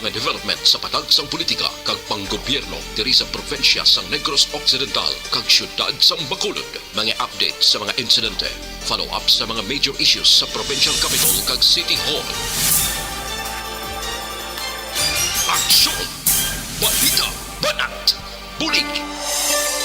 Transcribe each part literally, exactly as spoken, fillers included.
Mga development sa patag sang politika kag panggobyerno diri sa probinsya sang Negros Occidental kag siyudad sang Bacolod. Mga update sa mga insidente, follow-up sa mga major issues sa provincial capital kag city hall. Aksyon! Balita! Banat! Bulig!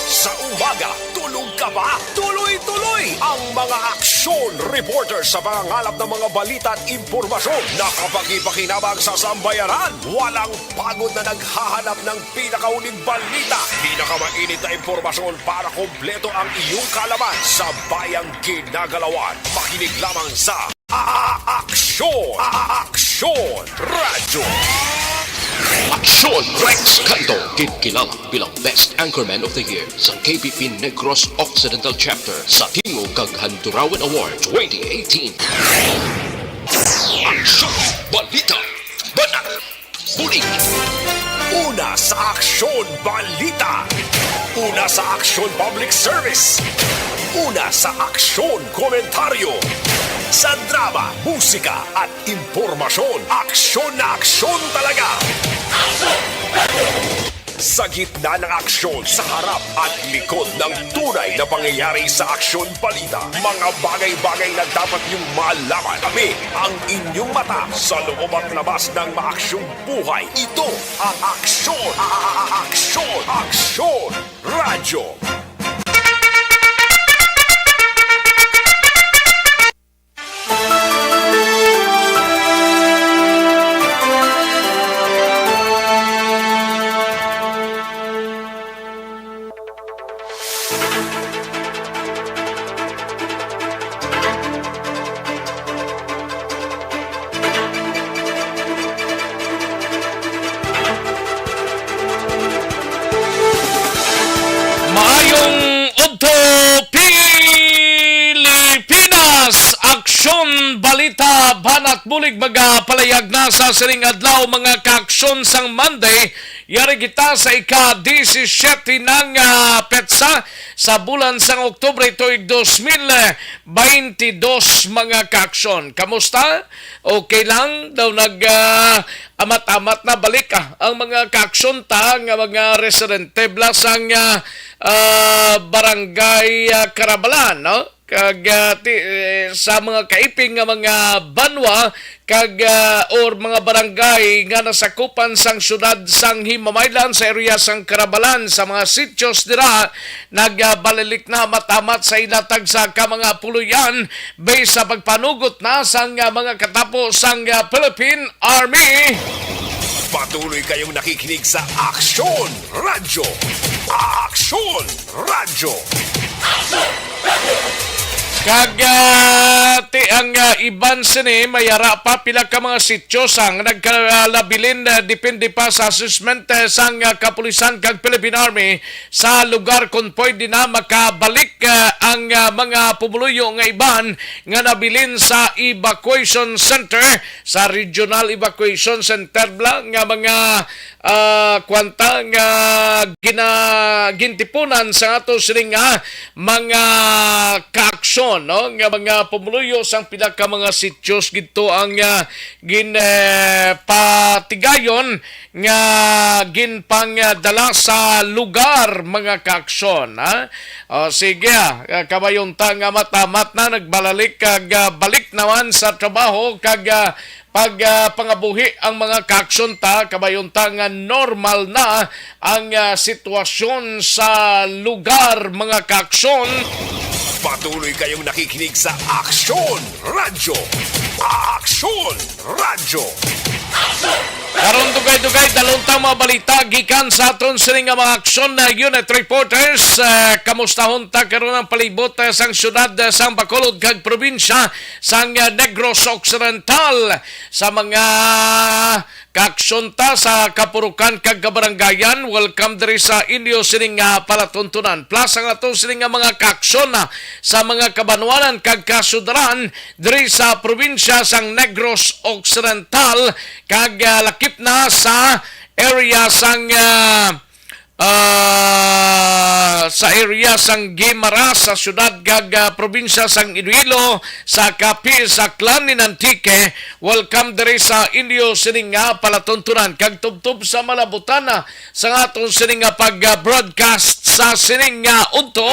Sa umaga, tulog ka ba? Tuloy-tuloy ang mga aksyon reporter sa pangangalap ng mga balita at impormasyon na kapakipakinabang sa sambayanan. Walang pagod na naghahanap ng pinakauling balita, pinakamainit na impormasyon para kompleto ang iyong kaalaman sa bayang ginagalawan. Makinig lamang sa A-, Aksyon! A-, Aksyon! Radyo! Aksyon! Rex Canto, ginkilala bilang Best Anchorman of the Year sa K P P Negros Occidental Chapter sa Tingog kag Handurawan Award twenty eighteen. Aksyon! Balita! Banat! Bulig! Una sa Aksyon Balita. Una sa Aksyon Public Service. Una sa Aksyon Komentaryo. Sa drama, musika at impormasyon, aksyon na aksyon talaga. Sa gitna ng aksyon, sa harap at likod ng tunay na pangyayari sa Aksyon Balita, mga bagay-bagay na dapat niyong malaman. Kami ang inyong mata sa loob at labas ng maaksyong buhay. Ito ang Aksyon, a-, a-, a-, Aksyon, Aksyon Radyo. Maayong udto, Pilipinas! Aksyon, balita, banat bulig magapalayag na sa sining adlaw, mga kaaksyon, sang Monday. Yari kita sa ika-disisiete na nga petsa sa bulan sang Oktubre tuig dos mil baintidos, mga kaaksyon. Kamusta? Okay lang? Daw nag, ah, amat-amat na balik, ah, ang mga kaaksyon ta nga mga residente bala sang, ah, ah, barangay, ah, Carabalan, no? Kag, ah, ti-, eh, sa mga kaiping nga mga banwa kag, ah, or mga barangay nga nasakupan sang siyudad sang Himamaylan, sa area sang Carabalan, sa mga sityos dira, nagbalilik na amat-amat sa ila tagsa ka mga puloy-an, base sa pagpanugot na sang, ah, mga katapo sang, ah, Philippine Army. Patuloy kayong nakikinig sa Aksyon Radyo. Aksyon Radyo. Kag, ah, ti ang, ah, iban sini, may ara pa pila ka mga sityo sang nagkalabilin, ah, depende pa sa assessment, eh, sang, ah, kapulisan kag Philippine Army sa lugar kon pwede na makabalik, ah, ang, ah, mga pumuluyo nga iban nga nabilin sa evacuation center, sa Regional Evacuation Center bala nga mga, ah, kwanta nga gina-, gintipunan sa ato sining, ah, mga kaaksyon, no, nga mga pumuluyo sang pila ka mga sityos gidto ang, ah, gin-, eh, patigayon nga ginpangdala sa lugar, mga kaaksyon, ha? O, sige, ah, kabayon ta nga amat-amat na nagbalalik kag, ah, balik naman sa trabaho kag, ah, pag, ah, pangabuhi ang mga kaaksyon ta, kabayon ta nga normal na ang, ah, sitwasyon sa lugar, mga kaaksyon. Patuloy kayong nakikinig sa Aksyon Radyo. Aksyon Radyo. Karon, dugay-dugay, dalon ta mga balita gikan sa aton sini nga mga aksyon na unit reporters. Eh, kamustahon ta karon ang palibot, eh, sang siyudad, eh, sang Bacolod kag probinsya sang, eh, Negros Occidental. Sa mga kaaksyon ta sa kapurukan kag kabarangayan, welcome diri sa inyo sining nga palatuntunan. Plus ang aton sining nga mga kaaksyon na sa mga kabanwanan kag kasudaran diri sa probinsya sang Negros Occidental kag, ah, lakip na sa area sang, ah, Ah, sa area sang Guimaras, sa siyudad kag, ah, probinsya sang Iloilo, sa Capiz, sa Clan in Antique, welcome diri sa inyo sining nga palatuntunan kag tubtob sa malabutana sang aton sining nga pag-broadcast sa sining nga udto.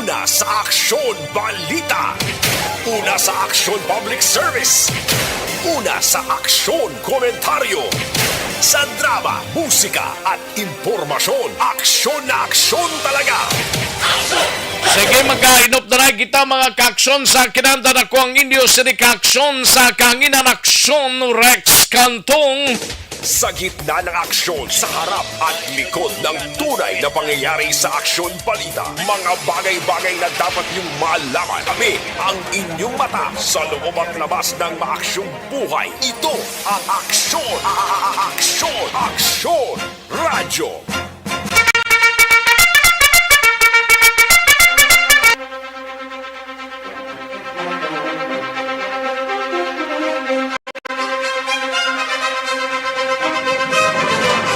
Una sa aksyon, balita. Una sa aksyon, public service. Una sa aksyon, komentaryo. Sa drama, musika, at impormasyon, aksyon na aksyon talaga. Sige, mag-inop na lang kita, mga kaaksyon, sa kinahanglan. Ako ang inyo sini kaaksyon sa kahanginan, aksyon, Rex Cantong. Sa gitna ng aksyon, sa harap at likod ng tunay na pangyayari sa aksyon balita, mga bagay-bagay na dapat niyong malaman. Kami ang inyong mata sa loob at labas ng maaksyong buhay. Ito ang aksyon, a-, a-, a-, aksyon, aksyon, radyo.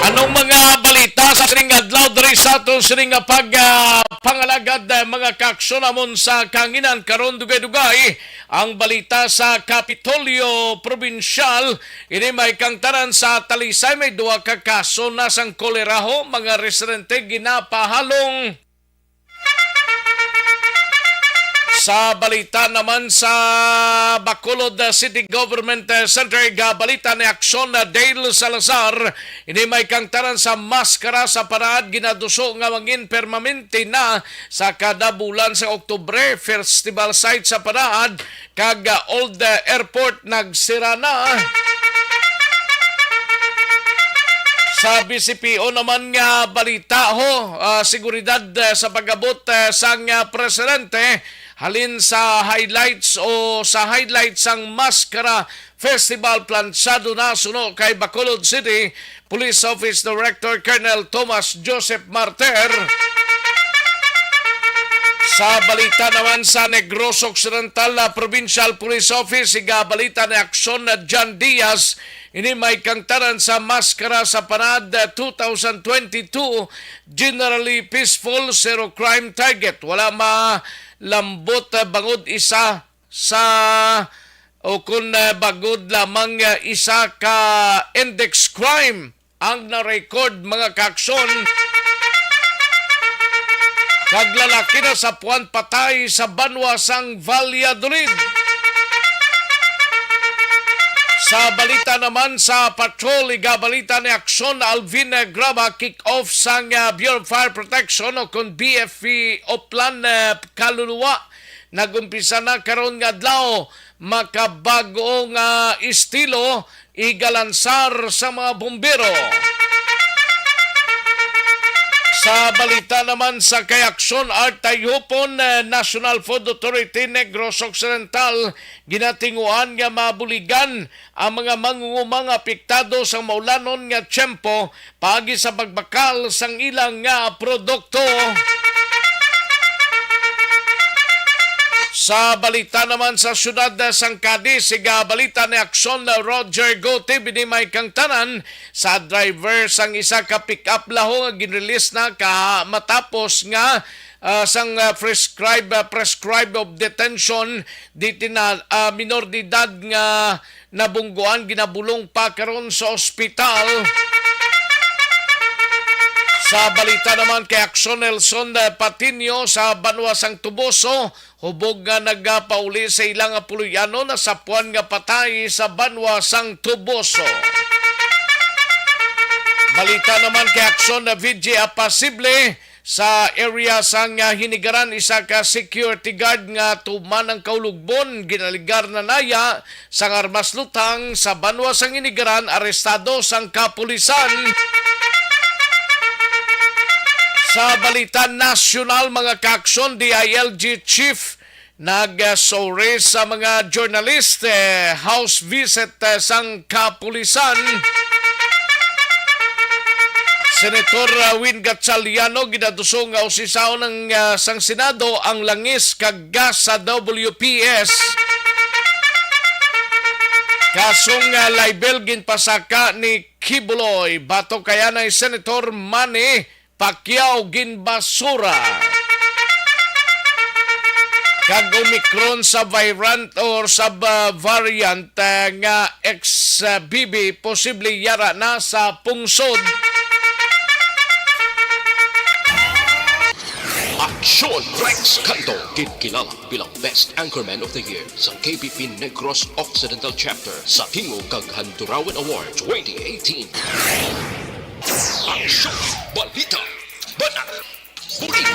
Anong mga balita sa sining adlaw diri sa aton sining nga pag, ah, pangalagad, ah, mga kaaksyon amon sa kahanginan karon? Dugay-dugay ang balita sa Kapitolyo Probinsyal. Ini may kangtaran sa Talisay, may duha ka kaso na sang kolera ho, mga residente ginapahalong. Sa balita naman sa Bacolod, uh, City Government, uh, Center, gabalita ni Aksyon, uh, Dale Salazar. Ini may kangtaran sa maskara sa parad, ginaduso nga mangin permanente na sa kada bulan sa Oktubre. Festival site sa parad kag, uh, Old, uh, Airport nagsira na. Sa B C P O naman nga balita ho, ah, seguridad, ah, sa pag-abot, ah, sang, ah, presidente, halin sa highlights o sa highlights sang Maskara Festival, planchado na suno kay Bacolod City Police Office Director Colonel Thomas Joseph Martir. Sa balita naman sa Negros Occidental, ah, Provincial Police Office, igabalita ni Aksyon na John Diaz, ini may kangtaran sa Maskara sa Parad, ah, two thousand twenty-two, generally peaceful, zero crime target. Wala malambot, ah, bangod isa sa, o kun, ah, bangod lamang, ah, isa ka index crime ang na-record, mga kaaksyon. Kag lalaki na sa puan patay sa banwa sang Valladolid. Sa balita naman sa patrol, igabalita ni Aksyon Alvin Graba, kick-off sang, ah, Bureau of Fire Protection o kun B F P Oplan, ah, kaluluwa. Nag-umpisa na karon nga adlaw, makabag-o nga estilo, igalansar sa mga bumbero. Sa balita naman sa kay Aksyon Art Tayhupon, eh, National Food Authority Negros Occidental, ginatinguan nga mabuligan ang mga mangungumang apektado sa maulanon nga tiyempo paagi sa pagbakal sang ilang nga produkto. Sa balita naman sa siyudad sang Cadiz, igabalita ni Aksyon Roger Gotib, ini may kangtaran sa driver sang isa ka pick-up laho nga ginrelease na ka matapos nga, ah, sang, ah, prescribe, ah, prescribe of detention, di tina-, ah, minor de edad nga nabungguan, ginabulong pa karon sa ospital. Sa balita naman kay Aksyon Nelson, eh, Patiño sa banwa sang Toboso, hubog nga nagapauli sa ilang puloy-anon, nasapuan nga patay sa banwa sang Toboso. Balita naman kay Aksyon na V G Apasible, sa area sang, ah, Hinigaran, isa ka security guard nga tuman ang kaulugbon, ginaligar na naya sang armas lutang sa banwa sang Hinigaran, arestado sang kapulisan. Sa balita nasyonal, mga kaaksyon, D I L G chief nag-, ah, sorry sa mga journalist, eh, house visit, eh, sang kapulisan. Senator, ah, Win Gatchaliano, ginaduso nga usisaon ng, ah, sang Senado ang langis kag gas sa W P S. Kasong, ah, libel ginpasaka ni Quiboloy, batok kay anay Senator Manny Pacquiao ginbasura. Kag Omicron sub-variant or sub-variant, ah, nga X B B posible yara na sa pungsod. Aksyon Rex Canto, ginkilala bilang Best Anchorman of the Year sa K P P Negros Occidental Chapter sa Tingog kag Handurawan Award twenty eighteen. Aksyon, balita, banat, bulig.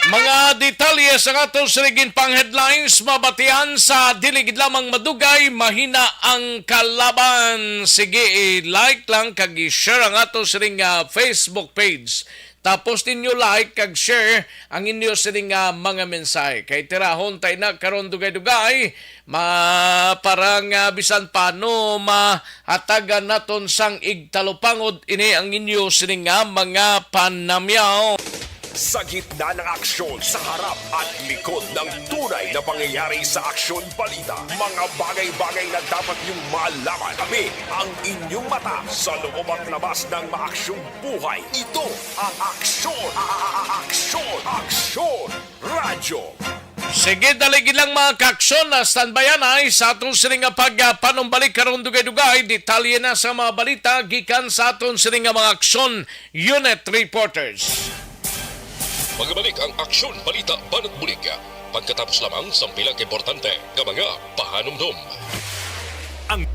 Mga detalye sa ato sining pang headlines mabatian sa dili gid lamang madugay, mahina ang kalaban. Sige, i-like lang kag i-share ang ato sining, ah, Facebook page. Tapos ninyo like kag share ang inyo sining, ah, mga mensahe. Kay tirahon ta ina karon dugay-dugay, ma-, para nga bisan paano mahatagan naton sang igtalupangod ini ang inyo sining, ah, mga panamyaw. Sa gitna ng aksyon, sa harap at likod ng tunay na pangyayari sa Aksyon Balita, mga bagay-bagay na dapat niyong malaman. Kami ang inyong mata sa loob at labas ng maaksyong buhay. Ito ang Aksyon, a-, a-, a-, Aksyon, Aksyon Radyo. Sige, dali gid lang, mga kaaksyon, na standby anay sa aton sini nga pagpanumbalik karon dugay-dugay. Detalye na sa mga balita gikan sa aton sini nga mga aksyon unit reporters. Magabalik ang Aksyon Balita Banat Bulig pagkatapos lamang sang pila ka importante nga mga pahanumdom. Ang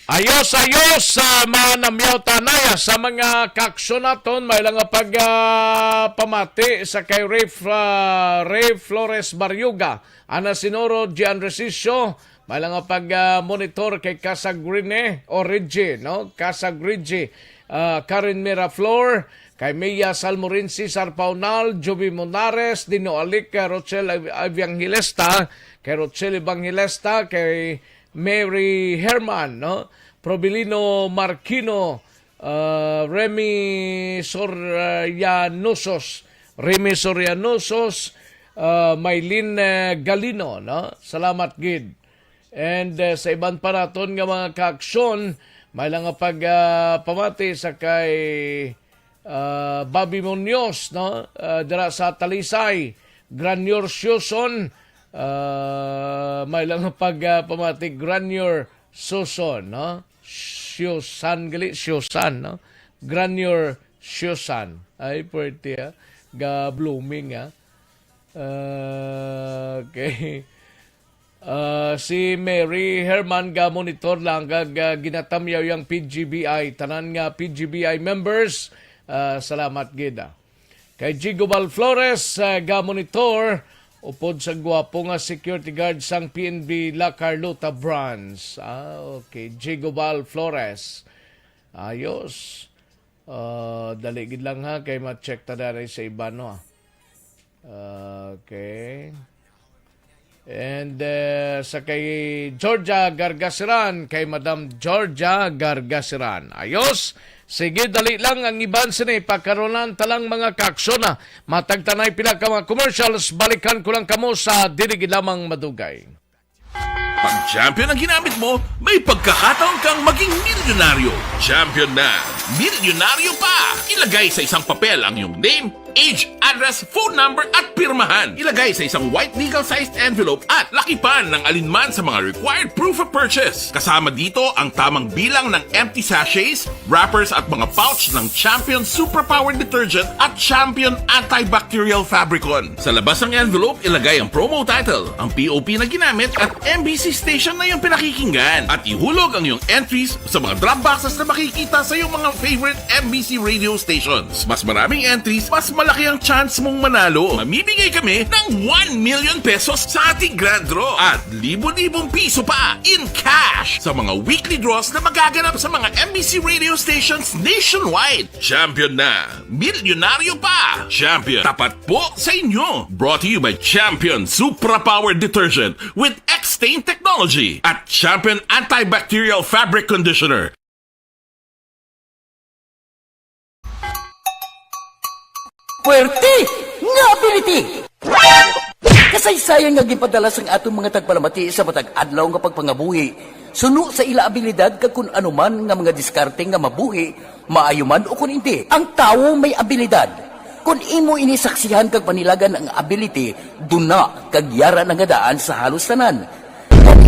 Ayos, ayos, sa mga namyaw ta anay, ah, sa mga kaaksyon naton, may lang nga pag, ah, pamati sa kay Ray F-, ah, Ray Flores Barriuga, Ana Sinoro, Gian Resicio, may lang nga pag, ah, monitor kay Casag Rene o Reggie, no? Casag Reggie, ah, Karen Miraflor, kay Mia Salmorin, Cesar Paunal, Joby Monares, Dino Alic, kay Rochelle Ev-, Evangelista, kay Rochelle Evangelista, kay Mary Herman, no? Probelino Marquino, ah, Remy Sorianosos, Remy Sorianosos, ah, Maylin, eh, Galino, no? Salamat gid. And, eh, sa iban pa naton nga mga kaaksyon, may lang nga pag, ah, pamati sa kay ah, Bobby Munoz, no? Ah, dira sa Talisay, Granier Sioson, ah, may lang pag, ah, pamati, Granier Suson, no? Siosan, gali, Siosan, no? Granier Siosan. Ay, pwerte, ah. Ga blooming, ah. Ah, okay. Ah, si Mary Herman ga monitor lang kag, ah, ginatamyaw yang P G B I. Tanan nga P G B I members, ah, salamat gid, ah. Kay Jigo Val Flores, ah, ga monitor upod sa gwapo nga security guard sang P N B La Carlota Branch. Ah, okay. Jigo Val Flores. Ayos. Ah, dali gid lang ha, kay ma-check ta dali sa iban, no? Okay. And, eh, sa kay Georgia Gargasiran, kay Madam Georgia Gargasiran. Ayos. Sige, dali lang ang iban sini. Pakaronan ta lang mga kaaksyon, ha. Matag ta nay pila ka mga commercials, balikan ko lang kamo sa dili gid lamang madugay. Pag champion ang ginamit mo, may pagkakataon kang maging milyonaryo. Champion na, milyonaryo pa! Ilagay sa isang papel ang iyong name, age, address, phone number, at pirmahan. Ilagay sa isang white legal-sized envelope at lakipan ng alinman sa mga required proof of purchase. Kasama dito ang tamang bilang ng empty sachets, wrappers, at mga pouch ng Champion Superpower Detergent at Champion Antibacterial Fabricon. Sa labas ng envelope, ilagay ang promo title, ang P O P na ginamit, at M B C station na iyong pinakikinggan. At ihulog ang iyong entries sa mga drop boxes na makikita sa iyong mga favorite M B C radio stations. Mas maraming entries, mas malaki ang chance mong manalo. Mamimigay kami ng one million pesos sa ating grand draw at libo-libong piso pa in cash sa mga weekly draws na magaganap sa mga M B C radio stations nationwide. Champion na! Milyonaryo pa! Champion, tapat po sa inyo! Brought to you by Champion Supra Power Detergent with X-Stain Technology at Champion Antibacterial Fabric Conditioner. Puwerte nga ability! Kasaysayan nga ginpadala sang aton mga tagpalamati sa matag adlaw nga pagpangabuhi, suno sa ila abilidad kag kun ano man nga mga diskarte nga mabuhi, maayo man o kun indi. Ang tawo may abilidad. Kun imo ini saksihan kag panilagan ang ability, duna kag yara na nga daan sa halos tanan.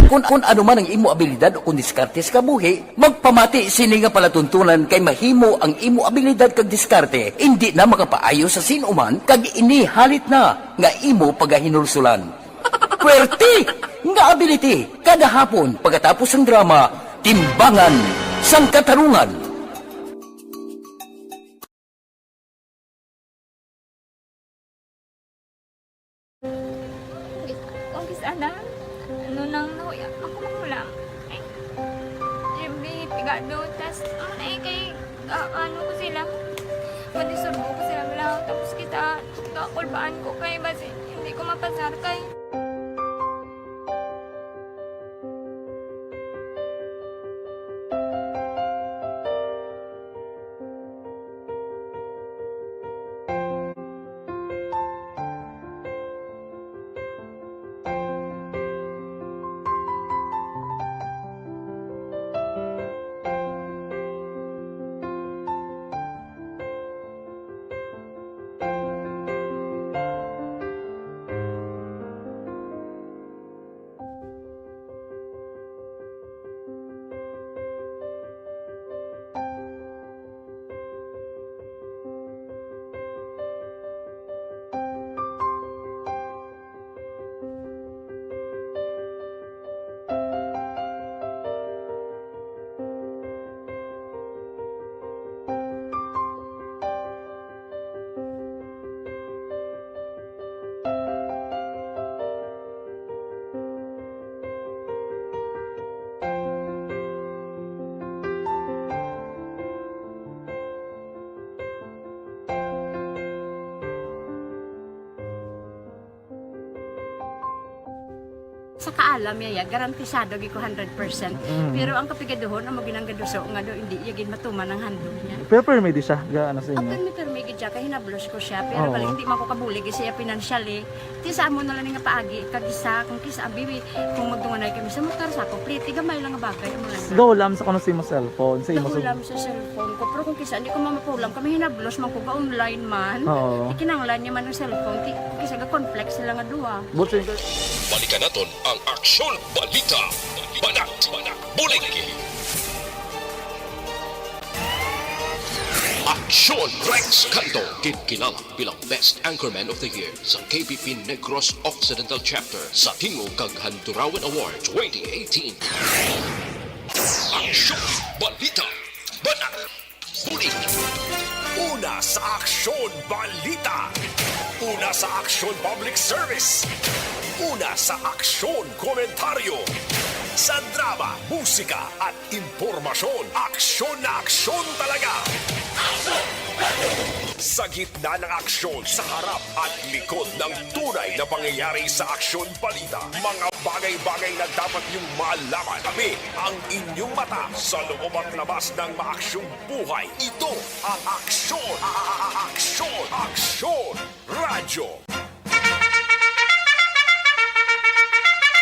Kun, kun ano man ang imo abilidad o kun diskarte sa kabuhi, magpamati sini nga palatuntunan kay mahimo ang imo abilidad kag diskarte indi na makapaayo sa sin-o man kag ini halit na nga imo pagahinulsulan. Puwerte nga ability kada hapon pagkatapos sang drama, Timbangan sang Katarungan. Kung kis-, kung kis-, ana, ano nang nahuya, ako mahulam. Ay, Jimmy, pigado, tas, ano na eh, kay, ah, ano ko sila, madisurbo ko sila, wala, tapos kita, kakulbaan ko, kay basi, hindi ko mapasar, kay Sa kaalam niya, ya, garantisado gid ko hundred percent. Mm. Pero ang kapigaduhon, amo gid ang gaduso nga daw hindi iya gid matuman ang handog niya. Pero permi di siya, ga-, ano sa inyo? Ah, permi, permi gid siya, kay hinablos ko siya. Pero Oo. bali, hindi man ko kabulig siya financially. Ti sa amo na lang nga paagi, kag isa, kung kisa, abi, kung magdunganay kami sa motor, sa ako, pliti, gamay lang nga bagay, amo lang na. Gahulam sa kuno sa imo cellphone, sa imo sa Gahulam sa cellphone ko, pero kung kisa, hindi ko mamapulam, kami hinablos man ko, ga-online man. Oo. Ikinanglan niya man ang cellphone, ki-, kung kisa, ga-conflict sila nga duha. Buti Balikan naton ang Aksyon Balita. Banat, bulig. Aksyon Rex Canto, ginkilala bilang Best Anchorman of the Year sa K B P Negros Occidental Chapter sa Tingog kag Handurawan Award twenty eighteen. Aksyon Balita. Banat. Bulig. Una sa Aksyon Balita. Una sa Aksyon Public Service. Una sa Aksyon Komentaryo. Sa drama, musika at impormasyon, aksyon na aksyon talaga. Sa gitna ng aksyon, sa harap at likod ng tunay na pangyayari sa Aksyon Balita, mga bagay-bagay na dapat niyong malaman. Kami ang inyong mata sa loob at labas ng maaksyong buhay. Ito ang Aksyon, a-, a-, a-, Aksyon, Aksyon Radyo.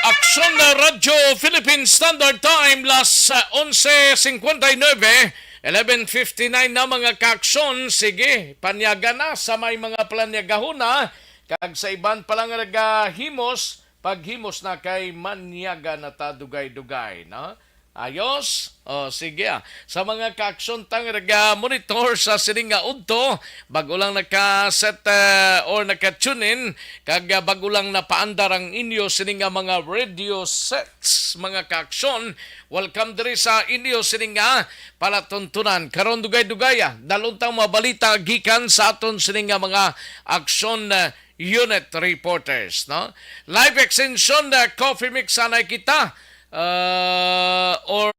Aksyon na Radyo Philippine Standard Time, las, ah, onse cincuenta y nueve, eleven fifty-nine na, mga kaaksyon. Sige, panyaga na sa may mga planyagahon na, kag sa iban pa lang nagahimos, paghimos na kay manyaga na ta dugay-dugay, no? Ayos? O, sige, ah. Sa mga kaaksyon tang naga-monitor sa sining nga udto, bag-o lang naka-set, eh, or naka-tune in, kag, ah, bag-o lang napaandar ang inyo sining nga mga radio sets, mga kaaksyon, welcome diri sa inyo sining nga palatuntunan. Karon, dugay-dugay, ah, dalon tang mga balita gikan sa aton sining nga mga aksyon, eh, unit reporters, no? Live extension, uh, coffee mix, anay kita, uh, or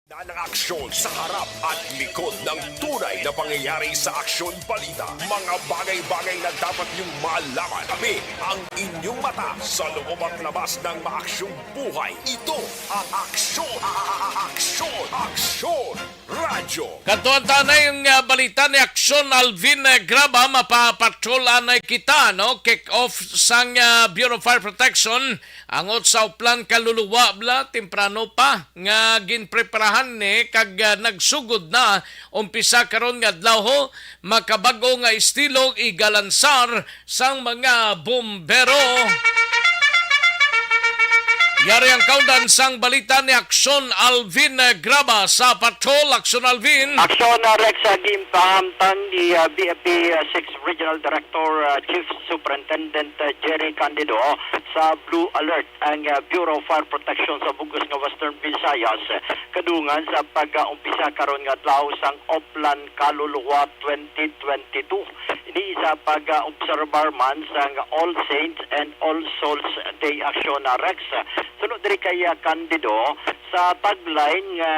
Na ng aksyon sa harap at likod ng tunay na pangyayari sa Aksyon Balita. Mga bagay-bagay na dapat niyong malaman. Kami ang inyong mata sa loob at labas ng maaksyong buhay. Ito ang Aksyon, Aksyon, Aksyon Radyo. Kadto ang tanay nga balita ni Aksyon Alvin, eh, Graba, mapapatrol anay kita, no? Kick off sang, ah, Bureau of Fire Protection, angot sa Oplan kaluluwa bala, temprano pa nga ginpreparahan ni kag, ah, nagsugod na. Umpisa karon nga adlaw, ho, makabag-o nga estilo igalansar sang mga bombero. Yari ang kaundan sang balita ni Aksyon Alvin, eh, Graba sa Patrol. Aksyon Alvin. Aksyon, ah, Rex, ah, ginpahamtang ni, ah, B F P, ah, six Regional Director, ah, Chief Superintendent, ah, Jerry Candido sa Blue Alert ang, ah, Bureau of Fire Protection sa bug-os nga Western Visayas, kadungan sa pag-umpisa karon nga adlaw sang Oplan Kaluluwa twenty twenty-two. Ini sa pag-obserbar man sang All Saints and All Souls Day, Aksyon, ah, Rex. Suno diri kay, ah, Candido, sa tagline nga,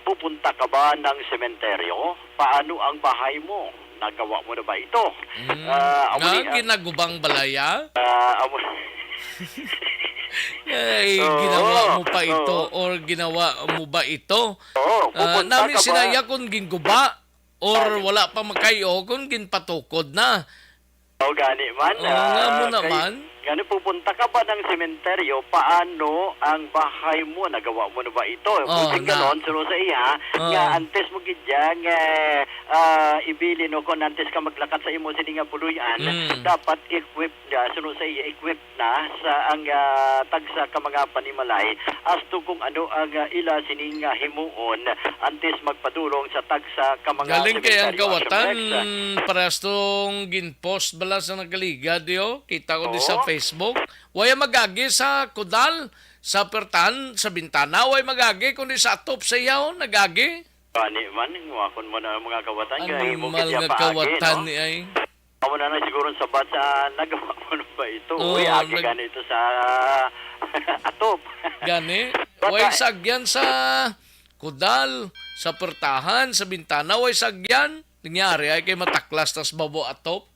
"Pupunta ka ba ng sementeryo? Paano ang bahay mo? Nagawa mo na ba ito?" Mm. Ah, amo Nga ni, ah, ginagubang balaya? Ah, amo Ay, Oo, ginawa mo pa ito oo. or ginawa mo ba ito? Oo, Ah, pupunta nami ka sila ba? iya kung ginguba or Gani. wala pa makayo kung ginpatukod na. O, gani man, Oo, nga ah, mo kay naman. gani, pupunta ka ba ng sementeryo? Paano ang bahay mo? Nagawa mo na ba ito? Oh, Buting na. ganon, suno sa iya, Oh. nga antes mo gid yang, eh, ah, ibilin o kung antes ka maglakat sa imo sini nga puloy-an, Mm. dapat equip na, suno sa iya, equip na sa ang, ah, tagsa ka mga panimalay as to kung ano ang, ah, ila sining, ah, himuon antes magpadulong sa tagsa ka mga Galing kay ang sementeryo, Action kawatan, Rex. parehas tong gin-post bala sa nagaliga, di, oh. Kita ko di sa Oo. Facebook. Way magagi sa kudal, sa pertahan, sa bintana, way magagi, kundi sa atop sa iya, oh, nagagi. Ani man, ing wakon mo na ang mga kawatan, kay himo Animal gid niya nga paagi, kawatan no? ni ay. Amo na na siguro ang sabat sa nagawa mo na ba ito? Oo, Uy, agi nag- gani ito sa atop. Gani? Bata- Way sagyan sa kudal, sa pertahan, sa bintana, way sagyan. Nangyari ay kay mataklas tas babo atop.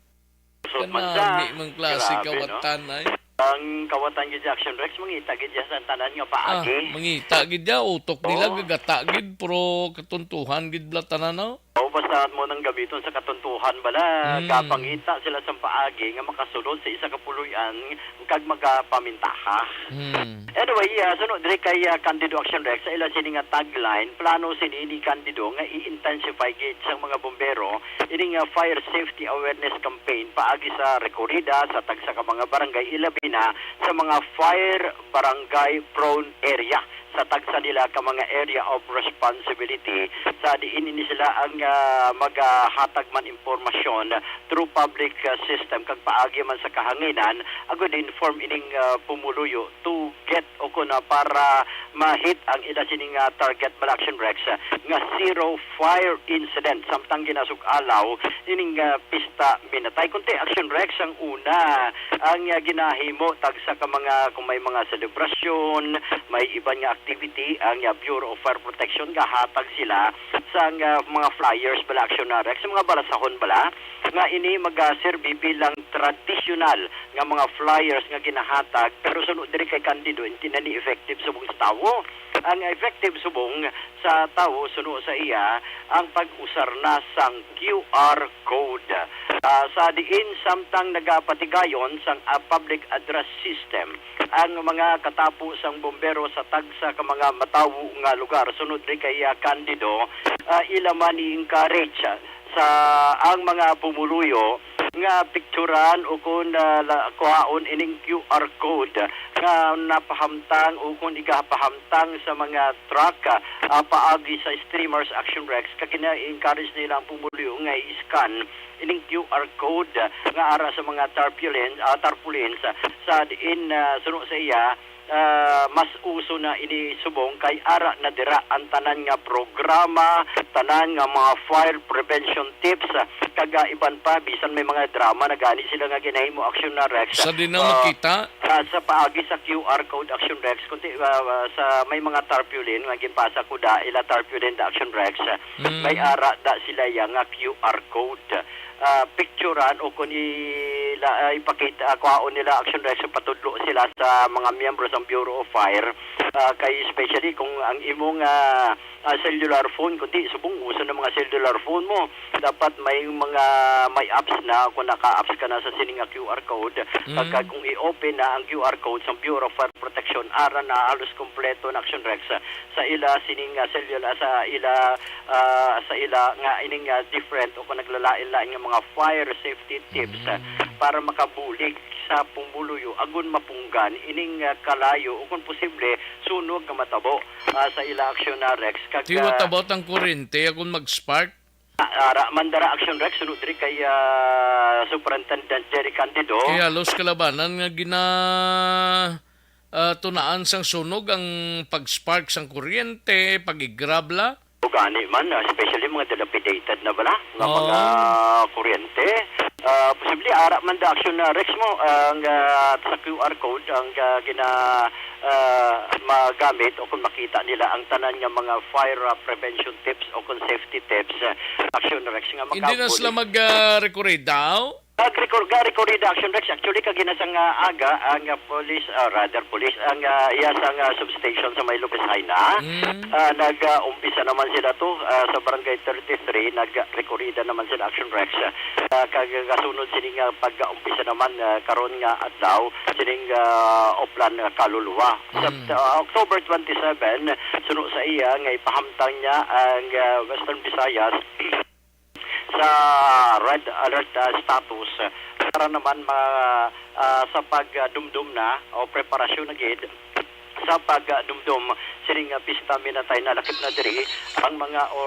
Kusog man sa. Kanami mang klase Grabe, no? kawatan ay. Ang kawatan gid sa Action Rex, mangita gid siya sa tanan nga Ah, paagi. mangita gid ya, utok nila Oo. gagata gid, pero katuntuhan gid bala tanan, no? O, basta mo nang gamiton sa katuntuhan bala, Mm. kapangita sila sa paagi nga makasulod sa isa ka puloy-an kag magapamintaha. Mm. Anyway, ah, suno diri kay, ah, Candido Action Rex, sa ila sini nga tagline, plano sini ni Candido nga i-intensify gid sang mga bombero ining, ah, fire safety awareness campaign paagi sa rekorida sa tagsa ka mga barangay, ilabi na sa mga fire barangay prone area sa tagsa nila ka mga area of responsibility, sa diin ini sila ang, ah, magahatag man impormasyon through public, ah, system kag paagi man sa kahanginan, agud inform ining, ah, pumuluyo to get o kun, ah, para ma-hit ang ila sining, ah, target bala, Action Rex, ah, nga zero fire incident samtang ginasug-alaw ining, ah, pista minatay. Kunti, Action Rex, ang una, ang, ah, ginahimo tagsa ka mga, kung may mga selebrasyon, may iban nga activity, ang, ah, Bureau of Fire Protection gahatag sila sa, ah, mga flyers bala, Action Rex, sa mga balasahon bala, nga ini magaserbi bilang tradisyonal nga mga flyers nga ginahatag, pero suno diri kay Candido, hindi na ni effective subong sa tawo. Ang effective subong sa tawo, suno sa iya, ang pag-usar na sang Q R code. Ah, sa diin samtang nagapatigayon sang, ah, public address system ang mga katapo sang bombero sa tagsa ka mga matawo nga lugar, sunod ni kay, ah, Candido, ah, ila man i-encourage, ah, sa ang mga pumuluyo nga picturan o kun, ah, la-, kuhaon ining Q R code nga napahamtang o kun igapahamtang sa mga truck, ah, paagi sa streamers, Action Rex, kag gina-encourage nila ang pumuluyo nga i-scan ining Q R code, ah, nga ara sa mga tarpaulin, ah, tarpaulins, ah, sa diin, ah, suno sa iya, ah, mas uso na ini subong kay ara na dira ang tanan nga programa, tanan nga mga fire prevention tips, ah, kag, ah, iban pa, bisan may mga drama na gani sila nga ginahimo, Action na Rex. Sa di na Ah, makita? Ah, sa paagi sa Q R code, Action Rex, kundi, ah, ah, sa may mga tarpaulin nga ginpasa ko da, ila tarpaulin da, Action Rex, ah, Mm. may ara da sila ya nga Q R code. Ah, picturean o kung ila, ah, ipakita, ah, kuhaon nila, Action Rex, patudlo sila sa mga miyembro sa Bureau of Fire. Ah, kay especially kung ang imong, ah, ah, cellular phone, kundi subong uso na mga cellular phone mo. Dapat may mga, may apps na, kung naka-apps ka na sa sining nga Q R code, Mm. pagka kung i-open na ang Q R code sa Bureau of Fire Protection, ara na halos kompleto na, Action Rex, sa ila sining, ah, cellular, sa ila, ah, sa ila nga ining, ah, different o kung naglalain-lain nga mga fire safety tips, ah, Mm. para makabulig sa pumuluyo agon mapunggan ining, ah, kalayo o kung posible sunog nga matabo, ah, sa ila, Action Rex. Kag, Ti, what ah, about ang kuryente? Akon mag-spark? Ah, ara man dara, Action Rex, sunod diri kay, ah, Superintendent Jerry Candido. Kay halos kalabanan nga gina, ah, tunaan sang sunog ang pag-spark sang kuryente, pag-igrabla. O gani man, ah, especially mga dilapidated na bala nga Oo. mga kuryente. Ah, posible ara man da, Action Rex, mo ang, ah, sa Q R code ang, ah, gina, ah, magamit o kung makita nila ang tanan nga mga fire, ah, prevention tips o kung safety tips, ah, Action Rex, nga Hindi na sila makabulig. mag, ah, rekurida, aw? Nag-record ka, record reduction, Rex. Actually, kagina sang, ah, aga, ang, ah, police, ah, rather police, ang, ah, iya sang, ah, substation sa may Lopez Jaena. Mm. Ah, nag, ah, umpisa naman sila to, ah, sa Barangay thirty-three, nag-rekorida naman sila, Action Rex. Ah, kag kasunod sini nga pag-umpisa naman, ah, karon nga adlaw, sining, ah, Oplan nga kaluluwa. Sa, Mm. ah, October twenty-seven, suno sa iya nga ipahamtang niya ang, ah, Western Visayas sa red alert, ah, status, ah, para naman ma-, ah, sa pagdumdom na o preparasyon na gid sa pagdumdom sining, ah, pista minatay na lakip na diri ang mga, o,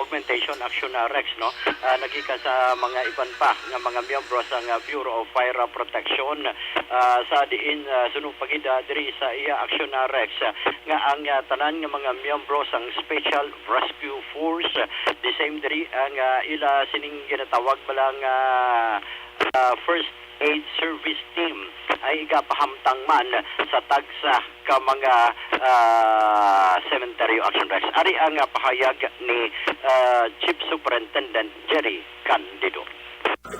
augmentation, Action, ah, Rex, no? Ah, nagika sa mga iban pa nga mga miyembro sa nga Bureau of Fire Protection, ah, sa diin, ah, suno pa gid, ah, diri sa iya, Action, ah, Rex, ah, nga ang, ah, tanan nga mga miyembro sang Special Rescue Force, ah, the same diri ang, ah, ila sining ginatawag bala nga, ah, first aid service team ay igapahamtang man sa tagsa ka mga, ah, sementeryo, Action, Rex. Ari ang, ah, pahayag ni, ah, Chief Superintendent Jerry Candido.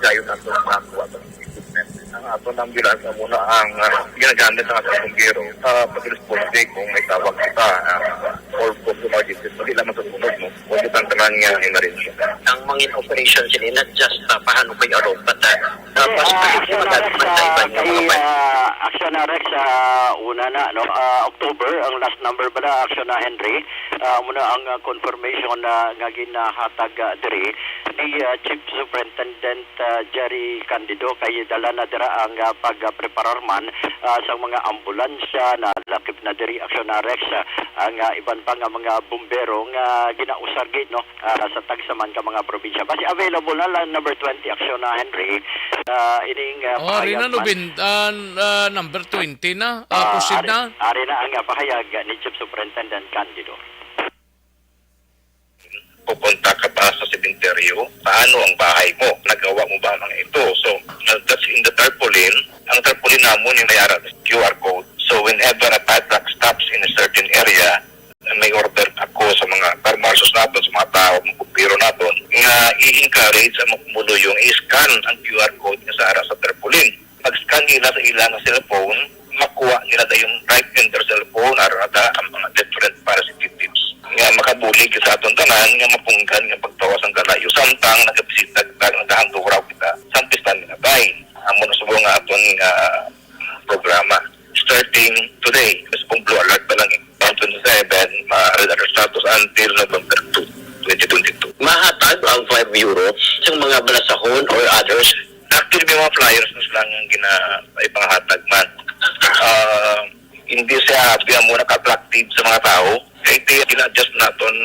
Dayon nato ang mga kuha sa equipment. Ang aton ambulance amo na ang, ah, ginagamit sa aton bumbero sa pag-responde kung may tawag kita, ah, call for emergency. Hindi lang masusunod mo. Kung isang tanan nga emergency. Ang mga operation sila, not just sa paano kayo araw, but, ah, sa Kasi, ah, possibility Action, magagawa Rex, sa iba ah, nga kay, mga ah, Action, ah, Rex, ah, una na, no? Ah, October, ang last number bala, Action, ah, Henry. Ah, muna ang, ah, confirmation na nga ginahatag, ah, diri ni, ah, Chief Superintendent, ah, Jerry Candido, kay dala na dira ang, ah, pagpreparar man, ah, sa mga ambulansya na lakip na diri, Action, ah, Rex, ah, ang, ah, iban pa nga mga bumbero nga ginausar gid, no, ah, sa tagsa man ka mga probinsya. Basi available na lang number twenty, Action, ah, Henry. Ah, ining, ah, Oh, ari pahayag na, man. Nobin-, ah, ah, number twenty na. Ah, Ah, proceed ari, na. Ari na ang, ah, pahayag ni Chief Superintendent Candido. Pupunta ka pa sa sementeryo, paano ang bahay mo? Nagawa mo ba ang ito? So, uh, that's in the tarpaulin. Ang tarpaulin namon yung may ara Q R code. So, whenever a padlock stops in a certain area, may order ako sa mga fire marshals naton, sa mga tao, mga bumbero naton, nga i-encourage ang mga pumuluyo nga i-scan ang Q R code nga sa ara sa tarpaulin. Pag-scan nila sa ilang cellphone, makuha nila na yung right in their cellphone, ara na ang mga different parasititives. Nga makabulig sa aton tanan nga mapunggan nga pagtawas ang kalayo. Samtang nagabisita kita, nagahanturaw kita, sa pista minatay. Amo na subong nga aton nga programa. Starting today, mas kung blue alert pa lang eh. Twenty-seven, ma-red alert status until November two, twenty twenty-two. Mahatag ang Fire Bureau sa mga balasahon or others. Actually, may mga flyers na sila nga gina-, ipangahatag man. Ah, hindi siya, biya mo naka-attractive sa mga tao. Kaya iti, gina-adjust naton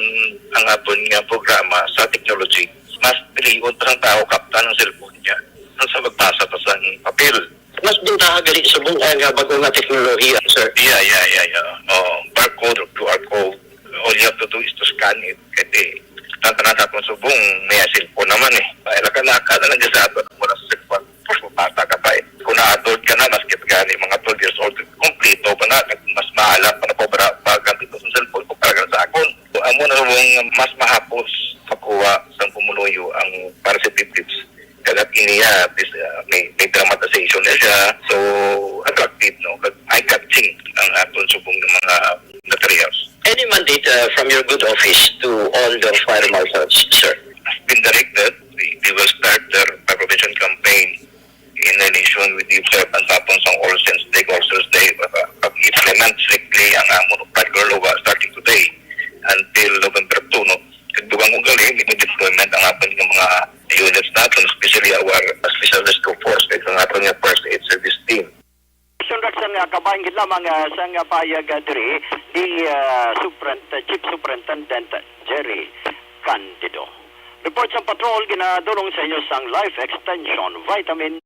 ang aton nga programa sa technology. Mas pilion pa sang tao kaptan ang cellphone niya. Ang sa magbasa pa sa papel. Mas bintaha gali subong ang, ah, bag-o nga teknolohiya, sir. Yeah, yeah, yeah, yeah. Oh, barcode or Q R code. All you have to do is to scan it. Kaya di, tantana sa akong subong, may cellphone naman eh. Kaya laka-laka na lang sa ato, mula sa cellphone. Tapos mabasa ka pa eh. Kung na-adult ka na, maski gani, mga twelve years old, Para sa tips, kagat niya, this, uh, may, may dramatization na siya. So, attractive, no? Kag eye-catching ang aton subong nga mga materials. Any mandate, uh, from your good office to all the fire marshals, sir? Has been directed. They, they will start their preparation campaign in relation with the observance aton sang All Saints Day, All Souls Day, uh, pag-implement strictly ang amon particular law starting today until November two, no? Kag dugang ko gali, may deployment ang aton nga mga units naton, especially our special rescue force, kag ang aton nga first aid service team. Action Rex, nga kabahin gid lamang, ah, sa nga pahayag, ah, diri ni, ah, Superint-, Chief Superintendent Jerry Candido. Report sa patrol ginadulong sa inyo sang Life Extension Vitamin.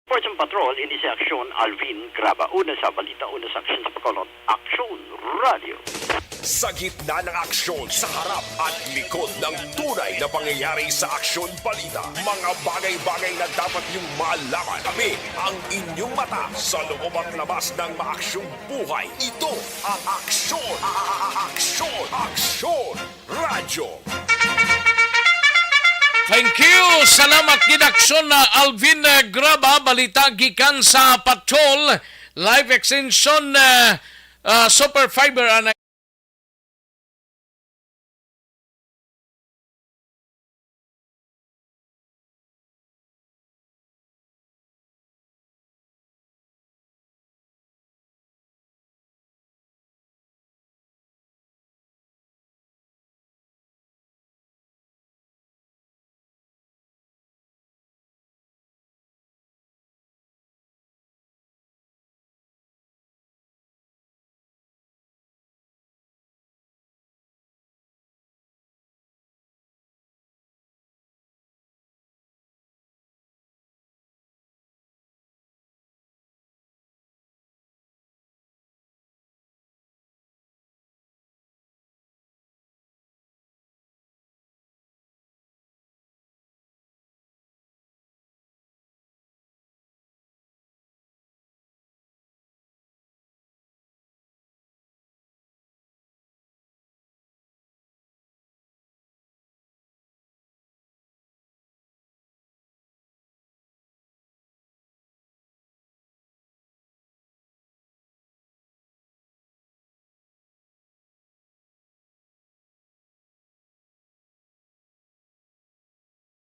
Fortune Patrol, ini si Aksyon Alvin Graba. Una sa balita, una sa aksyon sa Bacolod, Aksyon Radio. Sa gitna ng aksyon, sa harap at likod ng tunay na pangyayari sa Aksyon Balita, mga bagay-bagay na dapat niyong malaman. Kami ang inyong mata sa loob at labas ng maaksyong buhay. Ito ang Aksyon, a- a- a- Aksyon, Aksyon Radyo. Thank you. Salamat gid, Aksyon, uh, Alvin, uh, Graba. Balita gikan sa Patrol, Life Extension, uh, uh, Super Fiber, uh,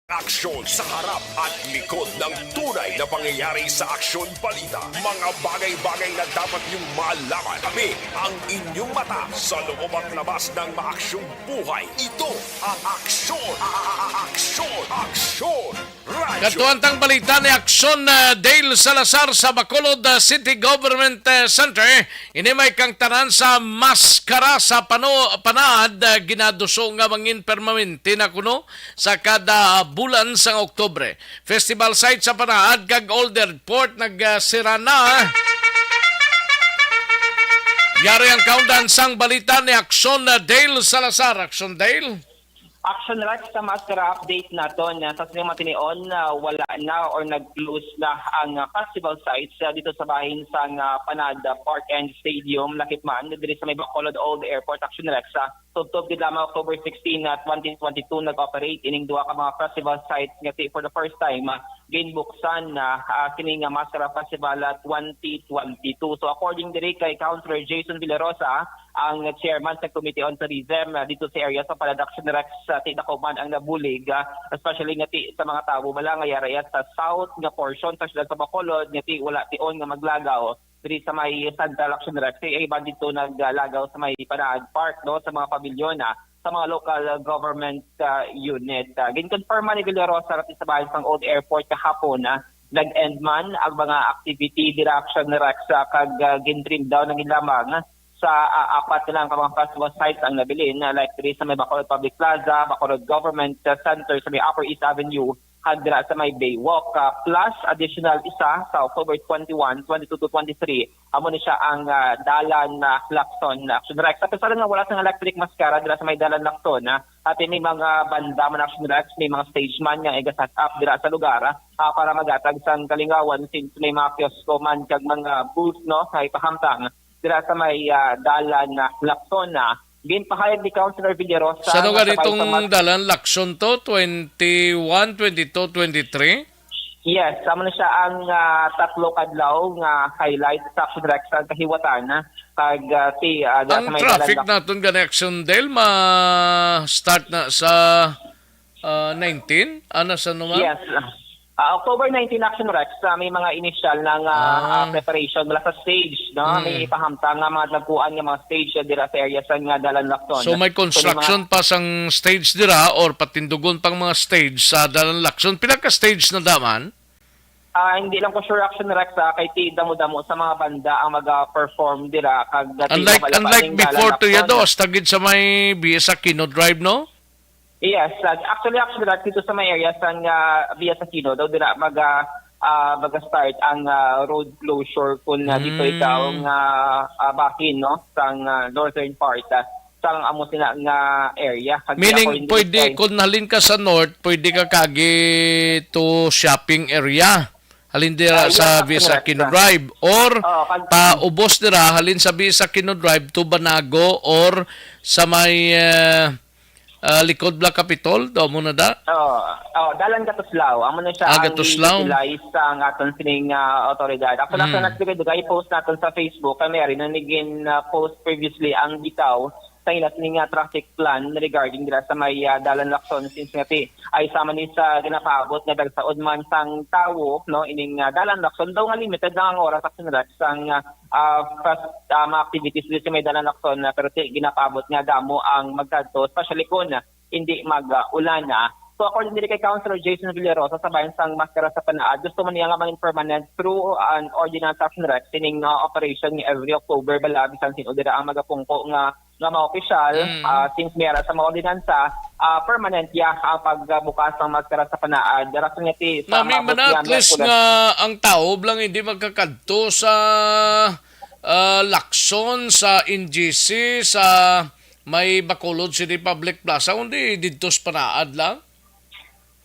Aksyon sa harap at likod ng tunay na pangyayari sa Aksyon Balita. Mga bagay-bagay na dapat niyong malaman. Kami ang inyong mata sa loob at labas ng maaksyong buhay. Ito ang Aksyon, a- a- a- Aksyon, Aksyon Radyo. Kadtuan tang balita ni Aksyon, uh, Dale Salazar sa Bacolod, uh, City Government, uh, Center. Ini may kangtanan sa maskara sa pano-, panaad, uh, ginaduso nga mangin permanente na kuno sa kada bulan sang Oktubre. Festival site sa panaad kag old airport nagsira na. Yari ang kaundan sang balita ni Aksyon, uh, Dale Salazar. Aksyon, Dale. Action Rex, sa maskara update naton, ah, sa sining mga tinion, ah, wala na or nag-close na ang, ah, festival sites, ah, dito sa bahin sang, ah, Panad, ah, Park and Stadium, lakip man diri sa may Bacolod Old Airport, Action Rex, ah. Tubtob gid lamang October sixteen, ah, twenty twenty-two, nag-operate ining duha ka mga festival sites nga ti-, for the first time, ah, ginbuksan na, ah, kini nga Maskara Festival, ah, twenty twenty-two. So, according diri kay Councilor Jason Villarosa, ang chairman sa Committee on Tourism, ah, dito sa area sa Panad, Action Rex, ah, ti dako man ang nabulig, ah, especially nga ti sa mga tawo bala nga yara sa south nga portion sa siyudad sa Bacolod, nga ti wala tion nga maglagaw diri sa may Central, Action Rex, ti iban dito naglagaw sa may Panad Park, no, sa mga pabilyon, ah, sa mga local, ah, government, ah, unit. Ah, ginkonfirma ni Villarosa nga ti sa bahin sang Old Airport kahapon, ah, Nag-end man ang mga activity dira, Action Rex, ah, kag, ah, gin-trim down na gid lamang sa, ah, apat na lang ka mga festival sites ang nabilin, ah, like diri sa may Bacolod Public Plaza, Bacolod Government, ah, Center sa may Upper East Avenue, kag dira sa may Baywalk, ah, plus additional isa sa October twenty-one, twenty-two to twenty-three. Amo ni siya ang, ah, dalan na Lacson, Action Rex. Sa pesar nga wala sang electric maskara dira sa may dalan Lacson, ah, at may mga banda man, Action Rex, may mga stage man nga iga-set up dira sa lugar, ah, para maghatag sang kalingawan since may mga kiosko man kag mga booth, no, nga ipahamtang dira sa may, ah, dalan na Lacson. Ginpahayag ni Councilor Villarosa Sa nga lugar sa itong paisang dalan, Lacson to, twenty-one, twenty-two, twenty-three? Yes, amo na siya ang, ah, tatlo kadlaw nga highlight sa Action Rex ang kahiwatan, ah, kag, ah, ti, ah, da Ang sa may traffic dalan naton gani, Action Del, ma-start na sa, ah, nineteen? Ano sa naman? Yes. Ah, October nineteen, Action Rex, ah, may mga initial na nga, Ah. ah, preparation mula sa stage, no? Mm. May ipahamtang nga mga dagkuan nga mga stage, ah, dira sa area sa nga dalan Lacson. So, may So, may mga construction pa sang stage dira or patindugon pang mga stage sa dalan Lacson? Pila ka stage na daman? Ah, hindi lang ko sure, Action Rex, ah, kay ti damo-damo sa mga banda ang mag-perform dira, kag dati Unlike, nga wala pa unlike ning dalan before to ya Lacson. do, hasta gid sa may B S Aquino Drive, no? Yes, ah, actually, Action Rex, dito sa may area sang, ah, Via Aquino daw dira mag, ah, ah, mag-start ang, ah, road closure kung, ah, dito Hmm. ikaw nga, ah, bahin, no, sang, ah, northern part, ah, sang amo sina nga area. Kag Meaning, according to pwede, this guy kung halin ka sa north, pwede ka kagi to shopping area. Halin dira Ah, sa yes, Via Action Rex, Aquino ah. Drive. Or Oo, kag- paubos dira, halin sa Via Aquino Drive to Banago or sa may, ah, ah, likod bala Capitol, daw mo na da? Oo. Oo, dalan Gatuslao. Amo na siya Ah, ang Gatuslao. i-utilize sa ang aton sining, ah, otoridad. Actually, Mm. sa nagbigay-dugay post naton sa Facebook, kay may ari na naging, ah, post previously ang bitaw sa ila sining, ah, traffic plan regarding dira sa may, ah, dalan Lacson, since nga ti, ay sama ni sa ginapaabot nga dagsaon man sang tawo, no, ining, ah, dalan Lacson. Daw nga limited lang ang oras, Action Rex, sang, ah, ah, fast, ah, mga activities dito sa may dalan Lacson, ah, pero ti, ginapaabot nga damo ang magkadto, especially kung hindi mag-ulan na. So, according diri kay Councilor Jason Villarosa, sa bayan sang Maskara sa Panaad, gusto man niya nga maging permanent through an ordinance, Action Rex, sining, uh, operation nga every October bala, bisan sin-o dira ang magapungko nga, nga mga opisyal, Mm. uh, since may ara sa mga ordinansa, uh, permanent ya ang pagbukas ng Maskara sa Panaad. Rason nga ti, sa Nami maabot man, nga at least Miyerkules. nga ang tao lang hindi magkakadto sa, uh, Lacson, sa N G C, sa may Bacolod City Public Plaza, kundi didto sa Panaad lang?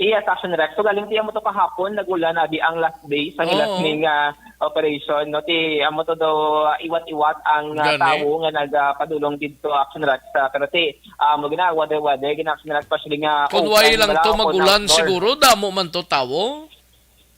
Yes, Action Rex. So, galing tiyan mo to kahapon, nag-ulan na di ang last day sa Oo. hilas ning, ah, operation, no? Ti, amo to daw, ah, iwat-iwat ang, ah, Gani. tawo nga nagapadulong didto, Action Rex. Ah, pero ti, ah, mo gina, weather, weather, gina, Action Rex, especially nga Kung open wala lang bala to ako mag-ulan, outdoor. siguro, damo man to tawo.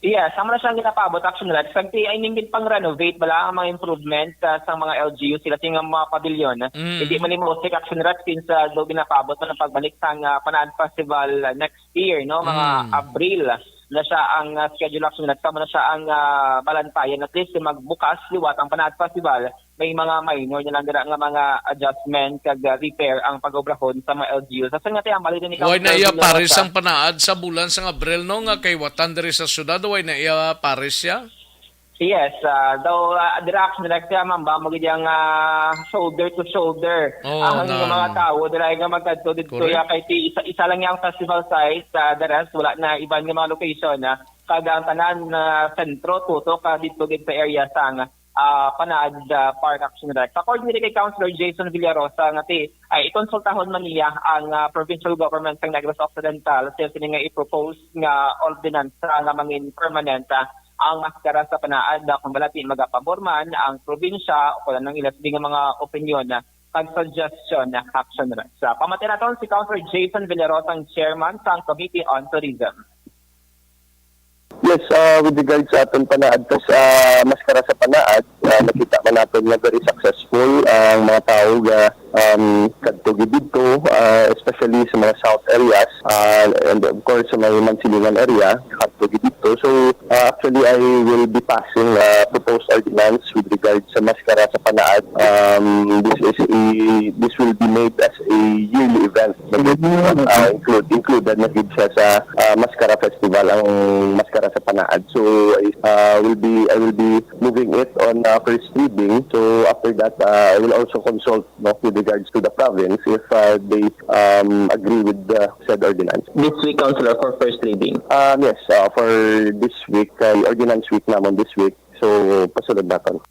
Yes, amo na siyang ginapaabot, Action Rex. Kag ti, I mean, gin pang-renovate bala ang mga improvement, ah, sa mga L G U, sila ting mga pavilion. Mm. Hindi man ni mo Action Rex, since, ah, daw ginapaabot man ang pagbalik sang, ah, Panaad Festival, ah, next year, no, mga Mm. Abril na siya ang, ah, schedule, Action Rex. Amo na siya ang, ah, balantayan, at least magbukas liwat ang Panaad Festival. May mga minor na lang dira nga mga adjustment kag, ah, repair ang pag-obrahon sa mga L G U. Sa sunod nga tiyan, bali din ikaw, Way na Sir iya Villarosa. pares ang Panaad sa bulan sang Abril, no, nga kay watan diri sa syudad, way na iya pares siya? Yes, ah, daw, ah, dira, Action Rex, siya, ma'am, ba, mo gid yang, ah, shoulder to shoulder. Oh, Ang na. mga tao, dira nga magkadto dito, Correct. ya, kay ti, isa, isa lang yang festival site, ah, the rest, wala na iban nga mga location, ah. Kag ang tanan, ah, sentro, tutok, ah, dito gid sa area sang, ah, Panaad, ah, Park, Action Rex. According diri kay Councilor Jason Villarosa, nga ti, ay, ikonsultahon man niya ang, ah, provincial government sang Negros Occidental, sa sini nga i-propose nga ordinansa nga mangin permanent, ah, ang maskara sa Panaad, na kung balati magapabor man ang probinsya o kung anong ilas din nga mga opinyon, ah, kag suggestion, ah, Action Rex. Sa pamati naton, si Councilor Jason Villarosa, ang chairman sang Committee on Tourism. Yes, uh, with regards sa aton panaad sa maskara sa panaad, Ah, nakita man naton nga very successful ang mga tawo nga, um, kadto gid didto, ah, especially sa mga south areas, ah, and of course sa may Mansilingan area, kadto gid didto. So, ah, actually, I will be passing a proposed ordinance with regard sa maskara sa panaad. Um, this is a, this will be made as a yearly event. Ah, include, included na gid siya sa, ah, Maskara Festival, ang Maskara sa Panaad. So, I, ah, will be, I will be moving it on, ah, first reading. So, after that, ah, I will also consult, no, with regards to the province if, ah, they, um, agree with the said ordinance. This week, Councilor, for first reading? Um, yes, ah, for this week, ah, ordinance week namon this week. So, pasulod naton.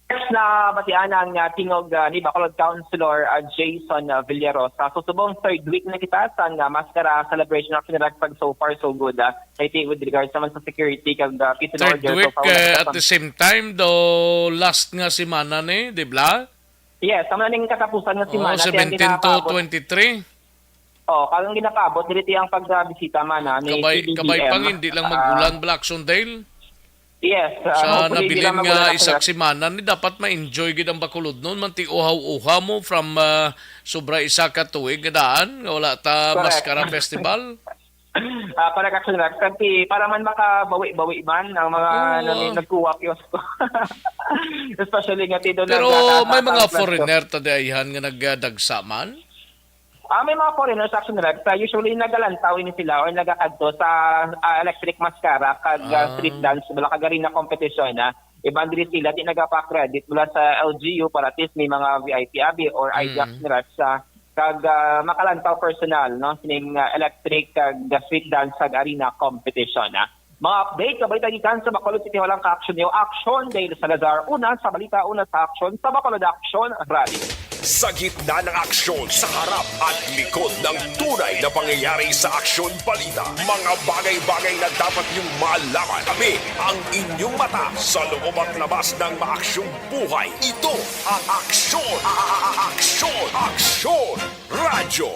Next na batian ang, ah, tingog, ah, ni Bacolod Councilor, ah, Jason, ah, Villarosa. So, subong third week na kita sang, ah, maskara celebration of Sinarag pag so far so good, ah. I think with regards naman sa security kag, ah, peace and Third order, so week, far wala eh, pa at sa the same time, do last nga semana ni, di ba? Yes, amo na ning katapusan nga Oo, semana, kaya ang seventeen to ginapaabot twenty-three. Oh, kag ang ginapaabot diri ti ang pagbisita man, ah, ni Kabay, kabay P D B M, pang hindi lang ah, mag-ulan, Black Sundale. Yes, ah, Sa hopefully, hindi nabilin lang nga mag-ulan ang isak Sinarag. Semana ni, dapat ma-enjoy gid ang Bacolodnon, man ti uhaw-uhaw mo from, ah, sobra isa ka tuig nga daan nga wala ta Correct. Maskara Festival. Ah, correct, Action Rep. Kag ti, para man makabawi-bawi man ang mga Oo. nani-, nagkuwak, yun. Especially nga ti doon Pero nagkakasakal may mga plus foreigner ta di ayhan nga nagdagsa man? Ah, may mga foreigners, Action Rep. Sa usually, nagalantaw ini sila or nagakadto sa, ah, electric mascara kag, ah, Ah. street dance, wala kag arena competition, ah. Iban diri sila, di nagapa-credit mula sa L G U para at least may mga V I P abi or I D Mm. Action Rep sa kag, ah, makalantaw personal, no, sining, ah, electric kag street dance kag arena competition, ah. Mga update, kabalita gikan sa Bacolod City Hall ang ka-action niyo. Action, Dale Salazar, una sa balita, una sa action, sa Bacolod Action Radio. Sa gitna ng aksyon, sa harap at likod ng tunay na pangyayari sa aksyon balita, mga bagay-bagay na dapat niyong malaman. Kami ang inyong mata sa loob at labas ng maaksyong buhay. Ito ang aksyon, a-, a-, a-, aksyon, aksyon, radyo.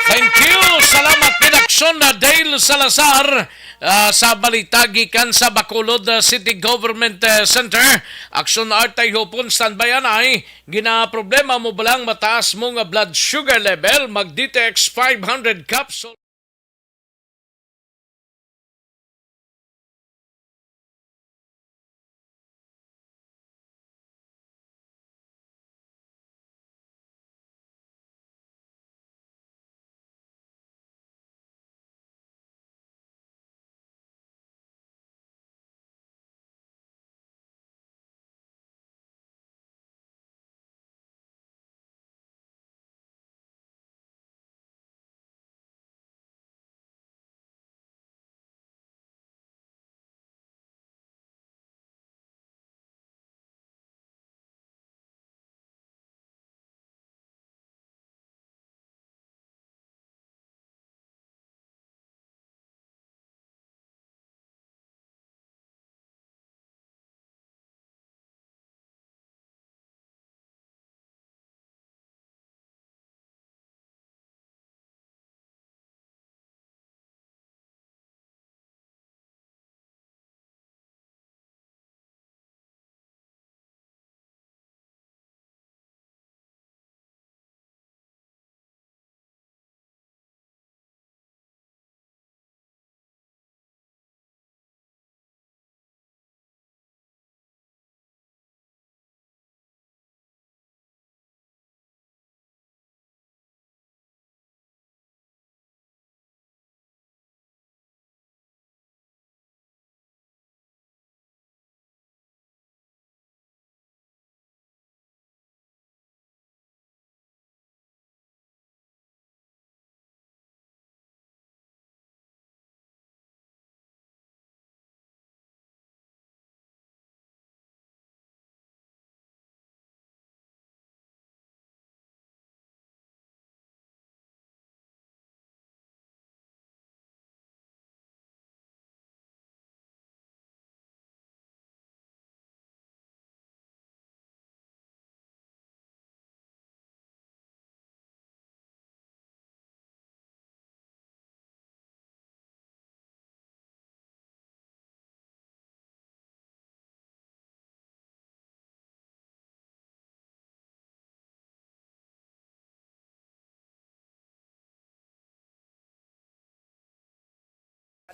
Thank you. Salamat gid, Aksyon na Dale Salazar, ah, sa balita gikan sa Bacolod, ah, City Government, ah, Center. Aksyon Artay Hopon, standby anay. Ginaproblema mo ba lang mataas mo nga blood sugar level? Mag D T X five hundred capsule.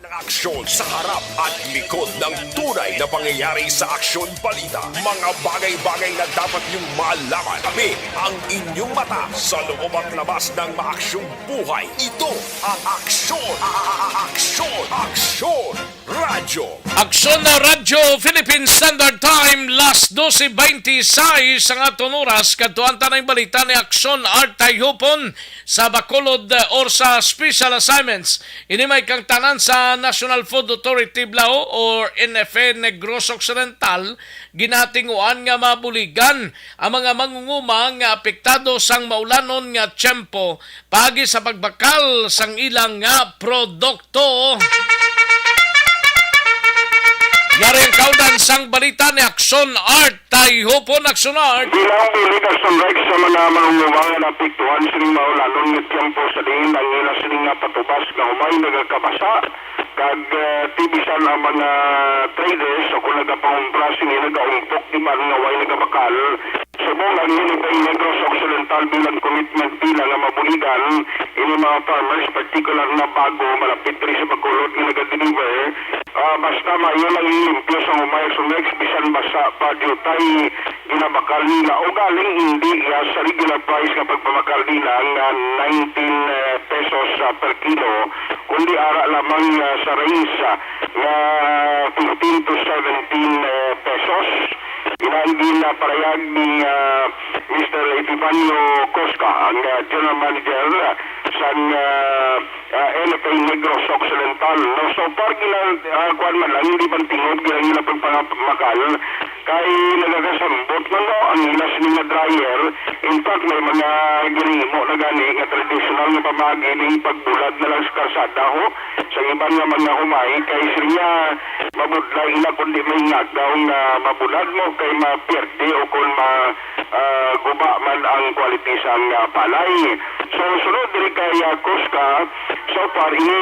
Ng aksyon sa harap at likod ng tunay na pangyayari sa Aksyon Balita. Mga bagay-bagay na dapat niyong malaman. Kami ang inyong mata sa loob at labas ng maaksyong buhay. Ito ang Aksyon, a-, a-, a-, Aksyon, Aksyon Radyo. Aksyon na Radyo, Philippine Standard Time, las dose beintisais ang aton oras. Kadtuan ta na ang balita ni Aksyon Art Tayhupon sa Bacolod, uh, or sa special assignments. Ini may kangtanan sa National Food Authority Blao or N F A Negros Occidental, ginatinguan nga mabuligan ang mga mangunguma nga apektado sang maulanon nga tiyempo paagi sa pagbakal sang ilang nga produkto. Yari ang kaudan sang balita ni Aksyon Art. Tayhupon, Aksyon Art. Bilang bulig, Aksyon Rex, sa mga mangunguma nga naapektuhan sining maulanon nga tiyempo sa diin ang ila sini nga patubas nga humay nagakabasa, kag, eh, ti bisan ang mga traders o kung nagapangumpra sini nagaumpok, di man nga way nagabakal. Subong ang N F A Negros Occidental bilang commitment nila nga mabuligan ini mga farmers, particular na bago malapit diri sa Bacolod nga naga-deliver, ah, basta maayo lang ilimpyo sa humay, Aksyon Rex, bisan basa pa diutay ginabakal nila o galing hindi, ah, sa regular price nga pagpabakal nila nga nineteen, eh, pesos, ah, per kilo, kundi ara lamang, ah, sa range, ah, nga fifteen to seventeen, eh, pesos. Ina ang ginaparayag ni, ah, Mister Epifanio Cosca, ang, ah, general manager, ah, sang, ah, ah, N F A Negros Occidental. No, so far, gina-, ah, kuwan man lang, hindi man tingog ang ila pagpangabakal kay nagakasambot man, no, ang ila sini nga dryer. In fact, may mga ginhimo na gani nga traditional nga pamaagi ning pagbulad na lang sa karsada, ho, sa iban nga mga humay, kay siya mabudlay ila kundi may ngagaw nga mabulad mo kay mapierde o kon ma-, ah, guba man ang quality sang, ah, palay. So, sunod diri kay, ah, Cosca, so far, ini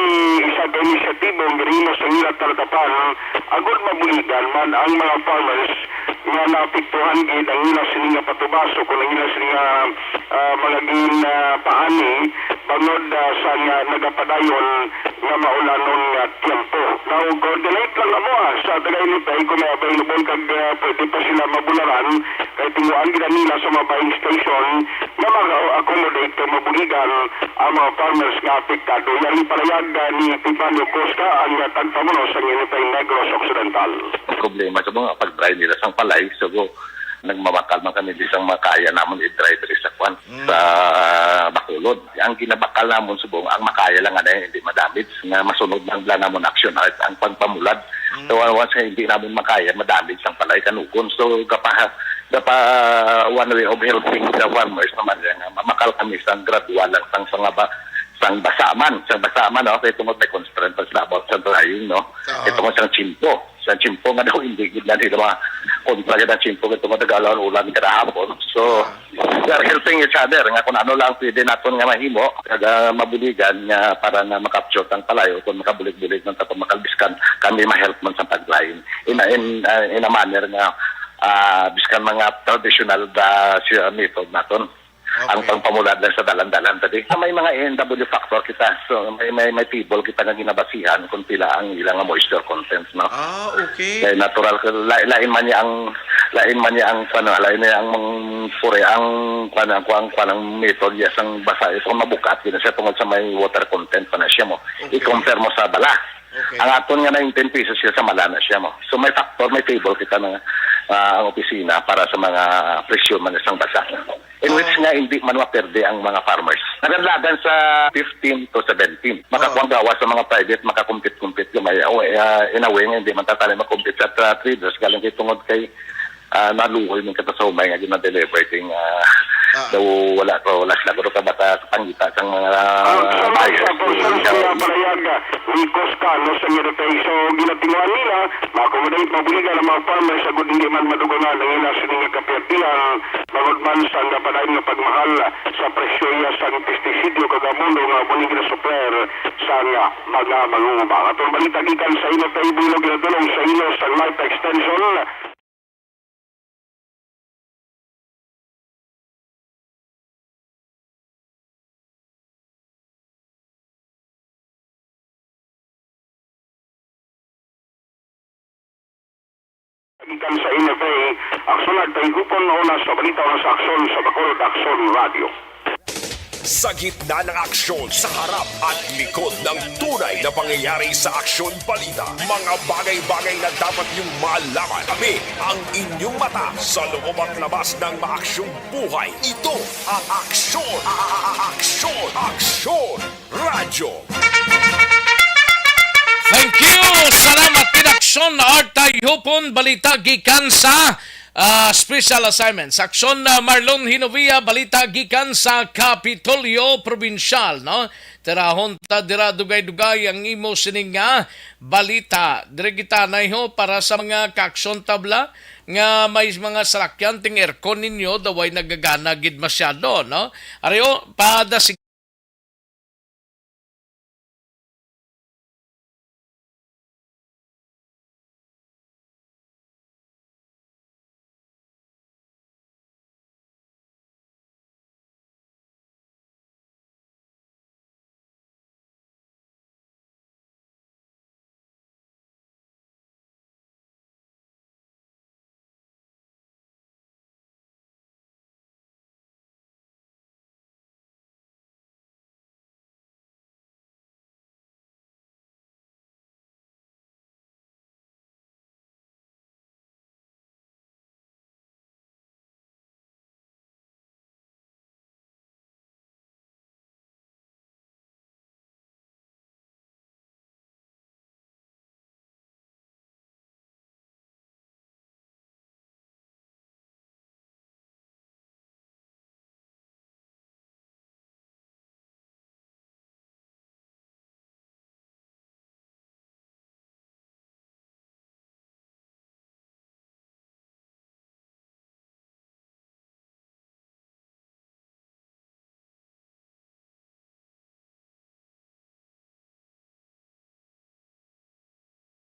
isa ka inisyatibo ang ginhimo sa ila taladapan, agud mabuligan man ang mga farmers nga naapektuhan gid ang ila sini nga patubas o kung ang ila sini nga, ah, mga gin, ah, paani bangod, ah, sa nga nagapadayon nga maulanon nga tiyempo. Now, coordinate lang mo, ah, sa taga-N F A kung may available kag, ah, pwede pa sila mabularan, kay tinguhaan gid nila sa mga buying station nga mag-accommodate kag mabuligan ang mga farmers nga apektado. Yan ang parayag, ah, ni Epifanio Cosca, ang, ah, tagpamuno sa N F A Negros Occidental. Ang problema sa mga pag-dry nila sang palay, so, nagmabakal man kami, di sang makaya namon i-dry diri sa kwan, Mm. sa Bacolod. Ang ginabakal namon subong, ang makaya lang nga hindi madamage, nga masunod lang bala namon Action Art ang pagpamulad. Mm. So, once nga hindi namon makaya, madamage ang palay kanugon. So, gapa-, gapa-, one way of helping the farmers naman yan, nga mamakal kami sang gradual lang, sang, sang ba-, sang basa man, sang basa man, no? Kay tungod may constraint pa sila about sa drying, no? Oo. Kay tungod sang tiyempo, sang tiyempo nga daw hindi gid na nila mga kontra gid ang tiyempo, kay tungod nag-ulan kada hapon. So, Ah. we are helping each other nga kung ano lang pwede naton nga mahimo, kag, ah, mabuligan nga para nga makapture ang palayo kung makabulig-bulig man sa pamakalbiskan, kami ma-help man sa pag-drying. In, in, ah, in a manner nga, ah, biskan mga traditional ba siya method naton. Ang Okay. pangpamulad lang sa dalan-dalan tadi. May mga A N W factor kita. So, may, may, may table kita nga ginabasihan kung pila ang ilang moisture content, no? Ah, okay. Kay natural, la-, lain man niya ang, lain man niya ang, ano, lain niya ang mang-, pure ang, kuwan, ang, kuwan, kuwan, ang method, yes, ang basa, ito mabukat, yun siya tungod sa may water content pa na siya mo. Okay. I-compare mo sa bala. Okay. Ang aton nga nineteen pesos siya sa mala na siya mo. So may factor, may table kita na, ah, ang opisina para sa mga presyo man isang basa. In which Ah. nga hindi man maperde ang mga farmers. Nagalagan sa fifteen to seventeen. Makakuha Oo. gawa sa mga private, makakumpit-kumpit gamay. O, eh, ah, in a way nga hindi man tatali makumpit sa tra-, traders. Galing kay tungod kay, ah, naluoy man kita sa humay nga gina-deliver ding, ah, Ah. daw wala ko, wala sila guro kabata sa pangita sang mga Ang buyers. Sa konsensya nga parayag ni Cosca, no, sa N F A. So, ginatinguhan nila, ma-accommodate, mabuligan ang mga farmers, agud hindi man madugangan ang ila sini nga kaperdihan, bangod man sa nga padayon nga pagmahal sa presyo iya sang pestisidyo kag abono nga amo ni ginasupler sa nga mga mangunguma. Atong balita gikan sa N F A, Iloilo, ginadulong sa inyo sa Life Extension. Gikan sa N F A, Aksyon Artay Hupon, una sa balita, una sa aksyon sa Bacolod Aksyon Radio. Sa gitna ng aksyon, sa harap at likod ng tunay na pangyayari sa Aksyon Balita, mga bagay-bagay na dapat niyong malaman. Kami ang inyong mata sa loob at labas ng maaksyong buhay. Ito ang Aksyon, a-, a-, a-, Aksyon, Aksyon Radyo. Thank you! Salamat, Pinaksyon Artay Hupon. Balita gikan sa, ah, special assignment. Sa aksyon, ah, Marlon Hinovia, balita gikan sa Kapitolyo Probinsyal, no? Tirahon ta dira dugay-dugay ang imo sining nga balita. Diri kita nayho para sa mga kaaksyon tabla nga may mga salakyan ting aircon ninyo, daway nagagana gid masyado, no? Ari, o, pada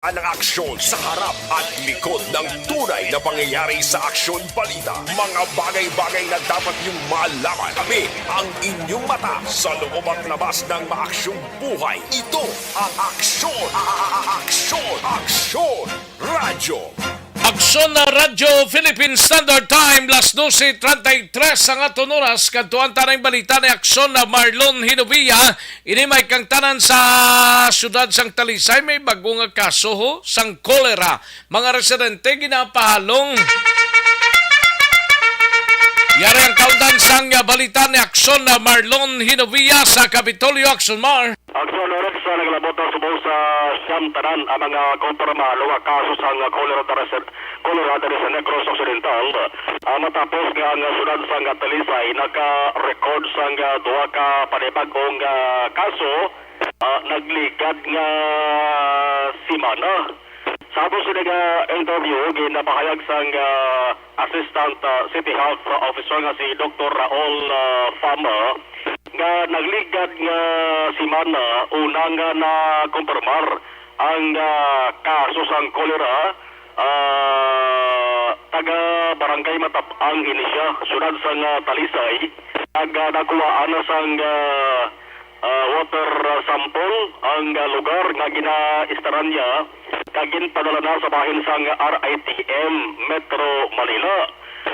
Ang aksyon sa harap at likod ng tunay na pangyayari sa Aksyon Balita. Mga bagay-bagay na dapat niyong malaman. Kami ang inyong mata sa loob at labas ng maaksyong buhay. Ito ang Aksyon, a-, a-, a-, Aksyon, Aksyon Radyo. Aksyon na Radyo Philippine Standard Time, las doce treinta y tres ang aton oras. Kadtuan ta na ang balita ni Aksyon na Marlon Hinovia. Ini may kangtanan sa siyudad sang Talisay, may bago nga kaso ho sang kolera. Mga residente ginapahalong. Yari ang kaundan sang balita ni Aksyon na Marlon Hinovia sa Kapitolyo. Aksyon, Mar. Aksyon, Lawrence, sa nagalabot na subong sa siyam tanan ang mga kumpirmado nga kaso sang cholera diri, cholera diri sa Negros Occidental, ah, matapos nga ang siyudad sang Talisay naka-record sang, ah, duha ka panibag-ong, ah, kaso, ah, nagligad nga semana. Sa ato sini nga interview, ginapahayag sang, ah, Assistant, ah, City Health Officer nga si Doktor Raul, ah, Fama, nga nagligad nga semana una nga nakumpirmar ang, ah, kaso sang kolera, ah, taga Barangay Matab-ang ini siya, siyudad sang, ah, Talisay, kag, ah, nakuhaan na sang, ah, ah, water, ah, sample ang, ah, lugar nga ginaistaraan niya kag ginpadala na sa bahin sang R I T M Metro Manila.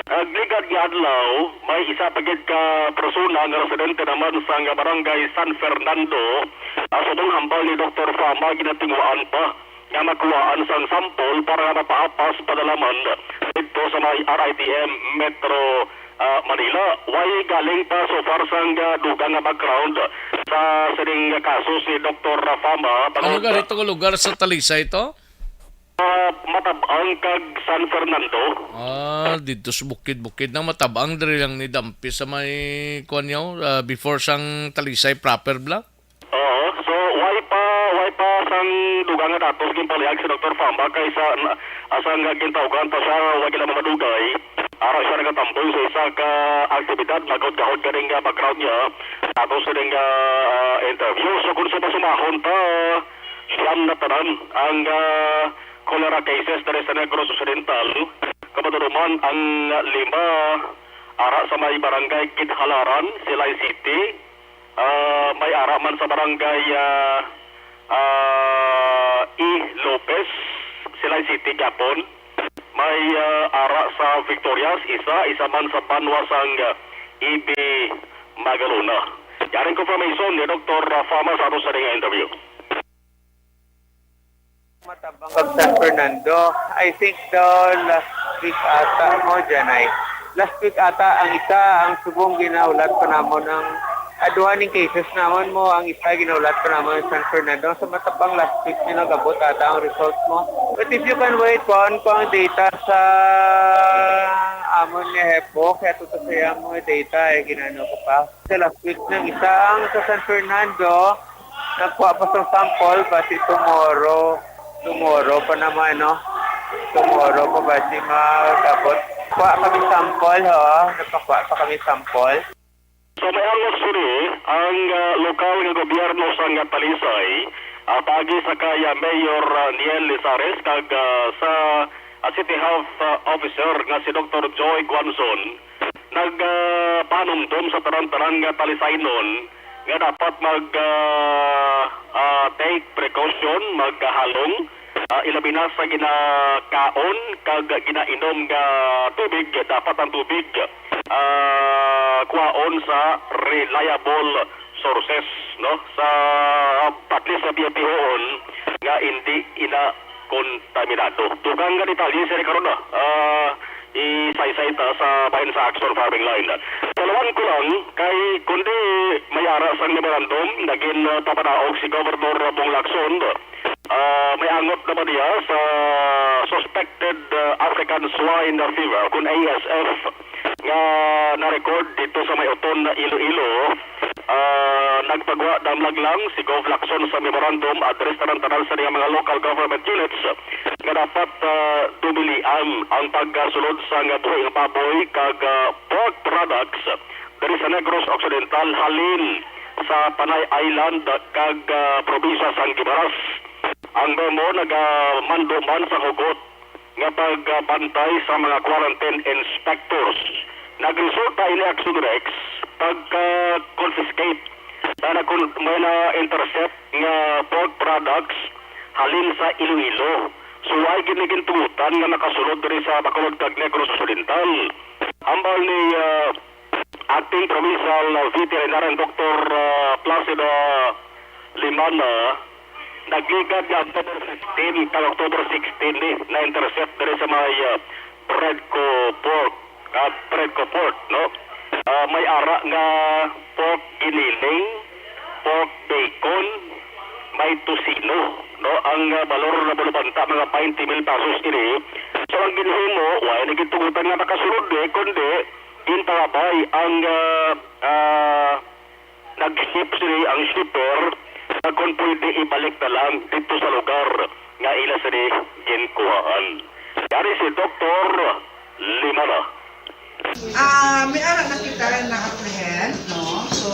Nagligad nga adlaw, may isa pa gid ka persona nga residente naman sang Barangay San Fernando, ah, subong hambal ni Doktor Fama, ginatinguhaan pa nga makuhaan sang sample para nga mapaapas padalaman didto sa may R I T M Metro, ah, Manila. Way galing pa so far sang, ah, dugang nga background sa sining kaso si Doktor Fama. Ano bangod gani tong lugar sa Talisay to? Ah, Matab-ang kag San Fernando. Ah, dito sa bukid-bukid na Matab-ang, diri lang ni Dampi sa may, kuwan niyo, ah, before sang Talisay proper bla? Oo. So, way pa, way pa sang dugang nga datos ginpalihag si Doktor Fama kay sa, na, asa nga gintawgan pa siya, wa gid na madugay. Ara siya nagatambong sa isa ka aktibidad, nagahod-gahod ka rin nga background niya. Tapos rin nga, ah, interview. So, kung sa pasumahon ta, siyam na tanan ang, ah, cholera cases diri sa Negros Occidental. Kabatuduman ang lima ara sa may barangay Kidhalaran, Silay City. Ah, may ara man sa barangay, ah, ah, E. Lopez, Silay City gihapon. ay, ah, ara sa Victorias, isa, isa man sa banwa sang, ah, E B Magalona. Yari ang confirmation ni Doktor Fama sa ato sa nga interview. Matabang kag San Fernando. I think daw last week ata mo dyan ay. Last week ata ang isa ang subong ginahulat pa namon ang aduha ning cases namon mo ang isa ginahulat pa namon sa San Fernando. Sa matabang last week ni nagabot ata ang result mo. But if you can wait, kuan ko ang data sa amon ni Hepo, kaya tuto sa iya mga data ay ginano ko pa. Sa last week nang isa ang sa San Fernando, nagkuha pa sa sample, basi tomorrow, tomorrow pa naman, no? Tomorrow pa basi magabot. Kuha kami sample, ho? Nagpakuha pa kami sample. So, may angot suri ang, ah, lokal nga gobyerno sa nga Talisay, ah, paagi sa kay, ah, Mayor, ah, Niel Lizares kag, ah, sa, ah, City Health, ah, Officer nga si Doktor Joy Guanzon, nag, ah, panumdom sa tanan-tanan nga Talisaynon nga dapat mag, ah, ah, take precaution, magkahalong, ah, ilabi na sa ginakaon kag ginainom nga tubig. Dapat ang tubig, ah, kuhaon sa reliable sources, no? Sa, at least sa biyapihoon nga hindi ina kontaminado. Dugang nga detalye sini karon na, ah, isaysay ta sa bahin sa Action Farming Line. Kalawan ko lang, kay kundi may ara sang memorandum, nagin, ah, papadaog si Governor Bong Lacson. Ah, may angot naman niya sa suspected, ah, African Swine Fever, kun A S F, nga na-record dito sa may Oton, Iloilo. Ah, nagpagwa damlag lang si Gov Lacson sa memorandum address tanan-tanan sa mga local government units nga dapat, ah, dumilian ang pagkasulod sa nga buhi nga baboy kag, ah, pork products diri sa Negros Occidental halin sa Panay Island kag, ah, probinsya sang Guimaras. Ang memo nagamando man sa hugot nga pagbantay sa mga quarantine inspectors. Nagresulta ini, Action Rex, pagka-confiscate na nakon-, may na-intercept nga pork products halin sa Iloilo. So, wala gid ni gintugutan nga makasulod diri sa Bacolod kag Negros Occidental. Hambal ni, ah, Acting Provincial Veterinarian Doktor, ah, Placido Limana, nagligad nga October fifteen kag October sixteen ni na-intercept diri sa may, ah, Predco Pork, ah, Predco Pork, no? Ah, may ara nga pork giniling, pork bacon, may tocino, no? Ang, ah, balor na bulubanta mga twenty mil pesos ini. So, ang ginhimo, wala na gitugutan nga makasulod, eh, kundi ginpangabay ang, ah, ah, nag-ship sini ang shipper nga kon pwede ibalik na lang dito sa lugar nga ila sini ginkuhaan. Yari si Doktor Limana. Ah, may ara na kita na-apprehend, no? So,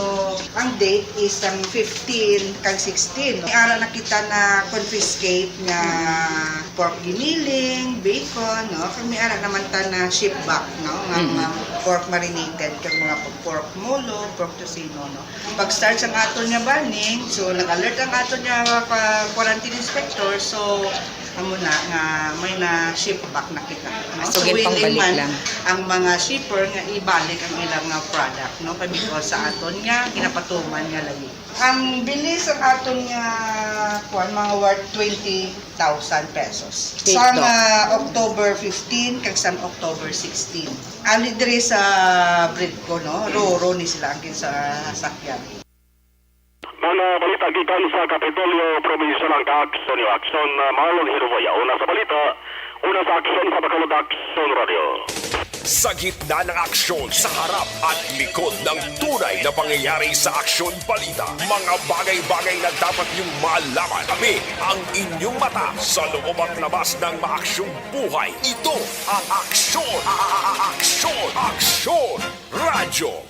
ang date is ang fifteen kag sixteen. May ara na kita na-confiscate nga pork giniling, bacon, no? Kag may ara naman ta na-ship back, no? Nga Mm. mga pork marinated, kag mga pork molo, pork tocino, no? Pag-start sa aton nga banning, so nag-alert ang aton nga pa-, quarantine inspector, so amo na nga may na-ship back na kita, no? So, willing man ang mga shipper nga ibalik ang ilang nga product, no? Kay because sa aton nga ginapatuman nga lagi. Ang bili sa aton nga kuan, mga worth twenty thousand pesos. Sa nga October fifteen kag sa October sixteen. Ali diri sa Bridco, no? Roro ni sila ang sa sakyan. Mga balita gikan sa Kapitolyo, Provincial ang Kaaksyon, yung Aksyon, uh, Marlon Hiruboya. Una sa balita, una sa aksyon sa Bacolod Aksyon Radio. Sa gitna ng aksyon, sa harap at likod ng tunay na pangyayari sa Aksyon Balita, mga bagay-bagay na dapat niyong malaman. Kami ang inyong mata sa loob at labas ng maaksyong buhay. Ito ang Aksyon, a-, a-, a-, Aksyon, Aksyon Radyo.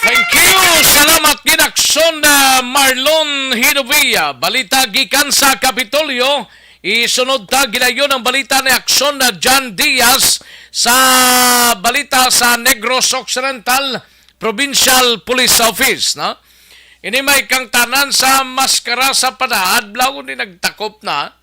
Thank you! Salamat gid, Aksyon na Marlon Hinovia. Balita gikan sa Kapitolyo. Isunod ta gilayon ang balita ni Aksyon na John Diaz sa balita sa Negros Occidental Provincial Police Office, no? Ini may kangtanan sa maskara sa panaadlaw ni nagtakop na.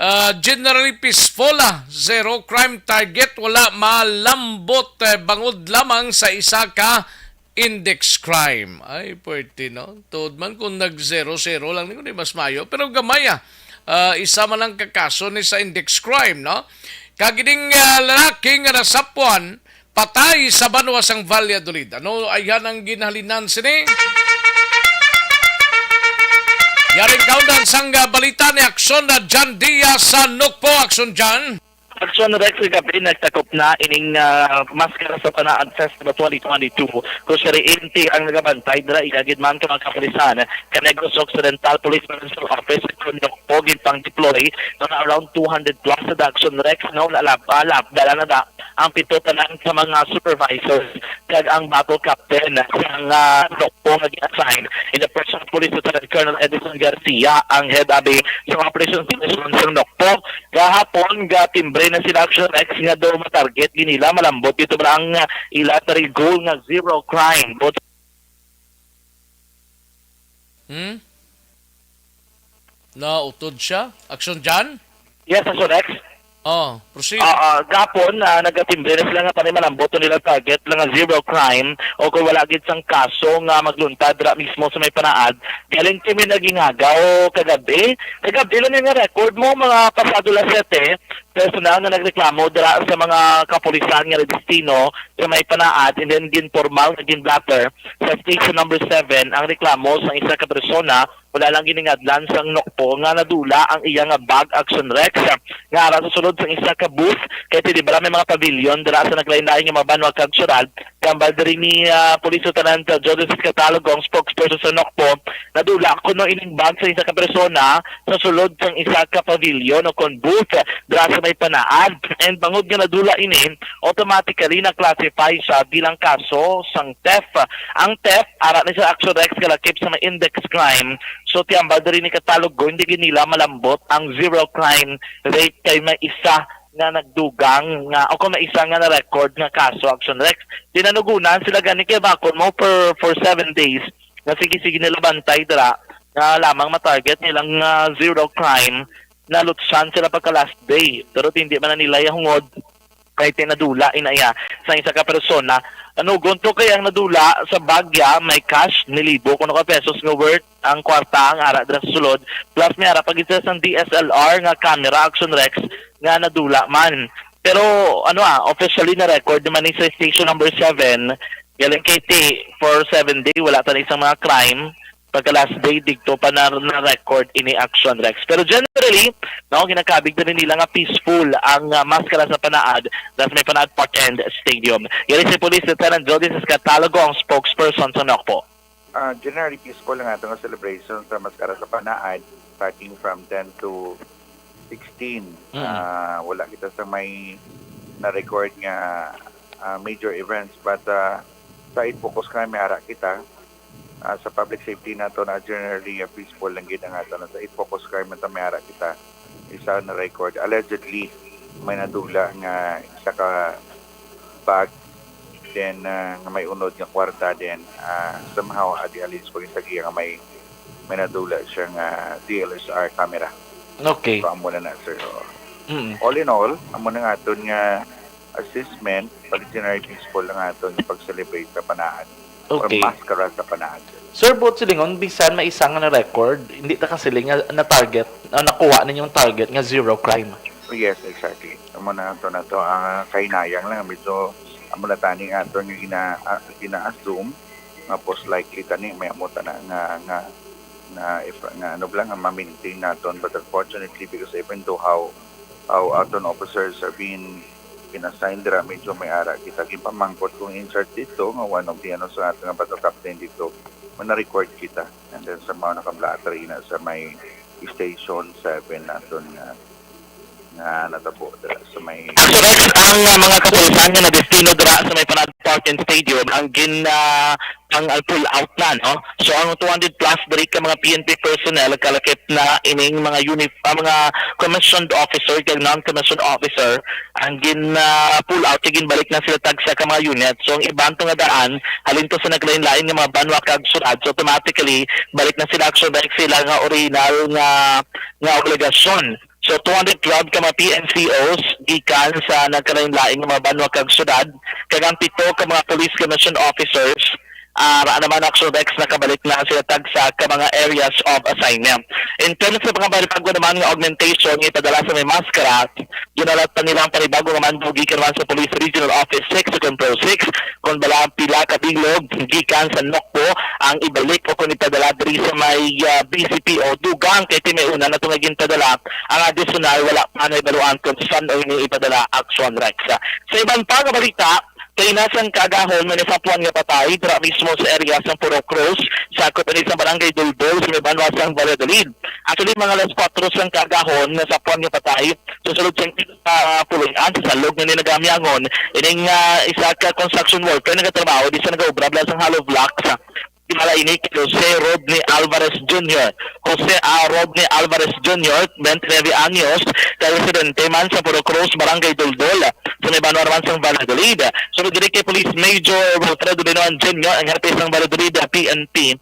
Ah, generally peaceful, ah. Zero crime target, wala malambot, eh, bangod lamang sa isa ka index crime. Ay, pwerte, no? Tuod man kung nag-zero-zero lang, ni mas mayo. Pero gamay, ah. Ah, isa man ang kakaso ni sa index crime, no? Kag ining, ah, lalaki nga nasapwan, patay sa banwa sang Valladolid. Ano ayhan ang ginhalinan sini? Yaring kaundan sang, ah, balita ni Aksyon na John Diaz sa Nukpo. Aksyon, John. Aksyon Rex, kagabi nagtakop na ining, ah, Maskara sa Panaad Festival twenty twenty-two. Kung siya rin ang nagabantay dira, iya gid man ang mga kapulisan. Kanegros Occidental Police Provincial Office, kung Nukpo, ginpang-deploy mga around two hundred plus sa Aksyon Rex, no, nalab-, alab, dala na da ang pito tanan sa mga supervisors kag ang battle captain sang, ah, Nukpo nga gi-assign in the person of Police Lieutenant Colonel Edison Garcia, ang head abi sa Operations Division sang Nukpo. Gahapon, gatimbre na sila Action X nga daw matarget ginila malambot dito ba ang, ah, ila tari goal nga zero crime. But Hmm? Nautod siya? Action John? Yes, Action X. Oh, proceed. Ah, ah, gapon, ah, nagatimbre na sila nga panay malambot to nila target lang nga zero crime o kung wala gid sang kaso nga magluntad ra mismo sa may panaad. Galing kami naging hagaw kagabi. Kagabi lang nga record mo, mga pasado las siyete, personal nga nagreklamo dira sa mga kapulisan nga destino sa may panaad, and then ginpormal nga ginblatter sa station number seven ang reklamo sang isa ka persona. Wala lang giningadlan sang Nokpo nga nadula ang iya nga bag, Action Rex, nga ara sa sulod sang isa ka booth kay ti di ba may mga pavilion dira sa naglain-lain nga mga banwa kag syudad. Tambal diri ni, ah, Police Lieutenant Joseph Catalogo, ang spokesperson sa Nokpo, nadula kuno ining bag sa isa ka persona sa sulod sang isa ka pavilion o kon booth dira sa may panaad. And bangod nga nadula ini, automatically na-classify siya bilang kaso sang theft. Ang theft, ara ni sa Action Rex, kalakip sa may index crime. So, ti ambal diri ni Catalogo, hindi gid nila malambot ang zero crime rate kay may isa nga nagdugang nga, o kung may isa nga na-record nga kaso, Action Rex. Tinanugunan sila gani kay bakon mo for, for seven days nga sige-sige nila bantay dira nga lamang matarget nilang, ah, zero crime, nalutsan sila pagka last day. Pero hindi man na nila ihungod kay tinadula inaya sa isa ka persona. Ano, gunto kay ang nadula sa bagya may cash ni libo kuno ka pesos nga worth ang kwarta ang ara dira sa sulod. Plus may ara pa gid sila sang D S L R nga camera, Action Rex, nga nadula man. Pero ano, ah, officially na record naman ni sa station number seven. Galing kay ti for seven day, wala ta na isang mga crime. Pagka last day, digto pa na, na record ini, Action Rex. Pero generally, no, ginakabig na rin nila nga peaceful ang, ah, maskara sa Panaad, sa may Panaad Park and Stadium. Galing si Police Lieutenant Jody Siscatalogo, ang spokesperson sa Nokpo. Ah, generally peaceful ang ato nga celebration sa Maskara sa Panaad, starting from ten to sixteen. Mm. Ah, wala kita sa may na-record nga, ah, major events, but, ah, sa it focus crime may ara kita. Ah, sa public safety nato na generally, ah, peaceful lang gid ang ato. Sa it focus crime nato may ara kita. Isa na record. Allegedly, may nadula nga isa ka bag, then, ah, nga may unod nga kwarta, then, ah, somehow, adi alis ko yung tagiya nga may, may nadula siya nga D S L R camera. Okay. So, amo na na, sir. Oo. Mm. All in all, amo na nga aton nga assessment, pag generally peaceful lang aton nga pag-celebrate sa Panaad. Okay. Or maskara sa Panaad. Sir, buot silingon, bisan may isa nga na-record, hindi ta kasiling nga na-target, ah, nakuha ninyong target nga zero crime. Yes, exactly. Amo na to, na to ang kahinayang lang. Medyo amo na tani nga ato nga gina-, ah, gina-assume nga most likely tani may amo ta na nga, nga, nga if, nga ano lang, nga ma-maintain naton. But unfortunately, because even though how, how aton officers are being in-assign dira, medyo may ara kita. Ginpamangkot kong in charge dito, nga one of the, ano, sa aton nga battle captain dito, nga na-record kita. And then somehow nakablatter ina sa may station seven naton nga, nga natabo dira sa may Actually, ang, uh, mga kapulisan nga nadestino dira sa may Panaad Park and Stadium, ang gin, uh, ang, uh, pull out na, no? So, ang two hundred plus diri ka mga P N P personnel, kalakip na ining mga uni-, ah, mga commissioned officer kag non-commissioned officer, ang gin, ah, pull out, kag ginbalik na sila tagsa ka mga unit. So, ang iban to nga daan, halin to sa naglain-lain nga mga banwa kag syudad, so automatically, balik na sila, actually, balik sila nga original nga, nga obligasyon. So, two hundred twelve ka mga P N C Os gikan sa nagkalain-lain nga mga banwa kag syudad, kag ang pito ka mga police commission officers, ah, ra naman, Action Rex, nakabalik na sila tagsa ka mga areas of assignment. In terms sa mga panibag-o naman nga augmentation nga ipadala sa may maskara, ginalat pa nila ang panibag-o nga mando gikan naman sa Police Regional Office six o kon PRO six, kon bala pila ka bilog gikan sa Nokbo ang ibalik o kon ipadala diri sa may, ah, B C P O. Dugang kay ti may una na to nga ginpadala ang additional, wala pa nahibaluan kung san-o ini ipadala, Action Rex. Sa iban pa nga balita, kay nasang kaagahon may nasapuan nga patay dira mismo sa area sang Purok Rose, sakop ini sa Barangay Duldol, sa may banwa sang Valladolid. Actually, mga alas kuwatro sang kaagahon, nasapuan nga patay sa sulod sang, ah, puloy-an sa salog nga ninagamyangon ining, ah, isa ka construction worker nagatrabaho di sa nagaobra bala sang hollow blocks. Kilala ini kay Jose Rodney Alvarez Junior. Jose, ah, Rodney Alvarez Junior, twenty nine anyos, kay residente man sa Purok Rose, Barangay Duldol, sa may banwa naman sang Valladolid. Sunod diri kay Police Major Wilfredo Binoan Junior, ang hepe sang Valladolid P N P,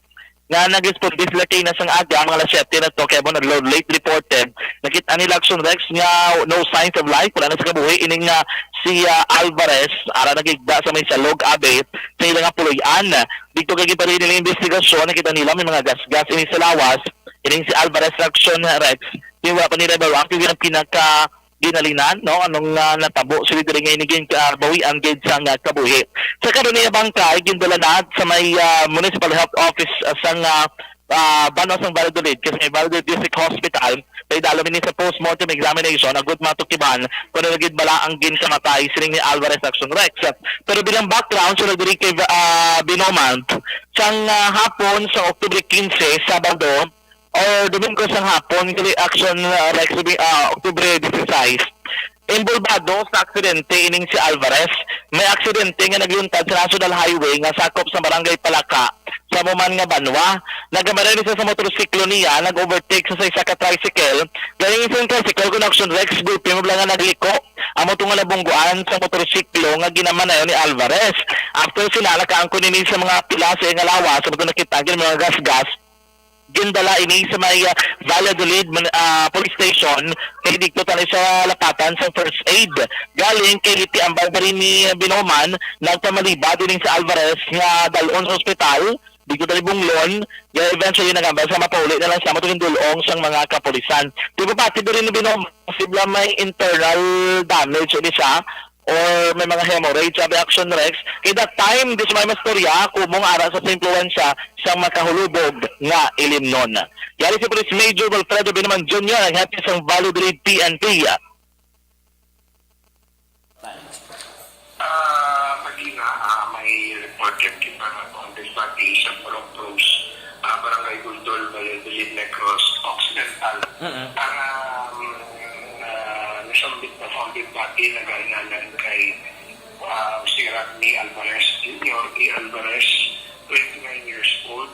nga nagresponde sila kay nasang aga, mga alas siyete na to, kay mo nag-load late reported. Nakita nila, Action Rex, nga no signs of life, wala na sa kabuhi. Ining nga si, ah, Alvarez, ara nagigda sa may salog, abi, sa ila nga puloy-an. Dito kay giparin nila investigasyon, nakita nila may mga gasgas ini sa lawas. Ining si Alvarez, Action Rex, di wala pa nila ba ang pinaka ginalinan, no? Anong, ah, natabo sila diri nga inigin, ah, bawian gid sa nga kabuhi. Sa karon niya bangkay, gindala na sa may, ah, Municipal Health Office, ah, sang, ah, ah, banwa sang Valladolid, kasi may Valladolid District Hospital, may dalo ini sa postmortem examination, agud matukiban kung ano gid bala ang ginkamatay sining ni Alvarez, Action Rex. Pero bilang background, sunod diri kay, ah, Binoman, sang, ah, hapon sa Oktubre quince, Sabado, or Domingo sang hapon, kay Action, ah, Rex, ah, Oktubre dieciséis, involbado sa aksidente ining si Alvarez. May aksidente nga nagluntad sa National Highway nga sakop sa Barangay Palaka, sa amo man nga banwa. Nagamaneho siya sa motorsiklo niya, nag-overtake sa isa ka tricycle. Galing sa tricycle, kon Action Rex, gulpi mo lang nga nagliko. Amo to nga nabungguan sa motorsiklo nga ginamanayo ni Alvarez. After sila, nakaangkon ini sa mga pila sa iyang lawas, sa mga nakita ang mga gasgas. Gindala ini sa may, ah, Valladolid Mun-, ah, Police Station, kay dito tani sa lapatan sa first aid. Galing kay iti ang barbarin ni Binoman, nagpamalibad ining sa Alvarez nga dalon sa ospital, dito tani Bunglon, nga eventually nagambal sa mapauli na lang sa matulindulong sang mga kapulisan. Di ba pati diri ni Binoman, posible may internal damage ini siya, or may mga hemorrhage, sabi Action Rex. Kay that time, di sa may mastorya, kumong ara sa impluwensya sang makahulubog nga ilimnon. Yari si Police Major Wilfredo Binaman Junior, ang hepe sang Valladolid P N P. Ah, pag-ina, ah, may report yan kita nga kung this body sa Purok Rose, ah, Barangay Duldol, Valladolid, Negros Occidental. Mm-mm. Ang, um, ah, nasambit na founded body nagahinganan kay, ah, si Rodney Alvarez Junior, A. Alvarez, twenty-nine years old,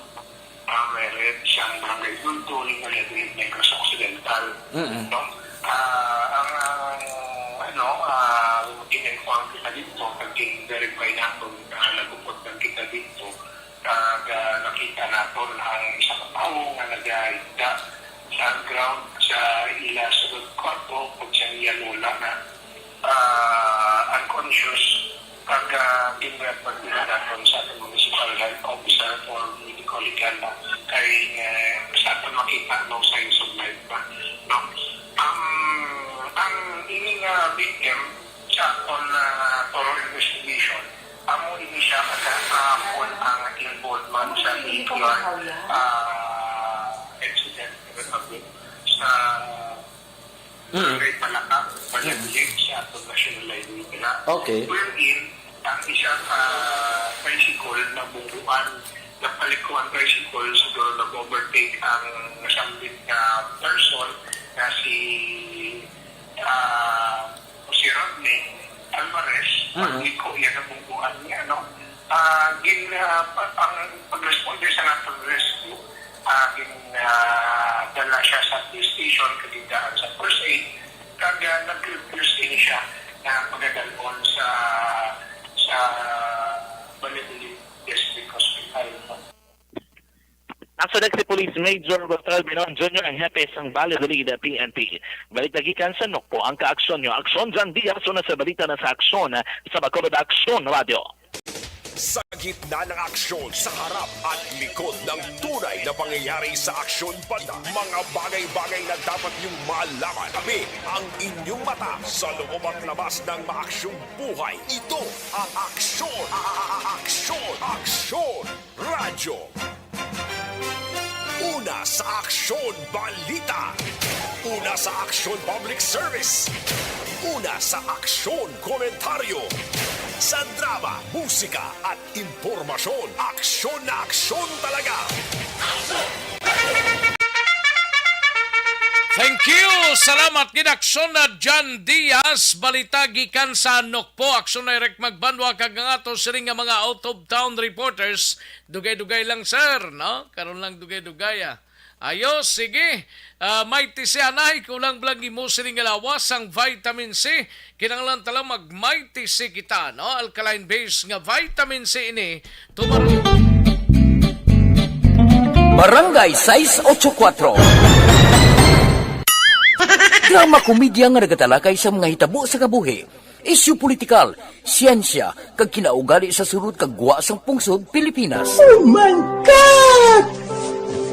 ah, married, sa Barangay Duldol, Valladolid, Negros Occidental. Mm-mm. No? Ah, ang, ah, ano, ah, in-inform kita dito, pag-verify natin, ah, nagupot lang kita dito, kag, ah, nakita naton ang isa ka tawo nga nagaigda sa ground sa ila sulod kwarto, kag sa iya lola na, ah, unconscious, kag, ah, gin-refer nila naton sa aton municipal health officer for medical legal na kay, eh, sa aton makita, no signs of life pa, no? Ang, ang ini nga victim, sa aton, ah, thorough investigation, amo ini siya kagahapon ang involvement sa A P R, ah, incident, sa Mm. Barangay Palaka, Valladolid, sa aton National Highway nila. Okay. Wherein, ang isa ka tricycle nabungguan, nagpaliko ang tricycle, siguro nag-overtake ang nasambit nga person nga si, ah, si Rodney Alvarez. Mm. Pagliko yan, nabungguan niya, no? Ah, gin-, ah, pa-, ang pag-responde sa naton rescue, ah, gin-, ah, dala siya sa police station, kagindaan sa first aid, kag, ah, nag-refuse ini siya na pagadalon sa, sa Valladolid District Hospital. Sa next si Police Major Rafael Binon Junior, ang hepe sang Valladolid P N P. Balita gikan sa Nokpo, ang kaaksyon nyo. Aksyon Jan Diaz, una sa balita na sa aksyon sa Bacolod Aksyon Radio. Sa gitna ng aksyon, sa harap at likod ng tunay na pangyayari sa aksyon banda, mga bagay-bagay na dapat niyong malaman. Kami ang inyong mata sa loob at labas ng maaksyong buhay. Ito ang aksyon, a- a- a- aksyon, aksyon, radyo. Una sa aksyon, balita. Una sa aksyon, public service. Una sa aksyon, komentaryo. Sa drama, musika, at impormasyon, aksyon na aksyon talaga. Thank you! Salamat gid, Aksyon na John Diaz. Balita gikan sa Nokpo. Aksyon na Eric Magbanwa kag ang ato siring nga mga out-of-town reporters. Dugay-dugay lang, sir, no? Karon lang dugay-dugay, ah. Ayos, sige. Ah, Mighty C, anay, kulang lang imo sining lawas ang vitamin C. Kinahanglan ta lang mag Mighty C kita, no? Alkaline base nga vitamin C ini. Tumaro. Barangay sais ocho kuatro. Drama komedya nga nagatalakay sa mga hitabo sa kabuhi, isyu politikal, siyensya, kag kinaugali sa sulod kag gwa sang pungsod Pilipinas. Oh my God!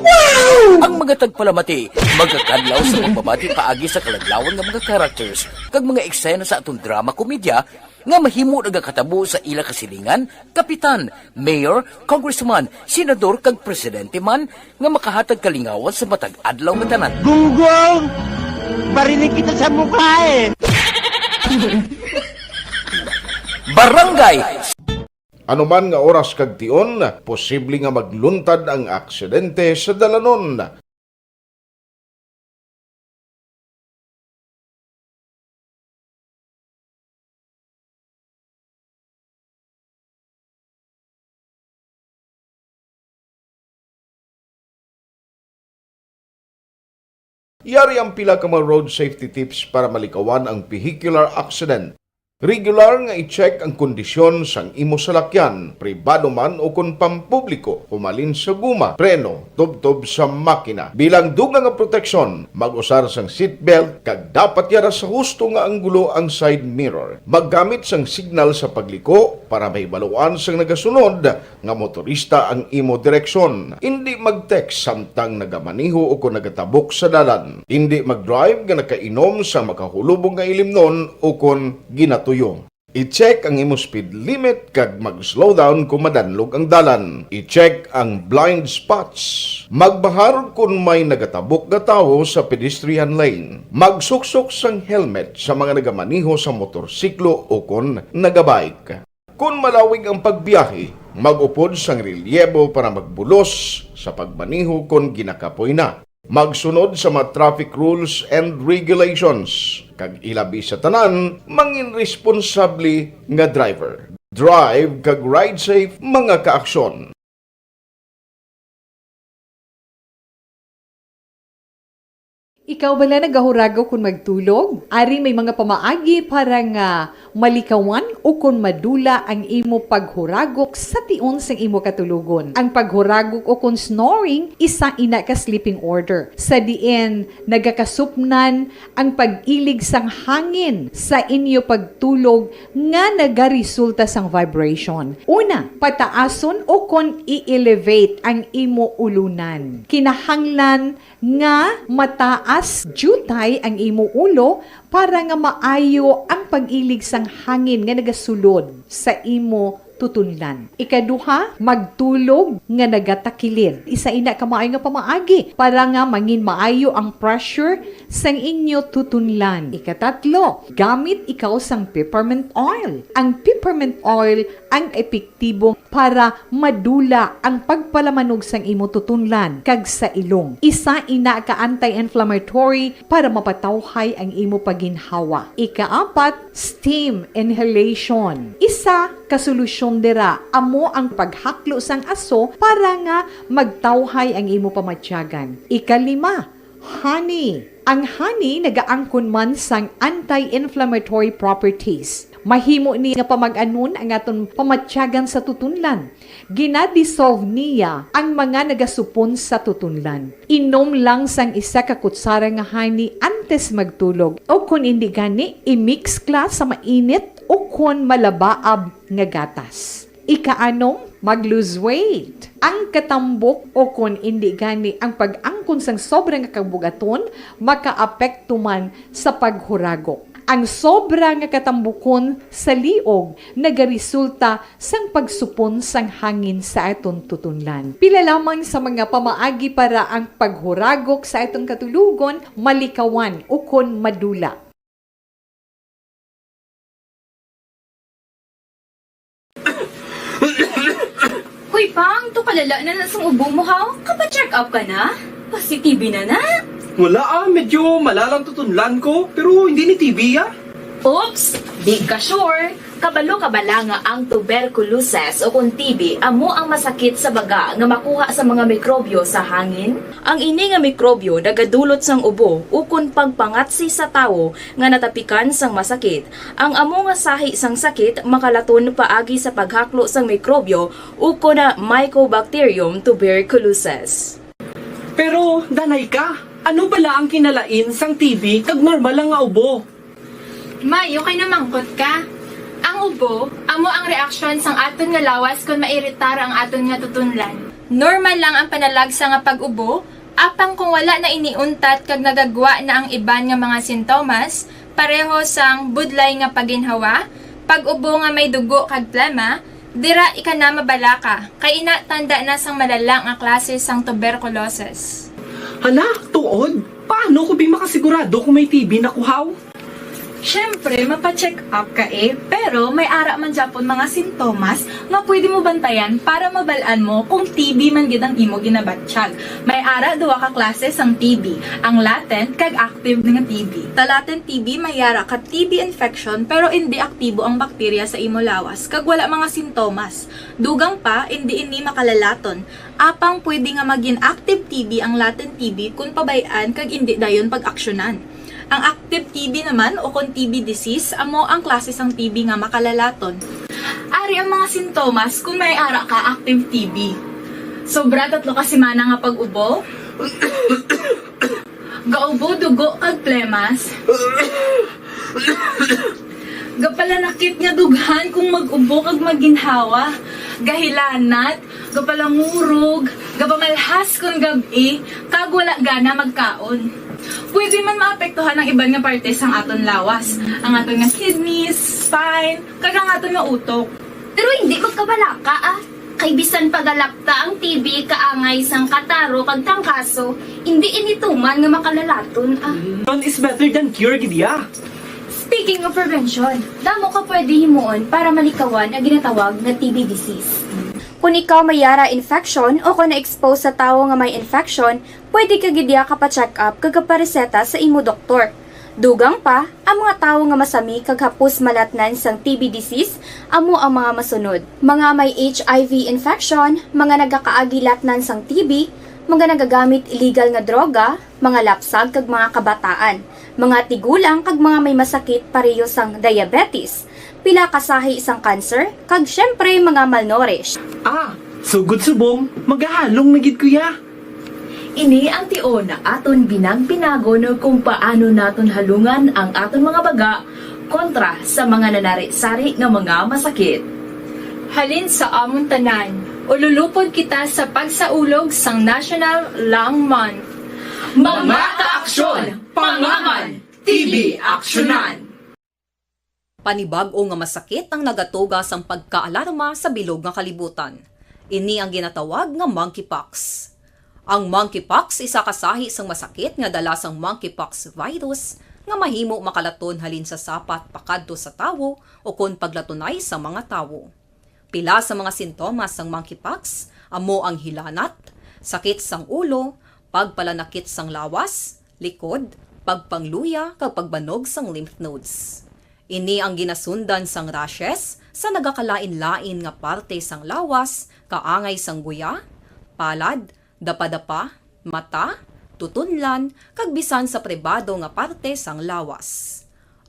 Wow! Ang mga tagpalamati magakadlaw sa pagbabati paagi sa kaladlawan nga mga characters kag mga eksena sa aton drama komedya nga mahimo nagakatabo sa ila kasilingan, kapitan, mayor, congressman, senador, kag presidente man nga makahatag kalingawan sa matag adlaw nga tanan. Gunggong! Barinig kita sa mukha eh! Barangay. Ano man nga oras kag tion, posible nga magluntad ang aksidente sa dalanon. Yari ang pila ka mga road safety tips para malikawan ang vehicular accident. Regular nga i-check ang kondisyon sang imo salakyan, pribado man o kon pampubliko, humalin sa guma, preno, tubtob sa makina. Bilang dugang nga proteksyon, mag-usar sang seatbelt kag dapat yara sa husto nga anggulo ang side mirror. Maggamit sang signal sa pagliko para mahibaluan sang nagasunod nga motorista ang imo direksyon. Indi mag-text samtang nagamaneho o kon nagatabok sa dalan. Indi mag-drive nga nakainom sang makahulubong nga ilimnon o kon ginatuyo. I-check ang imo speed limit kag mag-slow down kon madanlog ang dalan. I-check ang blind spots. Magbahar kon may nagatabok nga tawo sa pedestrian lane. Magsuksok sang helmet sa mga nagamaneho sa motorsiklo o kon nagabike. Kon malawig ang pagbiyahe, mag-upod sang relyebo para magbulos sa pagmaneho kon ginakapoy na. Magsunod sa mga traffic rules and regulations, kag ilabi sa tanan, mangin responsable nga driver. Drive kag ride safe, mga kaaksyon. Ikaw bala nagahuragok kon magtulog? Ari may mga pamaagi para nga malikawan o kon madula ang imo paghuragok sa tion sang imo katulogon. Ang paghuragok o kon snoring, isa ina ka sleeping order, sa diin nagakasupnan ang pag-ilig sang hangin sa inyo pagtulog nga nagaresulta sang vibration. Una, pataason o kon i-elevate ang imo ulunan. Kinahanglan nga mataas diutay ang imo ulo para nga maayo ang pag-ilig sang hangin nga nagasulod sa imo tutunlan. Ikaduha, magtulog nga nagatakilid. Isa ina ka maayo nga pamaagi para nga mangin maayo ang pressure sang inyo tutunlan. Ikatatlo, gamit ikaw sang peppermint oil. Ang peppermint oil ang epektibo para madula ang pagpalamanog sang imo tutunlan kag sa ilong. Isa ina ka anti-inflammatory para mapatawhay ang imo paginhawa. Ikaapat, steam inhalation. Isa ka solusyon dira amo ang paghaklo sang aso para nga magtawhay ang imo pamatyagan. Ikalima, honey. Ang honey nagaangkon man sang anti-inflammatory properties. Mahimo ni nga pamag-anon ang aton pamatyagan sa tutunlan. Gina-dissolve niya ang mga nagasupon sa tutunlan. Inom lang sang isa ka kutsara nga honey antes magtulog, o kon indi gani, i-mix ka sa mainit o kon malabaab nga gatas. Ikaanom, mag-lose weight. Ang katambok o kon indi gani ang pag-angkon sang sobra nga kabug-aton makaapekto man sa paghuragok. Ang sobra nga katambukon sa liog nagaresulta sang pagsupon sang hangin sa aton tutunlan. Pila lamang sa mga pamaagi para ang paghuragok sa aton katulogon malikawan ukon madula. Hoy, Pang, to kalala na na sang ubo mo, ha? Kapa-check up ka na? Pasi-T B na na? Wala, ah, medyo malalang tutunlan ko, pero hindi ni T B, ah. Oops! Di ka sure? Kabalo ka bala nga ang tuberculosis o kon T B amo ang masakit sa baga nga makuha sa mga mikrobyo sa hangin? Ang ini nga mikrobyo nagadulot sang ubo ukon pagpangatsi sa tawo nga natapikan sang masakit. Ang amo nga sahi sang sakit makalaton paagi sa paghaklo sang mikrobyo ukon Mycobacterium tuberculosis. Pero, danay ka, ano bala ang kinalain sang T B kag normal lang nga ubo? May, okay na mangkot ka. Ang ubo, amo ang reaksyon sang aton nga lawas kon mairitar ang aton nga tutunlan. Normal lang ang panalagsa nga pag-ubo, apang kung wala na ini untat kag nagagwa na ang iban nga mga sintomas, pareho sang budlay nga paginhawa, pag-ubo nga may dugo kag plema, dira ika na mabalaka, kay ina tanda na sang malala nga klase sang tuberculosis. Hala, tuod? Paano ko bi makasigurado kung may T B na ko, haw? Siyempre, mapa-check up ka, eh, pero may ara man gyapon mga sintomas nga pwede mo bantayan para mabal-an mo kung T B man gid ang imo ginabatyag. May ara duha ka klase sang T B, ang latent kag active nga T B. Sa latent T B, may ara ka T B infection pero indi aktibo ang bakterya sa imo lawas kag wala mga sintomas. Dugang pa, indi ini makalalaton. Apang pwede nga magin active T B ang latent T B kon pabay-an kag indi dayon pag-aksyonan. Ang active T B naman, o kon T B disease, amo ang klase sang T B nga makalalaton. Ari ang mga sintomas kon may ara ka active T B. Sobra tatlo ka semana nga pag-ubo. Gaubo dugo kag plemas. Gapalanakit nga dughan kung mag-ubo kag maginhawa. Gahilanat, gapalangurog, gapamalhas kon gab-i, kag wala gana magkaon. Pwede man maapektuhan ang iban nga parte sang aton lawas, ang aton nga kidneys, spine, kag ang aton nga utok. Pero hindi magkabalaka, ah. Kay bisan pagalakta ang T B kaangay sang kataro kag trangkaso, hindi ini tuman nga makalalaton, ah. Prevention is better than cure, gid ya. Speaking of prevention, damo ka pwede himuon para malikawan ang ginatawag nga T B disease. Kon ikaw may ara infection o kon na-expose sa tawo nga may infection, pwede ka gid ya kapa-check up kag kapareseta sa imo doktor. Dugang pa, ang mga tawo nga masami kag hapos malatnan sang T B disease amo ang mga masunod: mga may H I V infection, mga nagakaagilatnan sang T B, mga nagagamit illegal nga droga, mga lapsag kag mga kabataan, mga tigulang kag mga may masakit pareho sang diabetes, pila ka sahi sang cancer, kag siyempre mga malnourished. Ah, sugod subong, magahalong na gid ko ya. Ini ang tion nga aton binag-binagon kung paano naton halungan ang aton mga baga kontra sa mga nanari-sari nga mga masakit. Halin sa amon tanan, ululupod kita sa pagsaulog sang National Lung Month. Mga kaaksyon, pangaman, T B aksyonan! Panibag-o nga masakit ang nagatuga sang pagkaalarma sa bilog nga kalibutan. Ini ang ginatawag nga monkeypox. Ang monkeypox isa ka sahi sang masakit nga dala sang monkeypox virus nga mahimo makalaton halin sa sapat pakadto sa tawo ukon paglatunay sa mga tawo. Pila sa mga sintomas sang monkeypox amo ang hilanat, sakit sang ulo, pagpalanakit sang lawas, likod, pagpangluya, kag pagbanog sang lymph nodes. Ini ang ginasundan sang rashes sa nagakalain-lain nga parte sang lawas, kaangay sang guya, palad, dapadapa, mata, tutunlan, kag bisan sa pribado nga parte sang lawas.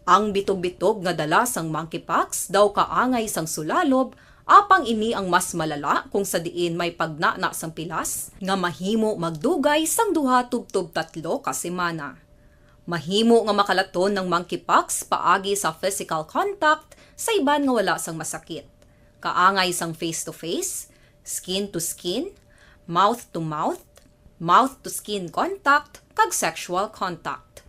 Ang bitog-bitog nga dala sang monkeypox daw kaangay sang sulalob, apang ini ang mas malala kung sa diin may pagnana sang pilas nga mahimo magdugay sang duha tubtob tatlo ka semana. Mahimo nga makalaton ang monkeypox paagi sa physical contact sa iban nga wala sang masakit, kaangay sang face-to-face, skin-to-skin, mouth-to-mouth, mouth-to-skin contact, kag sexual contact.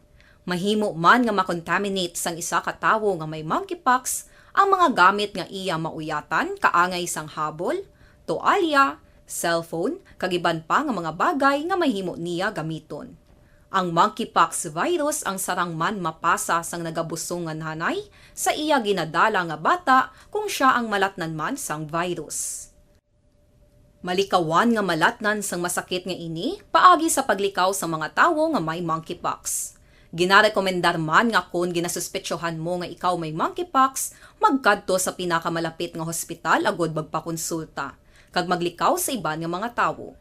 Mahimo man nga makontaminate sang isa ka tawo nga may monkeypox ang mga gamit nga iya mauyatan, kaangay sang habol, toalya, cellphone, kag iban pa nga mga bagay nga mahimo niya gamiton. Ang monkeypox virus ang sarang man mapasa sang nagabusong nga nanay sa iya ginadala nga bata kung sia ang malatnan man sang virus. Malikawan nga malatnan sang masakit nga ini paagi sa paglikaw sa mga tawo nga may monkeypox. Ginarekomendar man nga kon ginasuspetsohan mo nga ikaw may monkeypox, magkadto sa pinakamalapit nga hospital agud magpakonsulta kag maglikaw sa iban nga mga tawo.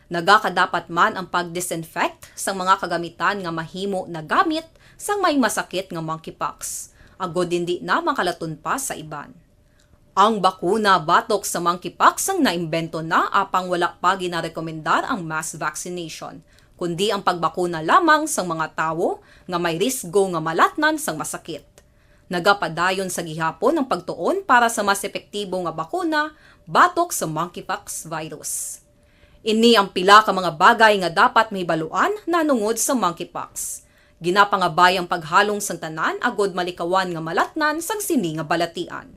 Nagakadapat man ang pag-disinfect sang mga kagamitan nga mahimo nagamit sang may masakit nga monkeypox, agud indi na makalaton pa sa iban. Ang bakuna batok sa monkeypox ang naimbento na, apang wala pa ginarekomendar ang mass vaccination, kundi ang pagbakuna lamang sang mga tawo nga may risgo nga malatnan sang masakit. Nagapadayon sa gihapon ang pagtuon para sa mas epektibo nga bakuna batok sa monkeypox virus. Ini ang pila ka mga bagay nga dapat mahibaluan nahanungod sa monkeypox. Ginapangabay ang paghalong sang tanan agud malikawan nga malatnan sang sini nga balatian.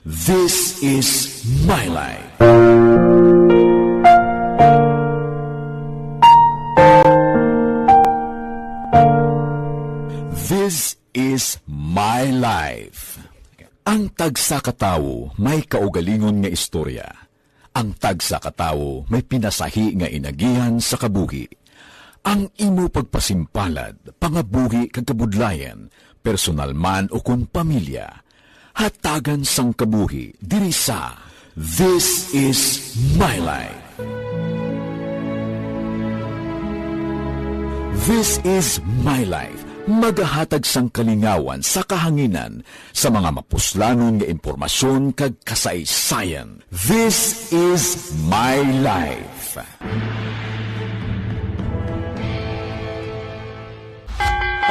This is my life. This is my life. Ang tagsa ka tawo may kaugalingon nga istorya. Ang tagsa ka tawo may pinasahi nga inagihan sa kabuhi. Ang imo pagpasimpalad, pangabuhi kag kabudlayan, personal man ukon pamilya, hatagan sang kabuhi diri sa This Is My Life. This Is My Life, magahatag sang kalingawan sa kahanginan sa mga mapuslanon nga impormasyon kag kasaysayan. This Is My Life.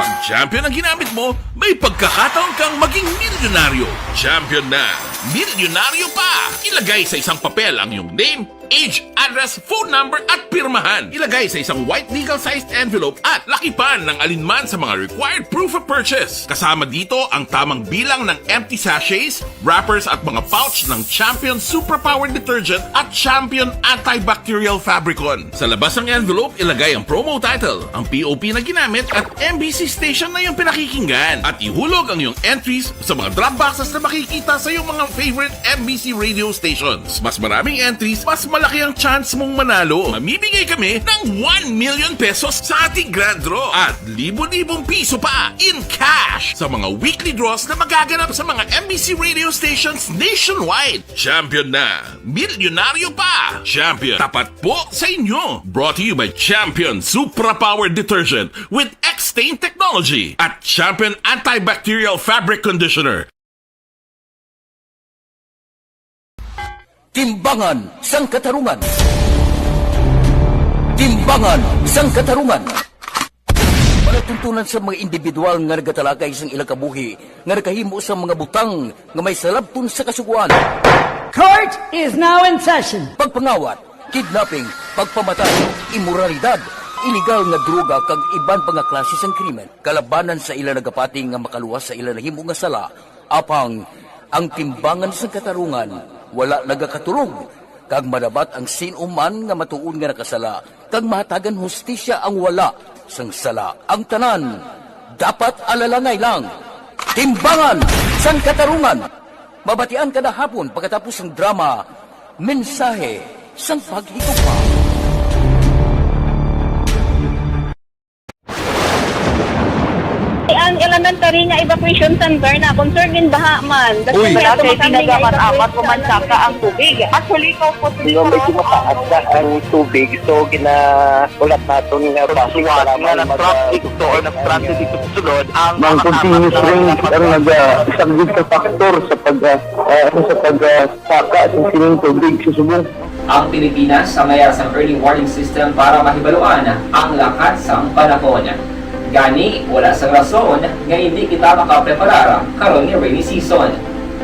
Pag champion ang ginamit mo, may pagkakataon kang maging milyonaryo. Champion na, milyonaryo pa! Ilagay sa isang papel ang iyong name, age, address, phone number, at pirmahan. Ilagay sa isang white legal-sized envelope at lakipan ng alinman sa mga required proof of purchase. Kasama dito ang tamang bilang ng empty sachets, wrappers, at mga pouch ng Champion Suprapower Detergent at Champion Antibacterial Fabricon. Sa labas ng envelope, ilagay ang promo title, ang P O P na ginamit, at M B C station na iyong pinakikinggan. At ihulog ang iyong entries sa mga drop boxes na makikita sa iyong mga favorite M B C radio stations. Mas maraming entries, mas malaki ang chance mong manalo. Mamimigay kami ng one million pesos sa ating grand draw at libo-libong piso pa in cash sa mga weekly draws na magaganap sa mga M B C radio stations nationwide. Champion na! Milyonaryo pa! Champion, tapat po sa inyo! Brought to you by Champion Supra Power Detergent with X-Stain Technology at Champion Antibacterial Fabric Conditioner. Timbangan sang Katarungan. Timbangan sang Katarungan. Palatuntunan sa mga individual nga nagatalakay sang ilang kabuhi nga nakahimo sa mga butang nga may salabton sa Kasugoan. Court is now in session. Pagpangawat, kidnapping, pagpamatay, imoralidad, iligal nga droga, kag iban pa nga klase sang krimen kalabanan sa ila nagapati nga makaluwas sa ila nahimo nga sala. Apang ang timbangan sang katarungan wala nagakatulog, kag madabat ang sin-o man nga matuod nga nakasala, kag mahatagan hustisya ang wala sang sala. Ang tanan dapat alalangay lang. Timbangan sang Katarungan. Mabatian kada hapon pagkatapos sang drama, Mensahe sang Paghigugma. Ang elementary nga evacuation center na concern in baha man. That's Uy. Why Wala ato kay makami nga tinaga man evacuate amat sa human saka ang tubig. Actually, ikaw po Nga medyo mataas na ang tubig, so ginaulat naton nga Pagsuwat nga nag-traffic to or nag-transit ito sa sulod, ang Ang mga continuous rain ang nag-, ah, isang big factor sa pag, ah, ah, ano, sa pag, ah, saka sa sining tubig sa subong. Ang Pilipinas ang mayara sang early warning system para mahibaluan ang lakat sang panahon. Gani, wala sang rason nga indi kita makapreparar karon nga rainy season.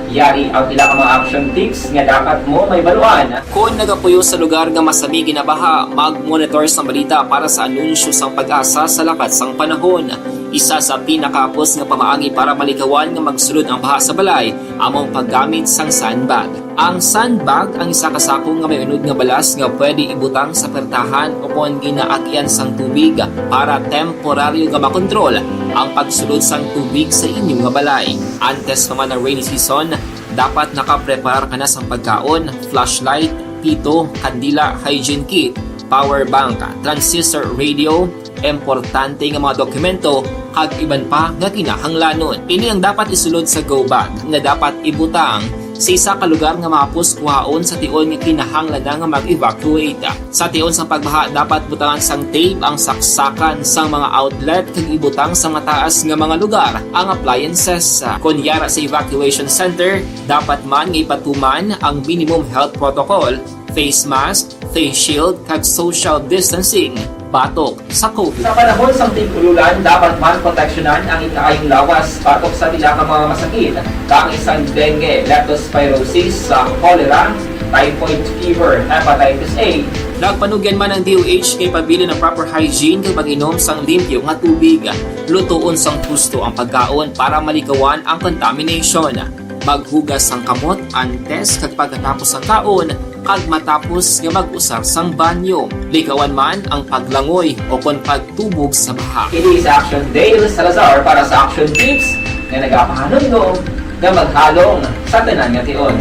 Yari ang pila ka mga action tips nga dapat mo mahibaluan. Kon nagapuyo sa lugar nga masami ginabaha, mag-monitor sang balita para sa anunsyo sang PAGASA sa lakat sang panahon. Isa sa pinakahapos nga pamaagi para malikawan nga magsulod ang baha sa balay amo ang paggamit sang sandbag. Ang sandbag ang isa ka sako nga may unod nga balas nga pwede ibutang sa pertahan o kon ginaagyan sang tubig para temporaryo nga makontrol ang pagsulod sang tubig sa inyo nga balay. Antes pa man ang rainy season, dapat nakapreparar ka na sang pagkaon, flashlight, pito, kandila, hygiene kit, power bank, transistor radio, importante nga mga dokumento, kag iban pa nga kinahanglanon. Ini ang dapat isulod sa go bag nga dapat ibutang sa isa ka lugar nga mahapos kuhaon sa tion nga kinahanglan na nga mag-evacuate. Sa tion sang pagbaha, dapat butangan sang tape ang saksakan sang mga outlet kag ibutang sa mataas nga mga lugar ang appliances. Kon yara sa evacuation center, dapat man nga ipatuman ang minimum health protocol, face mask, face shield, kag social distancing batok sa COVID. Sa panahon sang tig-ululan, dapat man proteksyonan ang ikaayong lawas batok sa pila ka mga masakit, kaangay sang dengue, leptospirosis, sa cholera, typhoid fever, hepatitis A. Nagpanugyan man ang D O H nga ipabilin ang proper hygiene kag pag-inom sang limpyo nga tubig, lutoon sang husto ang pagkaon para malikawan ang contamination. Maghugas sang kamot antes kag pagkatapos sang kaon, kag matapos nga mag-usar sang banyo. Likawan man ang paglangoy o kon pagtubog sa baha. Ini si Action Dale Salazar para sa Action Tips nga nagapahanumdom nga maghalong sa tanan nga tion.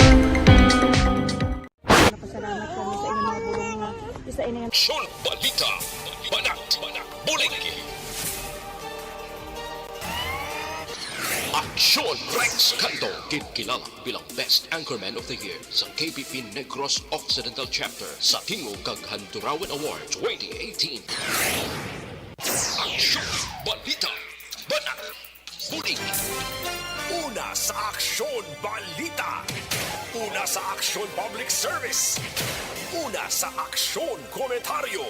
Nagpasalamat kami sa inyong mga bulong nga sa inyong Aksyon, balita, banat, bulig. Aksyon, Rex Canto, ginkilala bilang Best Anchorman of the Year sa K P P Negros Occidental Chapter sa Tingog kag Handurawan Award twenty eighteen. Aksyon, balita, banat, bulig. Una sa Aksyon, balita. Una sa Aksyon, public service. Una sa Aksyon, komentaryo.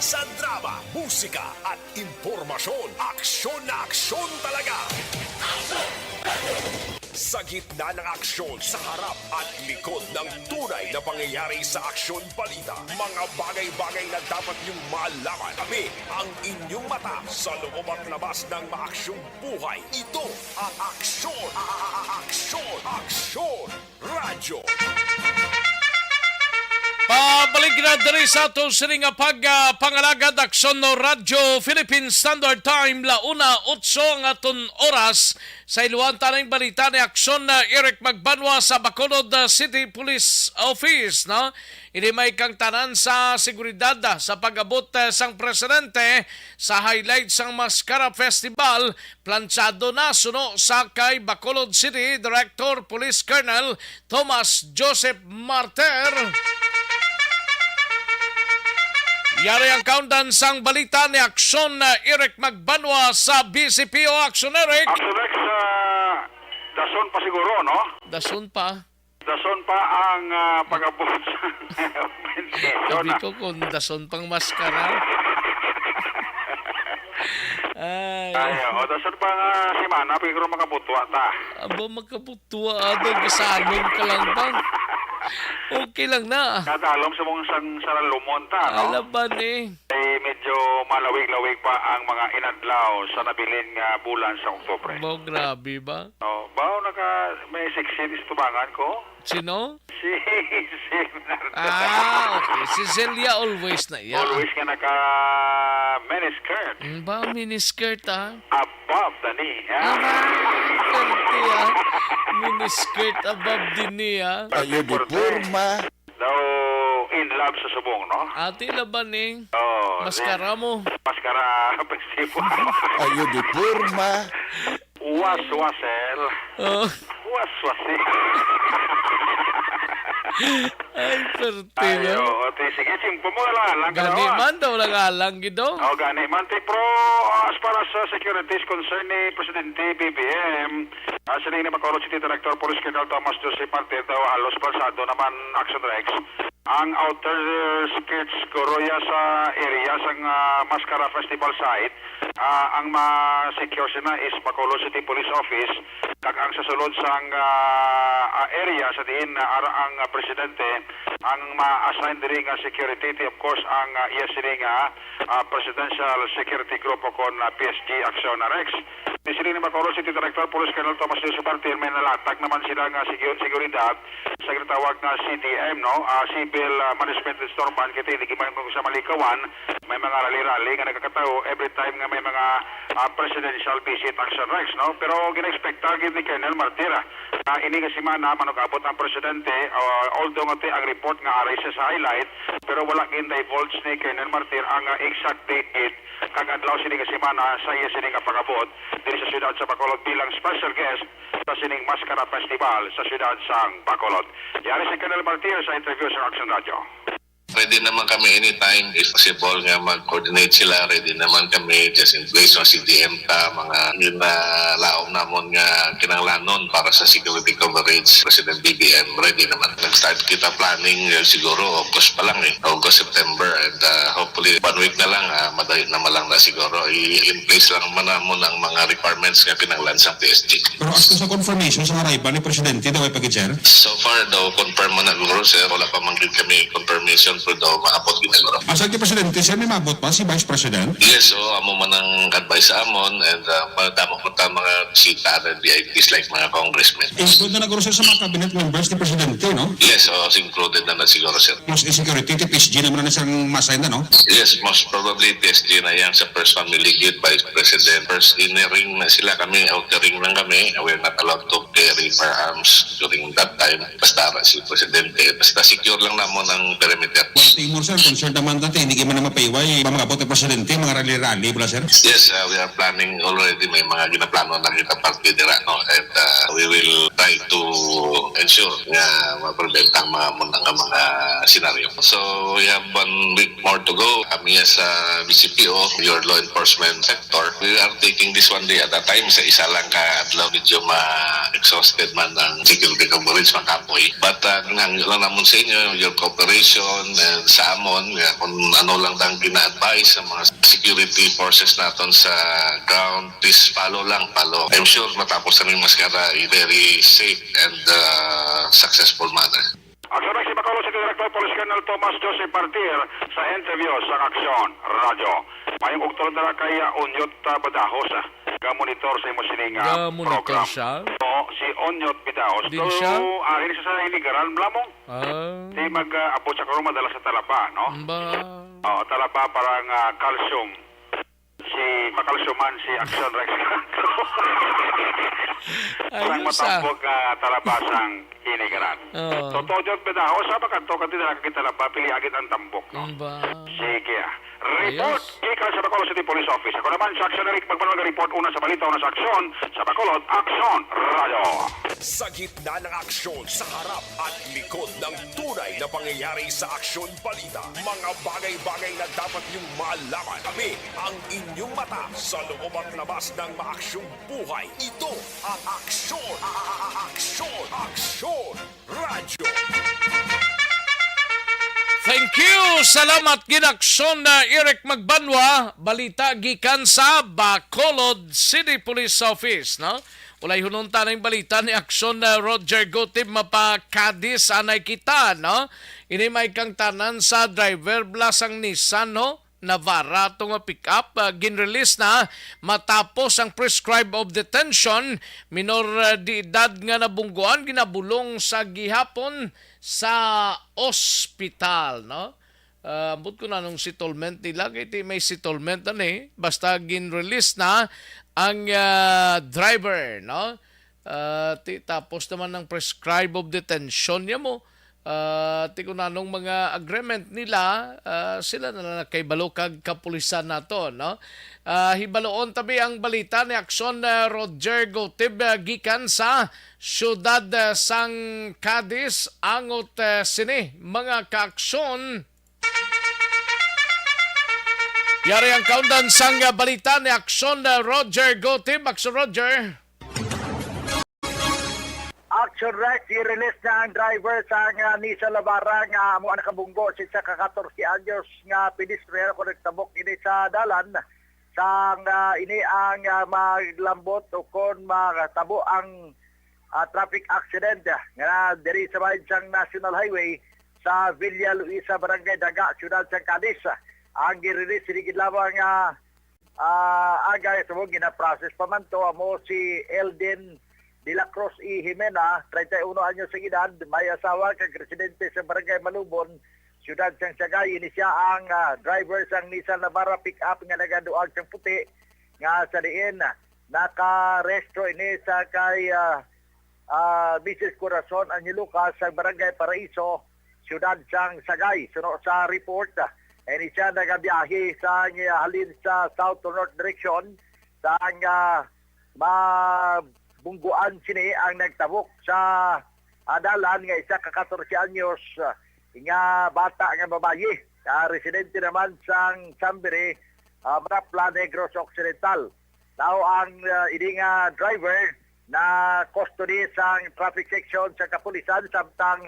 Sa drama, musika, at impormasyon, aksyon na aksyon talaga. Sa gitna ng aksyon, sa harap at likod ng tunay na pangyayari sa Aksyon Balita, mga bagay-bagay na dapat niyong malaman. Kami ang inyong mata sa loob at labas ng maaksyong buhay. Ito ang Aksyon, a-, a-, a-, Aksyon, Aksyon Radyo. Pabalik na diri sa ato sini nga pag, ah, pangalagad, Aksyon Radyo Philippine Standard Time, la una otso ang aton oras. Sa iluhan ta ning balita ni Aksyon, ah, Eric Magbanwa sa Bacolod, ah, City Police Office, no? Ini may kangtanan sa seguridad, ah, sa pag-abot, ah, sang presidente sa highlight sang Mascara Festival, planchado na suno sa kay Bacolod City Director Police Colonel Thomas Joseph Martir. Yari ang kaundan sang balita ni Aksyon, ah, Eric Magbanwa sa B C P O. Aksyon, Eric. Aksyon, Rex, ah, dason pa siguro, no? Dason pa. Dason pa ang, ah, pag-abot sa Sabi ko kung dason pang maskara. Ay. Ay, o, dason pa nga semana, pero makabutwa ta. Aba, makabutwa, ado, gisalong ka lang ba? Okay lang na. Kadalom sa mong sang saralumon ta, no? Alaban eh. Ay, medyo malawig-lawig pa ang mga inadlaw sa nabilin nga bulan sa Oktubre. Ba, grabe ba? Oh, ba, naka, may sexy tubangan ko? Sino? Si, si Bernardo. Ah, okay. Si Celia always na iya. Always nga naka miniskirt. Mm, ba, miniskirt, ah? Above the knee, ha? Ah, swerte, ah. Miniskirt above the knee, ah. Ang uniforma. Daw in Club sa Subong, no? Ati laban ning Oh, maskara mo. Maskara festival. Ayo di porma. Waswasel. Oh. Waswasel. Ay, perte, Ayo, no? Ti, sige, simple mo lang, lang Gani kalawa. Man daw lang alang, Gidong. Oh, gani man, Ti, pero, uh, as far as, uh, security is concerned ni Presidente B B M, uh, siling ni Bacolod City Director Police Colonel Thomas Joseph Martir daw halos balsado naman, Action Rex. Ang outer skirts, Kuroya, sa area sang, ah, Mascara Festival site, ah, ang ma-secure sina is Bacolod City Police Office, kag ang sa sulod sang, ah, ah, area sa diin, ah, ara ang, ah, presidente, ang ma-assign diri nga security, of course, ang, ah, iya sini nga, ah, Presidential Security Group o kon, ah, P S G Action Rex. Di sini ni Bacolod City Director Police Colonel Thomas Joseph Martir, may nalatag naman sila nga sigu-, seguridad sa ginatawag nga C D M, no? Ah, Civil, ah, Management Store Van, kay hindi man ko sa malikawan, may mga rally-rally nga nagakatawo every time nga may mga, ah, presidential visit, Action Rex, no? Pero gina-expectar gid ni Colonel Martir, ah, ini nga semana manug-abot ang presidente, ah, although nga ti ang report nga aray siya sa highlight, pero wala gin-divulge ni Colonel Martir ang, ah, exact date kag adlaw sini nga semana sa iya sini nga pag-abot diri sa siyudad sa Bacolod bilang special guest sa sining Mascara Festival sa siyudad sang Bacolod. Yari si Colonel Martir sa interview sa Action Radio. Ready naman kami anytime. If possible nga mag-coordinate sila, ready naman kami. Just in place, mga C D M ta, mga ginalaom namon nga kinahanglanon para sa security coverage. President B B M, ready naman. Nag-start kita planning, eh, siguro August pa lang eh. August, September, and, uh, hopefully one week na lang, ah, madayo naman lang na siguro. I-, in place lang man namon ang mga requirements nga kinahanglan sa P S G. Pero as to sa confirmation sa arrival ni Presidente, daw ay pag-, sir? So far daw, confirm man na siguro, sir. Wala pa man gid kami confirmation, pero daw maabot gid siguro. Asa kay Presidente, sir, may maabot pa si Vice President? Yes, so amo man ang advice sa amon, and, uh, madamo man ta mga bisita and V I Ps like mga congressmen. Include na naguro, sir, sa mga cabinet members ni Presidente, no? Yes, oh, included na na siguro, sir. Mas security, P S G naman na siyang masign na, no? Yes, most probably P S G na yan sa first family gate, Vice President. First inner ring na sila, kami, outer ring lang kami. We're not allowed to carry firearms during that time. Basta ara si Presidente, basta secure lang namon ang perimeter. Timor, sir, concerned naman dati, hindi man na mapahiway, ba mag-abot ang Presidente, mga rally-rally, bala, sir? Yes, uh, we are planning already. May mga ginaplano na kita parte dira, no? And, uh, we will try to ensure nga ma-prevent ang mga, mga, mga senaryo. So, we have one week more to go. Kami sa B C P O, your law enforcement sector, we are taking this one day at a time. Sa isa lang ka adlaw, medyo ma-exhausted man ang security coverage, makapoy. But, uh, ginahangyo lang namon sa inyo, your cooperation, and sa amon, nga kung ano lang ang gina-advise sa mga security forces naton sa ground, please follow lang, follow. I'm sure matapos na yung maskara, very safe and, uh, successful manner. Aksyon Rex, si Bacolod City Director Police Colonel Thomas Joseph Martir sa interview sa Aksyon Radyo. Mayong ugtulon na kay, ah, Onyot, ah, Badajos, ah, ga-monitor sa imo sining, ah, Ga-monitor program. Siya? Oo, si Onyot Badajos. Din siya? Ari siya sa Hinigaran, Blamong. Ah. Di mag, ah, abot siya karon madala sa Talaba, no? Ba? Oo, Talaba para nga, ah, calcium. Si makalsuman si Action Rex Castro. Parang ayos, ah. Matambok, ah, Talaba sang Hinigaran. Oo. Totoo, John Pedaho, sa ba kadto ka din nakakita na ba? Pili agit ang tambok, no? Ang ba? Sige, ah. Report ayos. Gikan sa Bacolod City Police Office. Ako naman, si Action Eric Magmanuel, report una sa balita, una sa aksyon, sa Bacolod, Aksyon Radio. Sa gitna ng aksyon, sa harap at likod ng tunay na pangyayari sa aksyon balita, mga bagay-bagay na dapat niyong malaman. Kami ang inyong mata sa loob at labas ng maaksyong buhay. Ito ang Aksyon, a-, a-, a-, Aksyon, Aksyon Radyo. Thank you. Salamat gid, Aksyon na Eric Magbanwa. Balita gikan sa Bacolod City Police Office, no? Walay hununta na yung balita ni Aksyon na Roger Gutib, mapakadis anay kita, no? Ini may kangtanan sa driver bala sang Nissan, no? Navara to nga pick-up, ah, ginrelease na matapos ang prescribe of detention. Minor, ah, de edad nga nabungguan, ginabulong sa gihapon sa ospital, no? Ah, ambot ko na nung settlement nila, kay ti may settlement na ni. Basta gin-release na ang, ah, driver, no? Ah, ti, tapos naman ang prescribe of detention niya mo, ah, ti kun anong mga agreement nila, ah, sila na lang nakahibalo kag kapulisan nato, no? Ah, hibaluon tabi ang balita ni Aksyon, ah, Roger Gutib, ah, gikan sa siyudad, ah, sang Cadiz. Angot, ah, sini, mga kaaksyon. Yari ang kaundan sang, ah, balita ni Aksyon, ah, Roger Gutib. Aksyon Roger. Action Rex, i-release na ang driver sa nga Nissan Navara nga amo ang nakabunggo sa isa ka katorse anyos nga pedestrian kon nagtabok ini sa dalan. Sang, ah, ini ang, ah, maglambot o kon matabo ang, ah, traffic accident, ah, nga diri sa bahin sang National Highway sa Villa Luisa, Barangay Daga, Siyudad sang Cadiz. Ang gi-release ini gid lamang nga ah, agay sa mo ginaprocess pa man to amo si Elden de la Cruz y Jimena, treinta y uno anyos ang edad, may asawa kag residente sa Barangay Malubon, siyudad sang Sagay. Ini siya ang, ah, driver sang Nissan Navara pick-up nga nagaduag sang puti, nga sa diin nakarehistro ini sa kay, ah, ah, Misis Corazon Angeluca sa Barangay Paraiso, siyudad sang Sagay. Suno sa report, ah, ini siya nagabiyahe sa, halin sa south to north direction, sa nga mabungguan sini ang nagtabok sa, ah, dalan nga isa ka katorse anyos, ah, nga bata nga babayi, ah, residente naman sang Chamberí, ah, Marapla, Negros Occidental. Now, ang, ah, ini nga driver na custody sang traffic section sa kapulisan, samtang,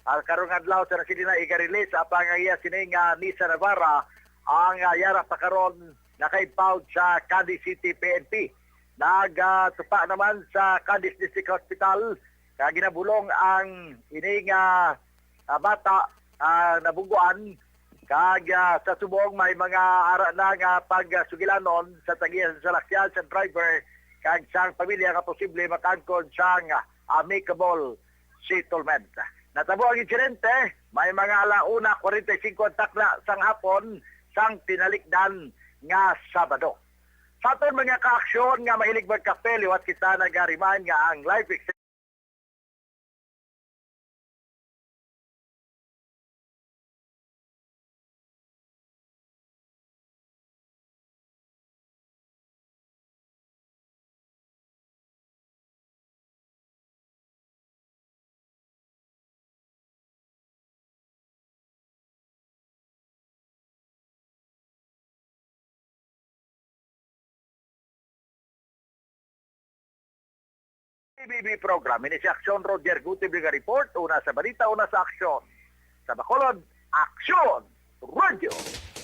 ah, karong adlaw sa sini na iga-release, apang ang iya sini nga Nissan Navara ang, ah, yara pa karon naka-impound sa Cadiz City P N P. Nagatupa naman sa Cadiz District Hospital nga ginabulong ang ini nga, ah, bata, ah, nabungguan, kag, ah, sa subong may mga ara na nga pagsugilanon sa tagiya sa salakyan sa driver kag sang pamilya nga posible makaangkon sang amicable settlement. Natabo ang insidente may mga ala una kwarenta y singko ang takna sang hapon sang tinalikdan nga Sabado. Sa aton mga kaaksyon nga mahilig magkape, liwat kita nagariman nga ang life B B program. Ini si Aksyon Roger Gutib nga report. Una sa balita, una sa aksyon. Sa Bacolod, Aksyon Radyo.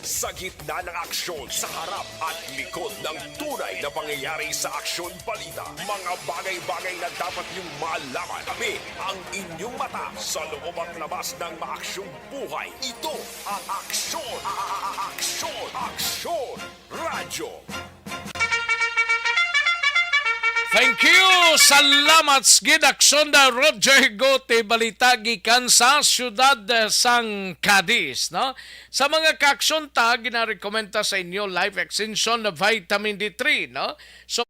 Sa gitna ng aksyon, sa harap at likod ng tunay na pangyayari sa Aksyon Balita, mga bagay-bagay na dapat niyong malaman. Kami ang inyong mata sa loob at labas ng maaksyong buhay. Ito ang Aksyon, a- a- a- Aksyon, Aksyon Radyo. Thank you. Salamat sa gid, Aksyon na Roger Gote. Balita gikan sa siyudad, eh, sang Cadiz, no? Sa mga kaaksyon ta, ginarekomenda sa inyo Life Extension na Vitamin D three, no? So,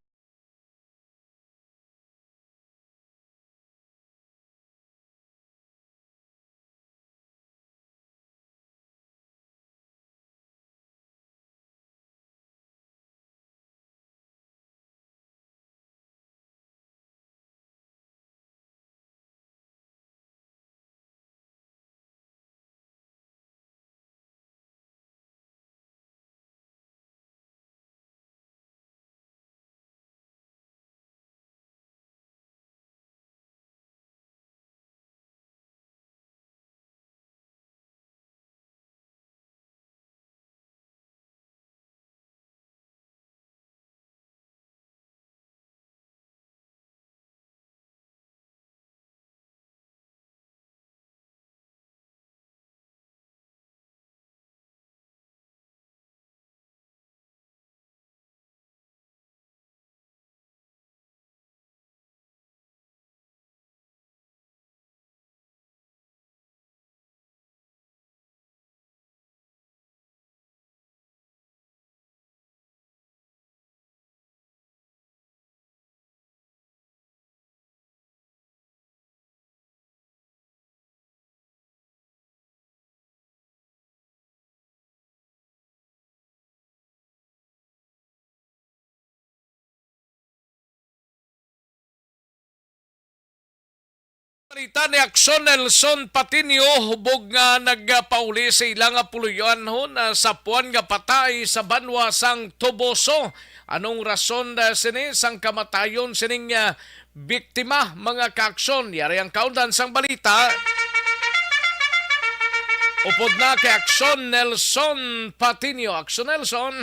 Balita ni Aksyon Nelson Patinio, hubog nga nagpauli sa ila nga puloy-anhon, ah, sa puan nga patay sa banwa sang Toboso. Anong rason, ah, sini sang kamatayon sining, ah, biktima, mga kaaksyon? Yari ang kaundan sang balita. Upod na kay Aksyon Nelson Patinio. Aksyon Nelson.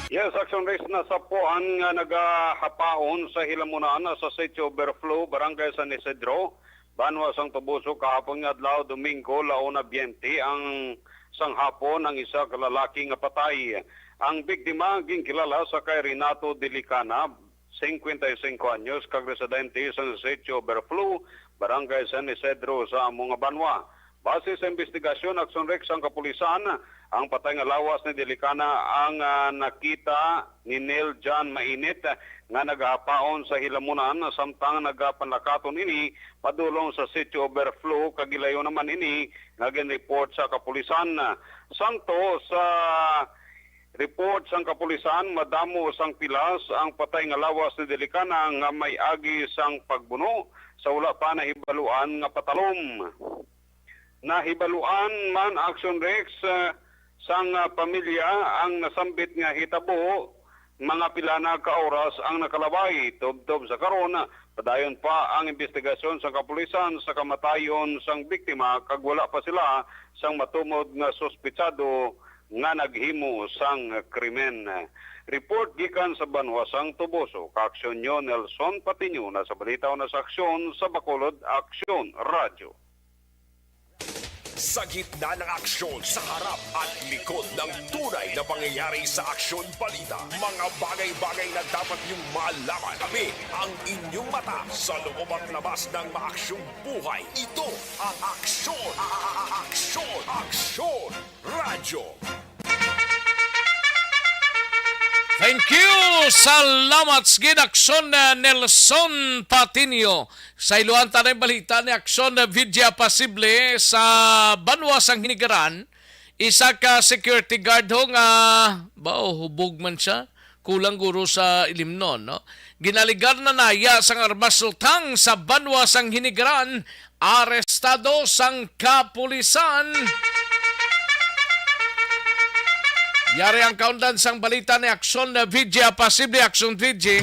Yes, Action Race, nasa puan nga nagahapaon sa hilamunan sa Sitio Overflow, Barangay San Isidro, banwa sang Toboso, kahapon nga adlaw, Domingo, launa biyente ang sang hapon ang isa ka lalaki nga patay. Ang biktima ginkilala sa kay Renato Delicana, cincuenta y cinco anyos, kag residente sa Sitio Overflow, Barangay San Isidro sa amo nga banwa. Base sa investigasyon, Action Rex, ang kapulisan, ang patay nga lawas ni Delicana ang, ah, nakita ni Neil John Mainit nga nagahapaon sa hilamunan samtang nagapanlakaton ini padulong sa Sitio Overflow, kag gilayon naman ini nga ginreport sa kapulisan. Santo sa report sang kapulisan, madamo sang pilas ang patay nga lawas ni Delicana nga may agi sang pagbuno sa wala pa nahibaluan nga patalom. Nahibaluan man, Action Rex, ah, sang, ah, pamilya ang nasambit nga hitabo, mga pila na ka oras ang nakalabay. Tubtob sa karon, padayon pa ang investigasyon sa kapulisan sa kamatayon sang biktima, kag wala pa sila sang matumod nga suspetsado nga naghimo sang krimen. Report gikan sa banwa sang Toboso, kaaksyon nyo Nelson Patiño, na sa balita o na sa aksyon sa Bacolod Aksyon Radyo. Sa gitna ng aksyon, sa harap at likod ng tunay na pangyayari sa Aksyon Balita, mga bagay-bagay na dapat niyong malaman. Kami ang inyong mata sa loob at labas ng maaksyong buhay. Ito ang Aksyon, a-, a-, a-, Aksyon, Aksyon Radyo. Thank you. Salamat sa gid, Aksyon, uh, Nelson Patinio. Sa iluan tanay balita ni Aksyon, uh, Vidya Pasible sa banwa sang Hinigaran, isa ka security guard ho nga, ba, hubog man siya, kulang guro sa ilimnon, no? Ginaligar na naya sang armas lutang sa banwa sang Hinigaran, arestado sang kapulisan. Yari ang kaundan sang balita ni Aksyon, uh, Vidya Pasible. Aksyon, Vidya.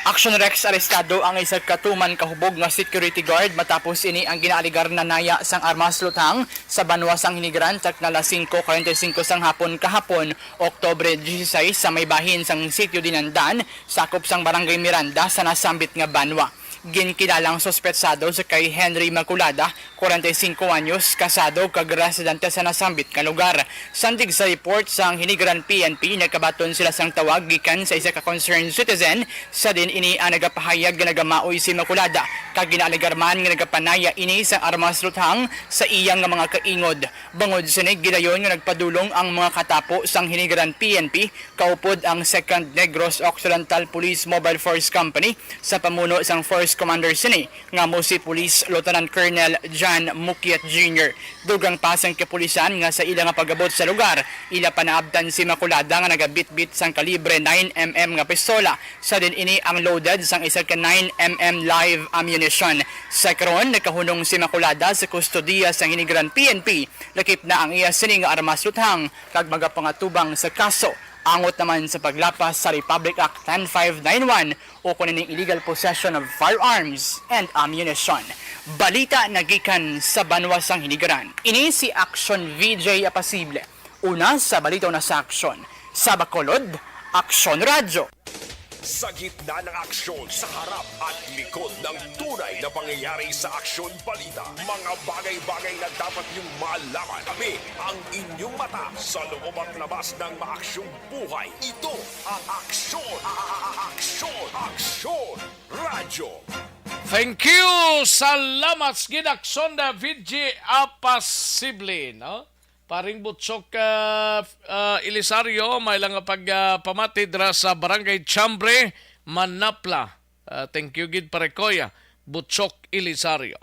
Action Rex, arestado ang isa ka tuman kahubog nga security guard matapos ini ang ginaaligar na naya sang armas lutang sa banwa sang Hinigaran, takna alas singko kwarenta y singko sang hapon kahapon, Oktubre dieciséis, sa may bahin sang Sitio Dinandan, sakop sang Barangay Miranda sa nasambit nga banwa. Ginkilala ang suspetsado sa kay Henry Maculada, kwarenta y singko anyos, kasado kag residente sa nasambit nga lugar. Sandig sa report sang Hinigaran P N P, nagkabaton sila sang tawag gikan sa isa ka concerned citizen, sa diin ini ang nagapahayag nga nagamaoy si Maculada, kag ginaaligar man nga nagapanaya ini sang armas lutang sa iya nga mga kaingod. Bangod sini, gilayon nga nagpadulong ang mga katapo sang Hinigaran P N P, kaupod ang Second Negros Occidental Police Mobile Force Company, sa pamuno sang First Commander sini, nga amo si Police Lieutenant Colonel John Mukiet Junior. Dugang pa sang kapulisan nga sa ila nga pag-abot sa lugar, ila pa naabtan si Maculada nga nagabitbit sang kalibre nine M M nga pistola, sa diin ini ang loaded sang isa ka nine M M live ammunition. Sa karon, nakahunong si Maculada sa kustodiya sang Hinigaran P N P, lakip na ang iya sini nga armas lutang, kag magapangatubang sa kaso angot naman sa paglapas sa Republic Act ten five nine one, o kuno ning illegal possession of firearms and ammunition. Balita nagikan sa banwa sang Hinigaran. Ini si Action V J Apasible. Una sa balita, una sa aksyon. Sa Bacolod, Aksyon Radyo. Sa gitna ng aksyon, sa harap at likod ng tunay na pangyayari sa Aksyon Balita, mga bagay-bagay na dapat niyong malaman. Kami ang inyong mata sa loob at labas ng maaksyong buhay. Ito ang Aksyon, a-, a-, a-, Aksyon, Aksyon Radyo. Thank you. Salamat sa gid, Aksyon na V J Apasible, no? Paring Butchok, ah, ah, Elisario, may lang nga pag, ah, pamati dira sa Barangay Chambre, Manapla. Ah, thank you gid, pare Koy, ah, Butchok Elisario.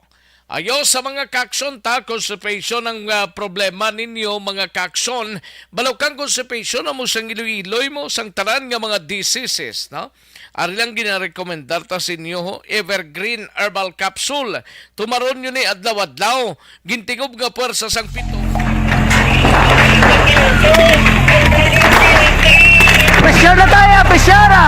Ayo sa mga kakson ta, constipation ang, ah, problema ninyo, mga kakson. Balukang constipation amo sang iloy-iloy mo sang tanan nga mga diseases, no? Ari lang ginarekomendar ta sa inyo, ho, Evergreen Herbal Capsule. Tumaron nyo ni adlaw-adlaw. Gintingob nga puwersa sang pito. Pressure na tayo, pressure na!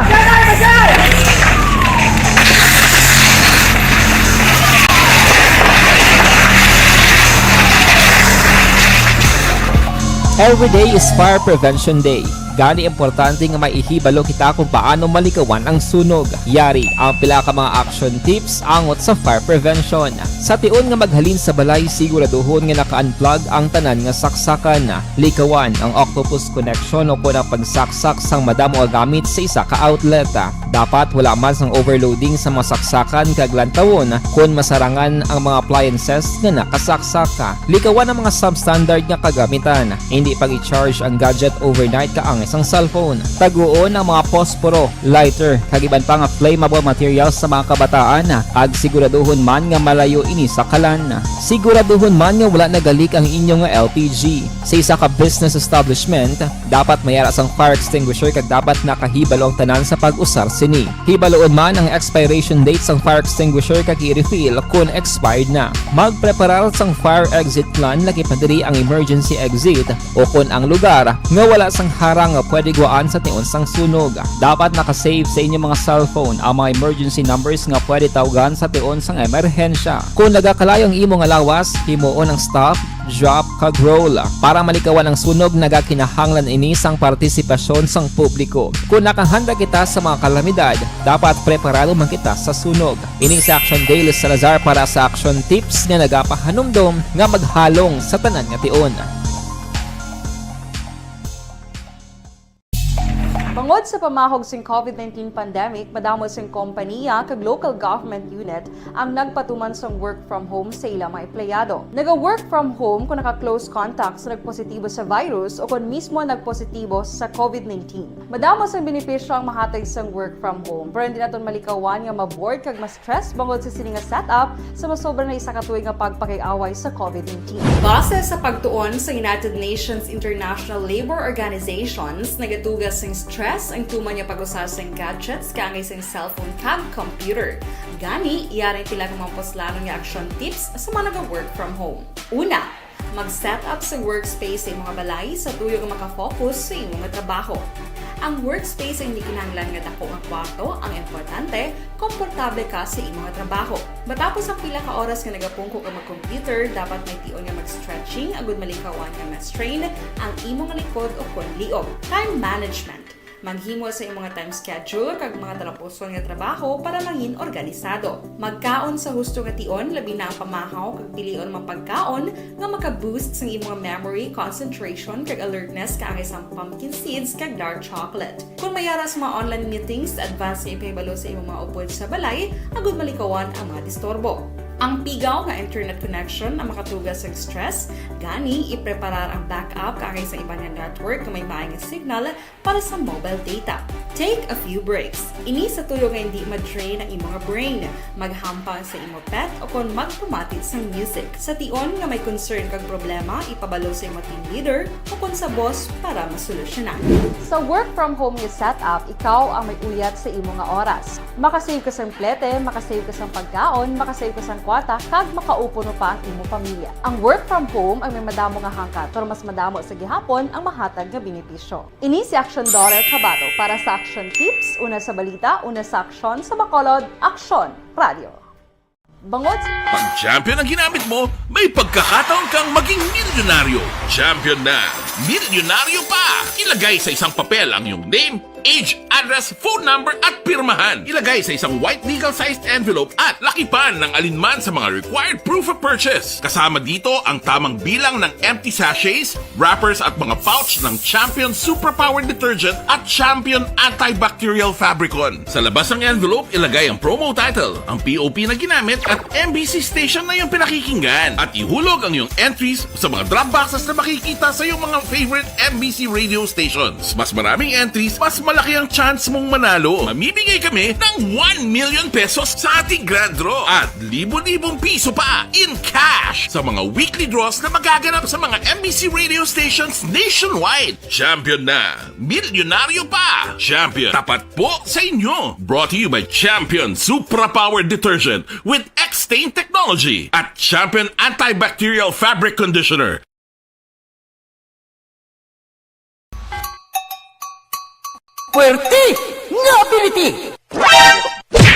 Every day is Fire Prevention Day. Gani, importante nga may ihibalo kita kung paano malikawan ang sunog. Yari ang pila ka mga action tips angot sa fire prevention. Sa tion nga maghalin sa balay, siguraduhon nga naka-unplug ang tanan nga saksakan. Likawan ang octopus connection o kon ang pagsaksak sang madamo nga gamit sa isa ka outlet. Dapat wala man sang overloading sa mga saksakan kag lantawon kon masarangan ang mga appliances nga nakasaksak. Likawan ang mga substandard nga kagamitan. Hindi pag-i-charge ang gadget overnight kaangay sang cellphone. Taguon ang mga posporo, lighter, kag iban pa nga flammable materials sa mga kabataan, kag siguraduhon man nga malayo ini sa kalan. Siguraduhon man nga wala nagalik ang inyo nga L P G. Sa isa ka business establishment, dapat may ara sang fire extinguisher kag dapat nakahibalo ang tanan sa pag-usar sini. Hibaluon man ang expiration date sang fire extinguisher kag i-refill kon expired na. Magpreparar sang fire exit plan, lakip na diri ang emergency exit o kon ang lugar nga wala sang harang nga pwede guwaan sa tion sang sunog. Dapat naka-save sa inyo mga cellphone ang mga emergency numbers nga pwede tawgan sa tion sang emerhensya. Kon nagakalayo ang imo nga lawas, himuon ang stop, drop, kag roll. Para malikawan ang sunog, nagakinahanglan ini sang partisipasyon sang publiko. Kon nakahanda kita sa mga kalamidad, dapat preparado man kita sa sunog. Ini si Action Dale Salazar para sa Action Tips nga nagapahanumdom nga maghalong sa tanan nga tion. Bangod sa pamahog sing COVID nineteen pandemic, madamo sing kompaniya kag local government unit ang nagpatuman sang work from home sa ila mga empleyado. Naga-work from home kung naka-close contact sa nagpositibo sa virus o kon mismo nagpositibo sa COVID nineteen. Madamo sang benepisyo ang mahatag sang work from home, pero hindi naton malikawan nga ma-bored kag ma-stress bangod sa sini nga setup sa masobra na isa ka tuig nga pagpakig-away sa COVID nineteen. Base sa pagtuon sa United Nations International Labour Organizations, nagatuga sing stress ang tuman nga pag-usar sing gadgets kaangay sing cellphone kag computer. Gani, yari ang pila ka mga puslanon nga action tips sa mga naga-work from home. Una, mag-set up sa workspace sa imo nga balay sa tuyo nga makafocus sa imo nga trabaho. Ang workspace ang hindi kinahanglan nga dako nga kwarto, ang importante, komportable ka sa imo nga trabaho. Matapos ang pila ka oras nga nagapungko ka mag-computer, dapat may tion nga mag-stretching agud malikawan nga ma-strain ang imo nga likod o kon liog. Time management. Maghimo sa imo nga time schedule kag mga talapuson nga trabaho para mangin organisado. Magkaon sa husto nga tion, labi na ang pamahaw kag pilion mga pagkaon nga maka-boost sang imo nga memory, concentration, kag alertness kaangay sang pumpkin seeds kag dark chocolate. Kon may ara sa mga online meetings, advance nga ipahibalo sa imo mga upod sa balay agud malikawan ang mga disturbo. Ang pigaw nga internet connection ang makatuga sa stress, gani ipreparar ang backup kaangay sa iban nga network nga may maay nga signal para sa mobile data. Take a few breaks. Ini sa tuyo nga hindi ma-drain ang imo nga brain. Maghampang sa imo pet o kon magpamati sang music. Sa tion nga may concern kag problema, ipabalo sa imo team leader o kon sa boss para masolusyonan. Sa work from home nga setup, ikaw ang may uyat sa imo nga oras. Makasave ka sang plete, makasave ka sang pagkaon, makasave ka sang kwarta, kag makaupo pa ang imo pamilya. Ang work from home ang may madamo nga hangkat, pero mas madamo sa gihapon ang mahatag nga benepisyo. Ini si Action Daughter Kabato para sa Action Tips, una sa balita, una sa aksyon, sa Bacolod, Aksyon Radio. Bangod sa Pag champion ang ginamit mo, may pagkakataon kang maging milyonaryo. Champion na! Milyonaryo pa! Ilagay sa isang papel ang iyong name, age, address, phone number, at pirmahan. Ilagay sa isang white legal-sized envelope at lakipan ng alinman sa mga required proof of purchase. Kasama dito ang tamang bilang ng empty sachets, wrappers, at mga pouch ng Champion Superpower Detergent at Champion Antibacterial Fabricon. Sa labas ng envelope, ilagay ang promo title, ang P O P na ginamit, at M B C station na iyong pinakikinggan. At ihulog ang iyong entries sa mga drop boxes na makikita sa iyong mga favorite M B C radio stations. Mas maraming entries, mas Malaki ang chance mong manalo. Mamimigay kami ng one million pesos sa ating grand draw at libo-libong piso pa in cash sa mga weekly draws na magaganap sa mga M B C radio stations nationwide. Champion na, milyonaryo pa. Champion, tapat po sa inyo. Brought to you by Champion Supra Power Detergent with X-Stain Technology at Champion Antibacterial Fabric Conditioner. Puwerte nga ability!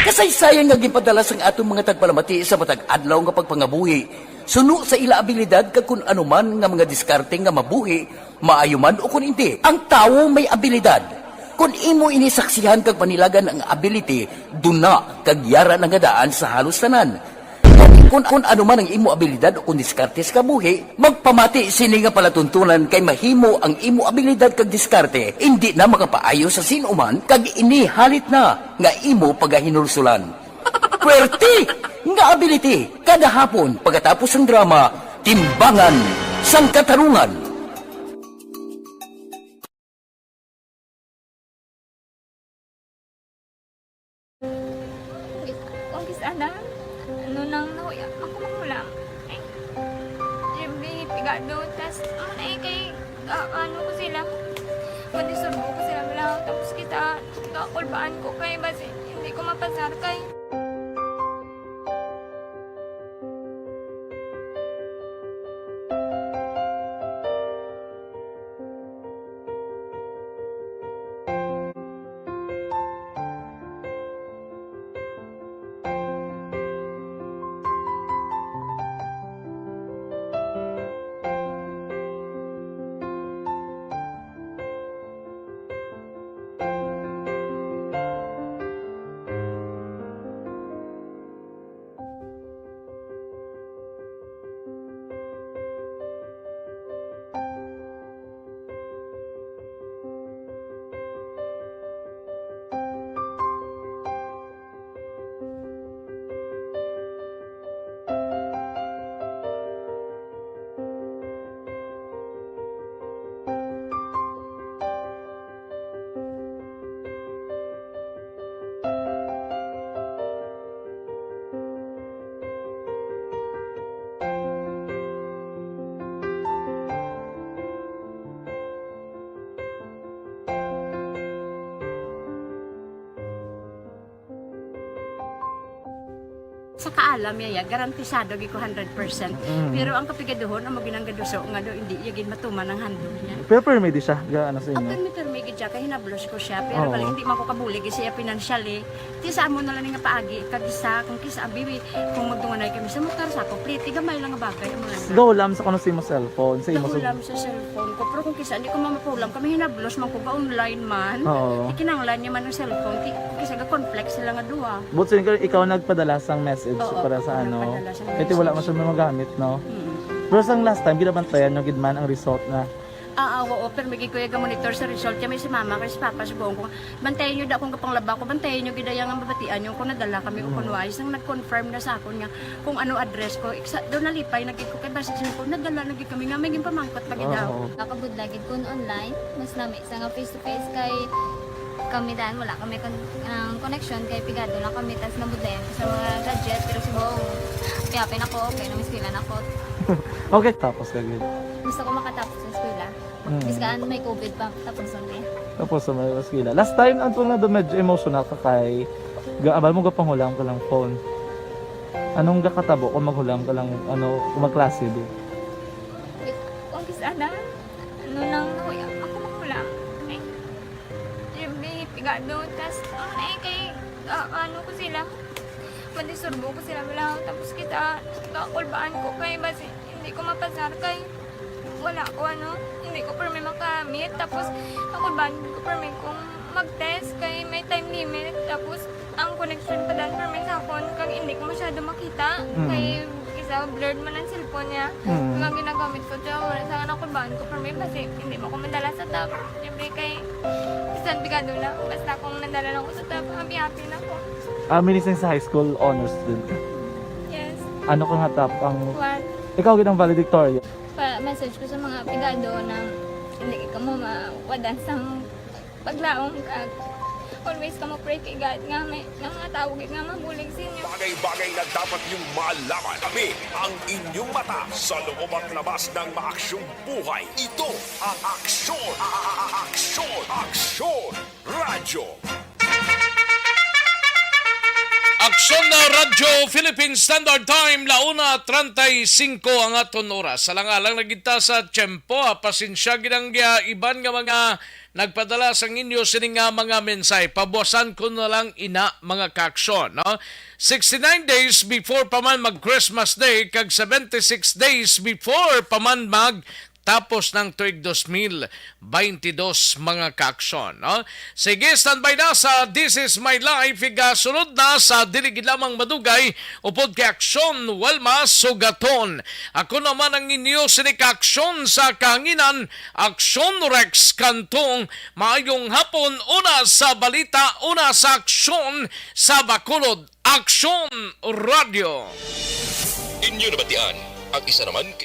Kasaysayan nga ginpadala sang aton mga tagpalamati sa matag adlaw nga pagpangabuhi, suno sa ila abilidad kag kun ano man nga mga diskarte nga mabuhi, maayo man o kun indi. Ang tawo may abilidad. Kun imo ini saksihan kag panilagan ang ability, duna kag yara na nga daan sa halos tanan. Kun, kun ano man ang imo abilidad o kun diskarte sa kabuhi, magpamati sini nga palatuntunan kay mahimo ang imo abilidad kag diskarte indi na makapaayo sa sin-o man kag ini halit na nga imo pagahinulsulan. Puwerte nga ability kada hapon pagkatapos sang drama, Timbangan sang Katarungan. Kung kis-a na, ano nang nahuya ako manghulam. Ay, siyempre, pigado. Tas, ano na eh, kay, ah, ano ko sila, madisturbo ko sila, wala. Tapos kita, kakulbaan ko kay, basi, hindi ko mapasar kay. Sa kaalam niya, ya, garantisado gid ko hundred percent. Mm. Pero ang kapigaduhon, amo ginang gaduso nga do, hindi iya gid matuman ang handog niya. Pero permi di siya, ga, ano sa inyo? Permi, permi gid siya, kay hinablos ko siya. Pero Oo. Bali, hindi man ko kabulig siya financially. Ti sa amo na lang nga paagi, kag isa, kung kis-a, abi, kung magtunganay kami sa motor, sa ako, pliti, gamay lang nga bagay, amo lang. Go, lam sa kuno sa imo cellphone, sa imo Go, lam sa cellphone ko. Pero kung kis-a, hindi ko mamapulam, kami hinablos man ko, ga online man. Oo. Ti kinahanglan niya man ang cellphone, ti, kis-a, ga-conflict sila nga duha. But so, ikaw nagpadala sang message Oo, para sa ako ano? Nagpadala sang Kaya ti wala message. Man siya magamit, no? Mm. Pero sang last time, ginabantayan nyo gid man ang result na? Ah, ah, oo, pero may gid ko iya ga-monitor sa result. Kaya may si mama, kay si papa, si buong ko, bantayan nyo da akong gapanglaba ko, bantayan nyo gid iya nga mabatian nyo kung nadala kami o Mm. kung wais. Nang nag-confirm na sa akon nga kung ano address ko, iksa, daw nalipay na gid ko, kay basi siya ko, nadala na gid kami nga may ginpamangkot pa gid daw. Oo. Nakabudla gid kun online, mas nami sa nga face to face kay kami dan, wala kami kon-, ang connection kay pigado lang kami, tas nabudlayan ko sa mga gadget, pero si Bong, happy-happy na ko, okay na, may eskwela na ko. Okay, tapos ka gid. Gusto ko makatapos sa eskwela. Mm. Bis ka, ano, may covid pa, tapos ang day. Tapos sa mga eskwela. Last time, ang tunga na medyo emotional ka kay, ga-, abal mo gapanghulam ka lang phone. Anong gakatabo kung maghulam ka lang, ano, kung magklase, di? Kung kis-a na, ano nang nahuya ako manghulam. Eh, siyempre, pigado. Tas, ano na eh, kay, ah, ano ko sila, madisturbo ko sila, wala. Tapos kita, kakulbaan ko kay, basi, hindi ko mapasar kay, wala ko, ano, hindi ko permi makamit. Tapos, kakulbaan ko permi kung mag-test kay may time limit. Tapos, ang connection pa dan permi sa akon, kag hindi ko masyado makita. Mm. Kay isa, blurred man ang cellphone niya. Mm. Kag ang ginagamit ko, tiyo, wala sa anak ko, baan ko permi, basi hindi mo ko madala sa top. Siyempre kay, bisan pigado lang, basta kung nadala lang ko sa top, happy-happy na ko. Ah, minising sa high school, honor student ka? Yes. Ano ka nga top? Ang One. Ikaw gid ang valedictorian? Pa-message ko sa mga pigado na hindi ka mo mawadan sang Paglaom kag always kamo pray kay God nga may nga mga tawo gid nga mabulig sa inyo. Bagay-bagay na dapat niyong malaman. Kami ang inyong mata sa loob at labas ng maaksyong buhay. Ito ang Aksyon, a- a- a- Aksyon, Aksyon Radyo. Aksyon na Radyo Philippine Standard Time, la una treinta y cinco ang aton oras. Alang-alang na kita sa tiyempo, ha. Pasensya gid ang, ah, iban nga mga nagpadala sang inyo sini nga mga mensahe. Pabuwasan ko na lang ina, mga kaaksyon, no? Sixty-nine days before pa man mag Christmas Day, kag seventy-six days before pa man mag tapos ng tuig dos mil baynte dos, mga kaaksyon, no? Sige, standby na sa This Is My Life. Igasunod na sa dili gid lamang madugay upod kay Aksyon Wilma Sugaton. Ako naman ang inyo sini kaaksyon sa kahanginan, Aksyon Rex Cantong. Maayong hapon, una sa balita, una sa aksyon sa Bacolod, Aksyon Radio. Inyo nabatian ang isa naman ka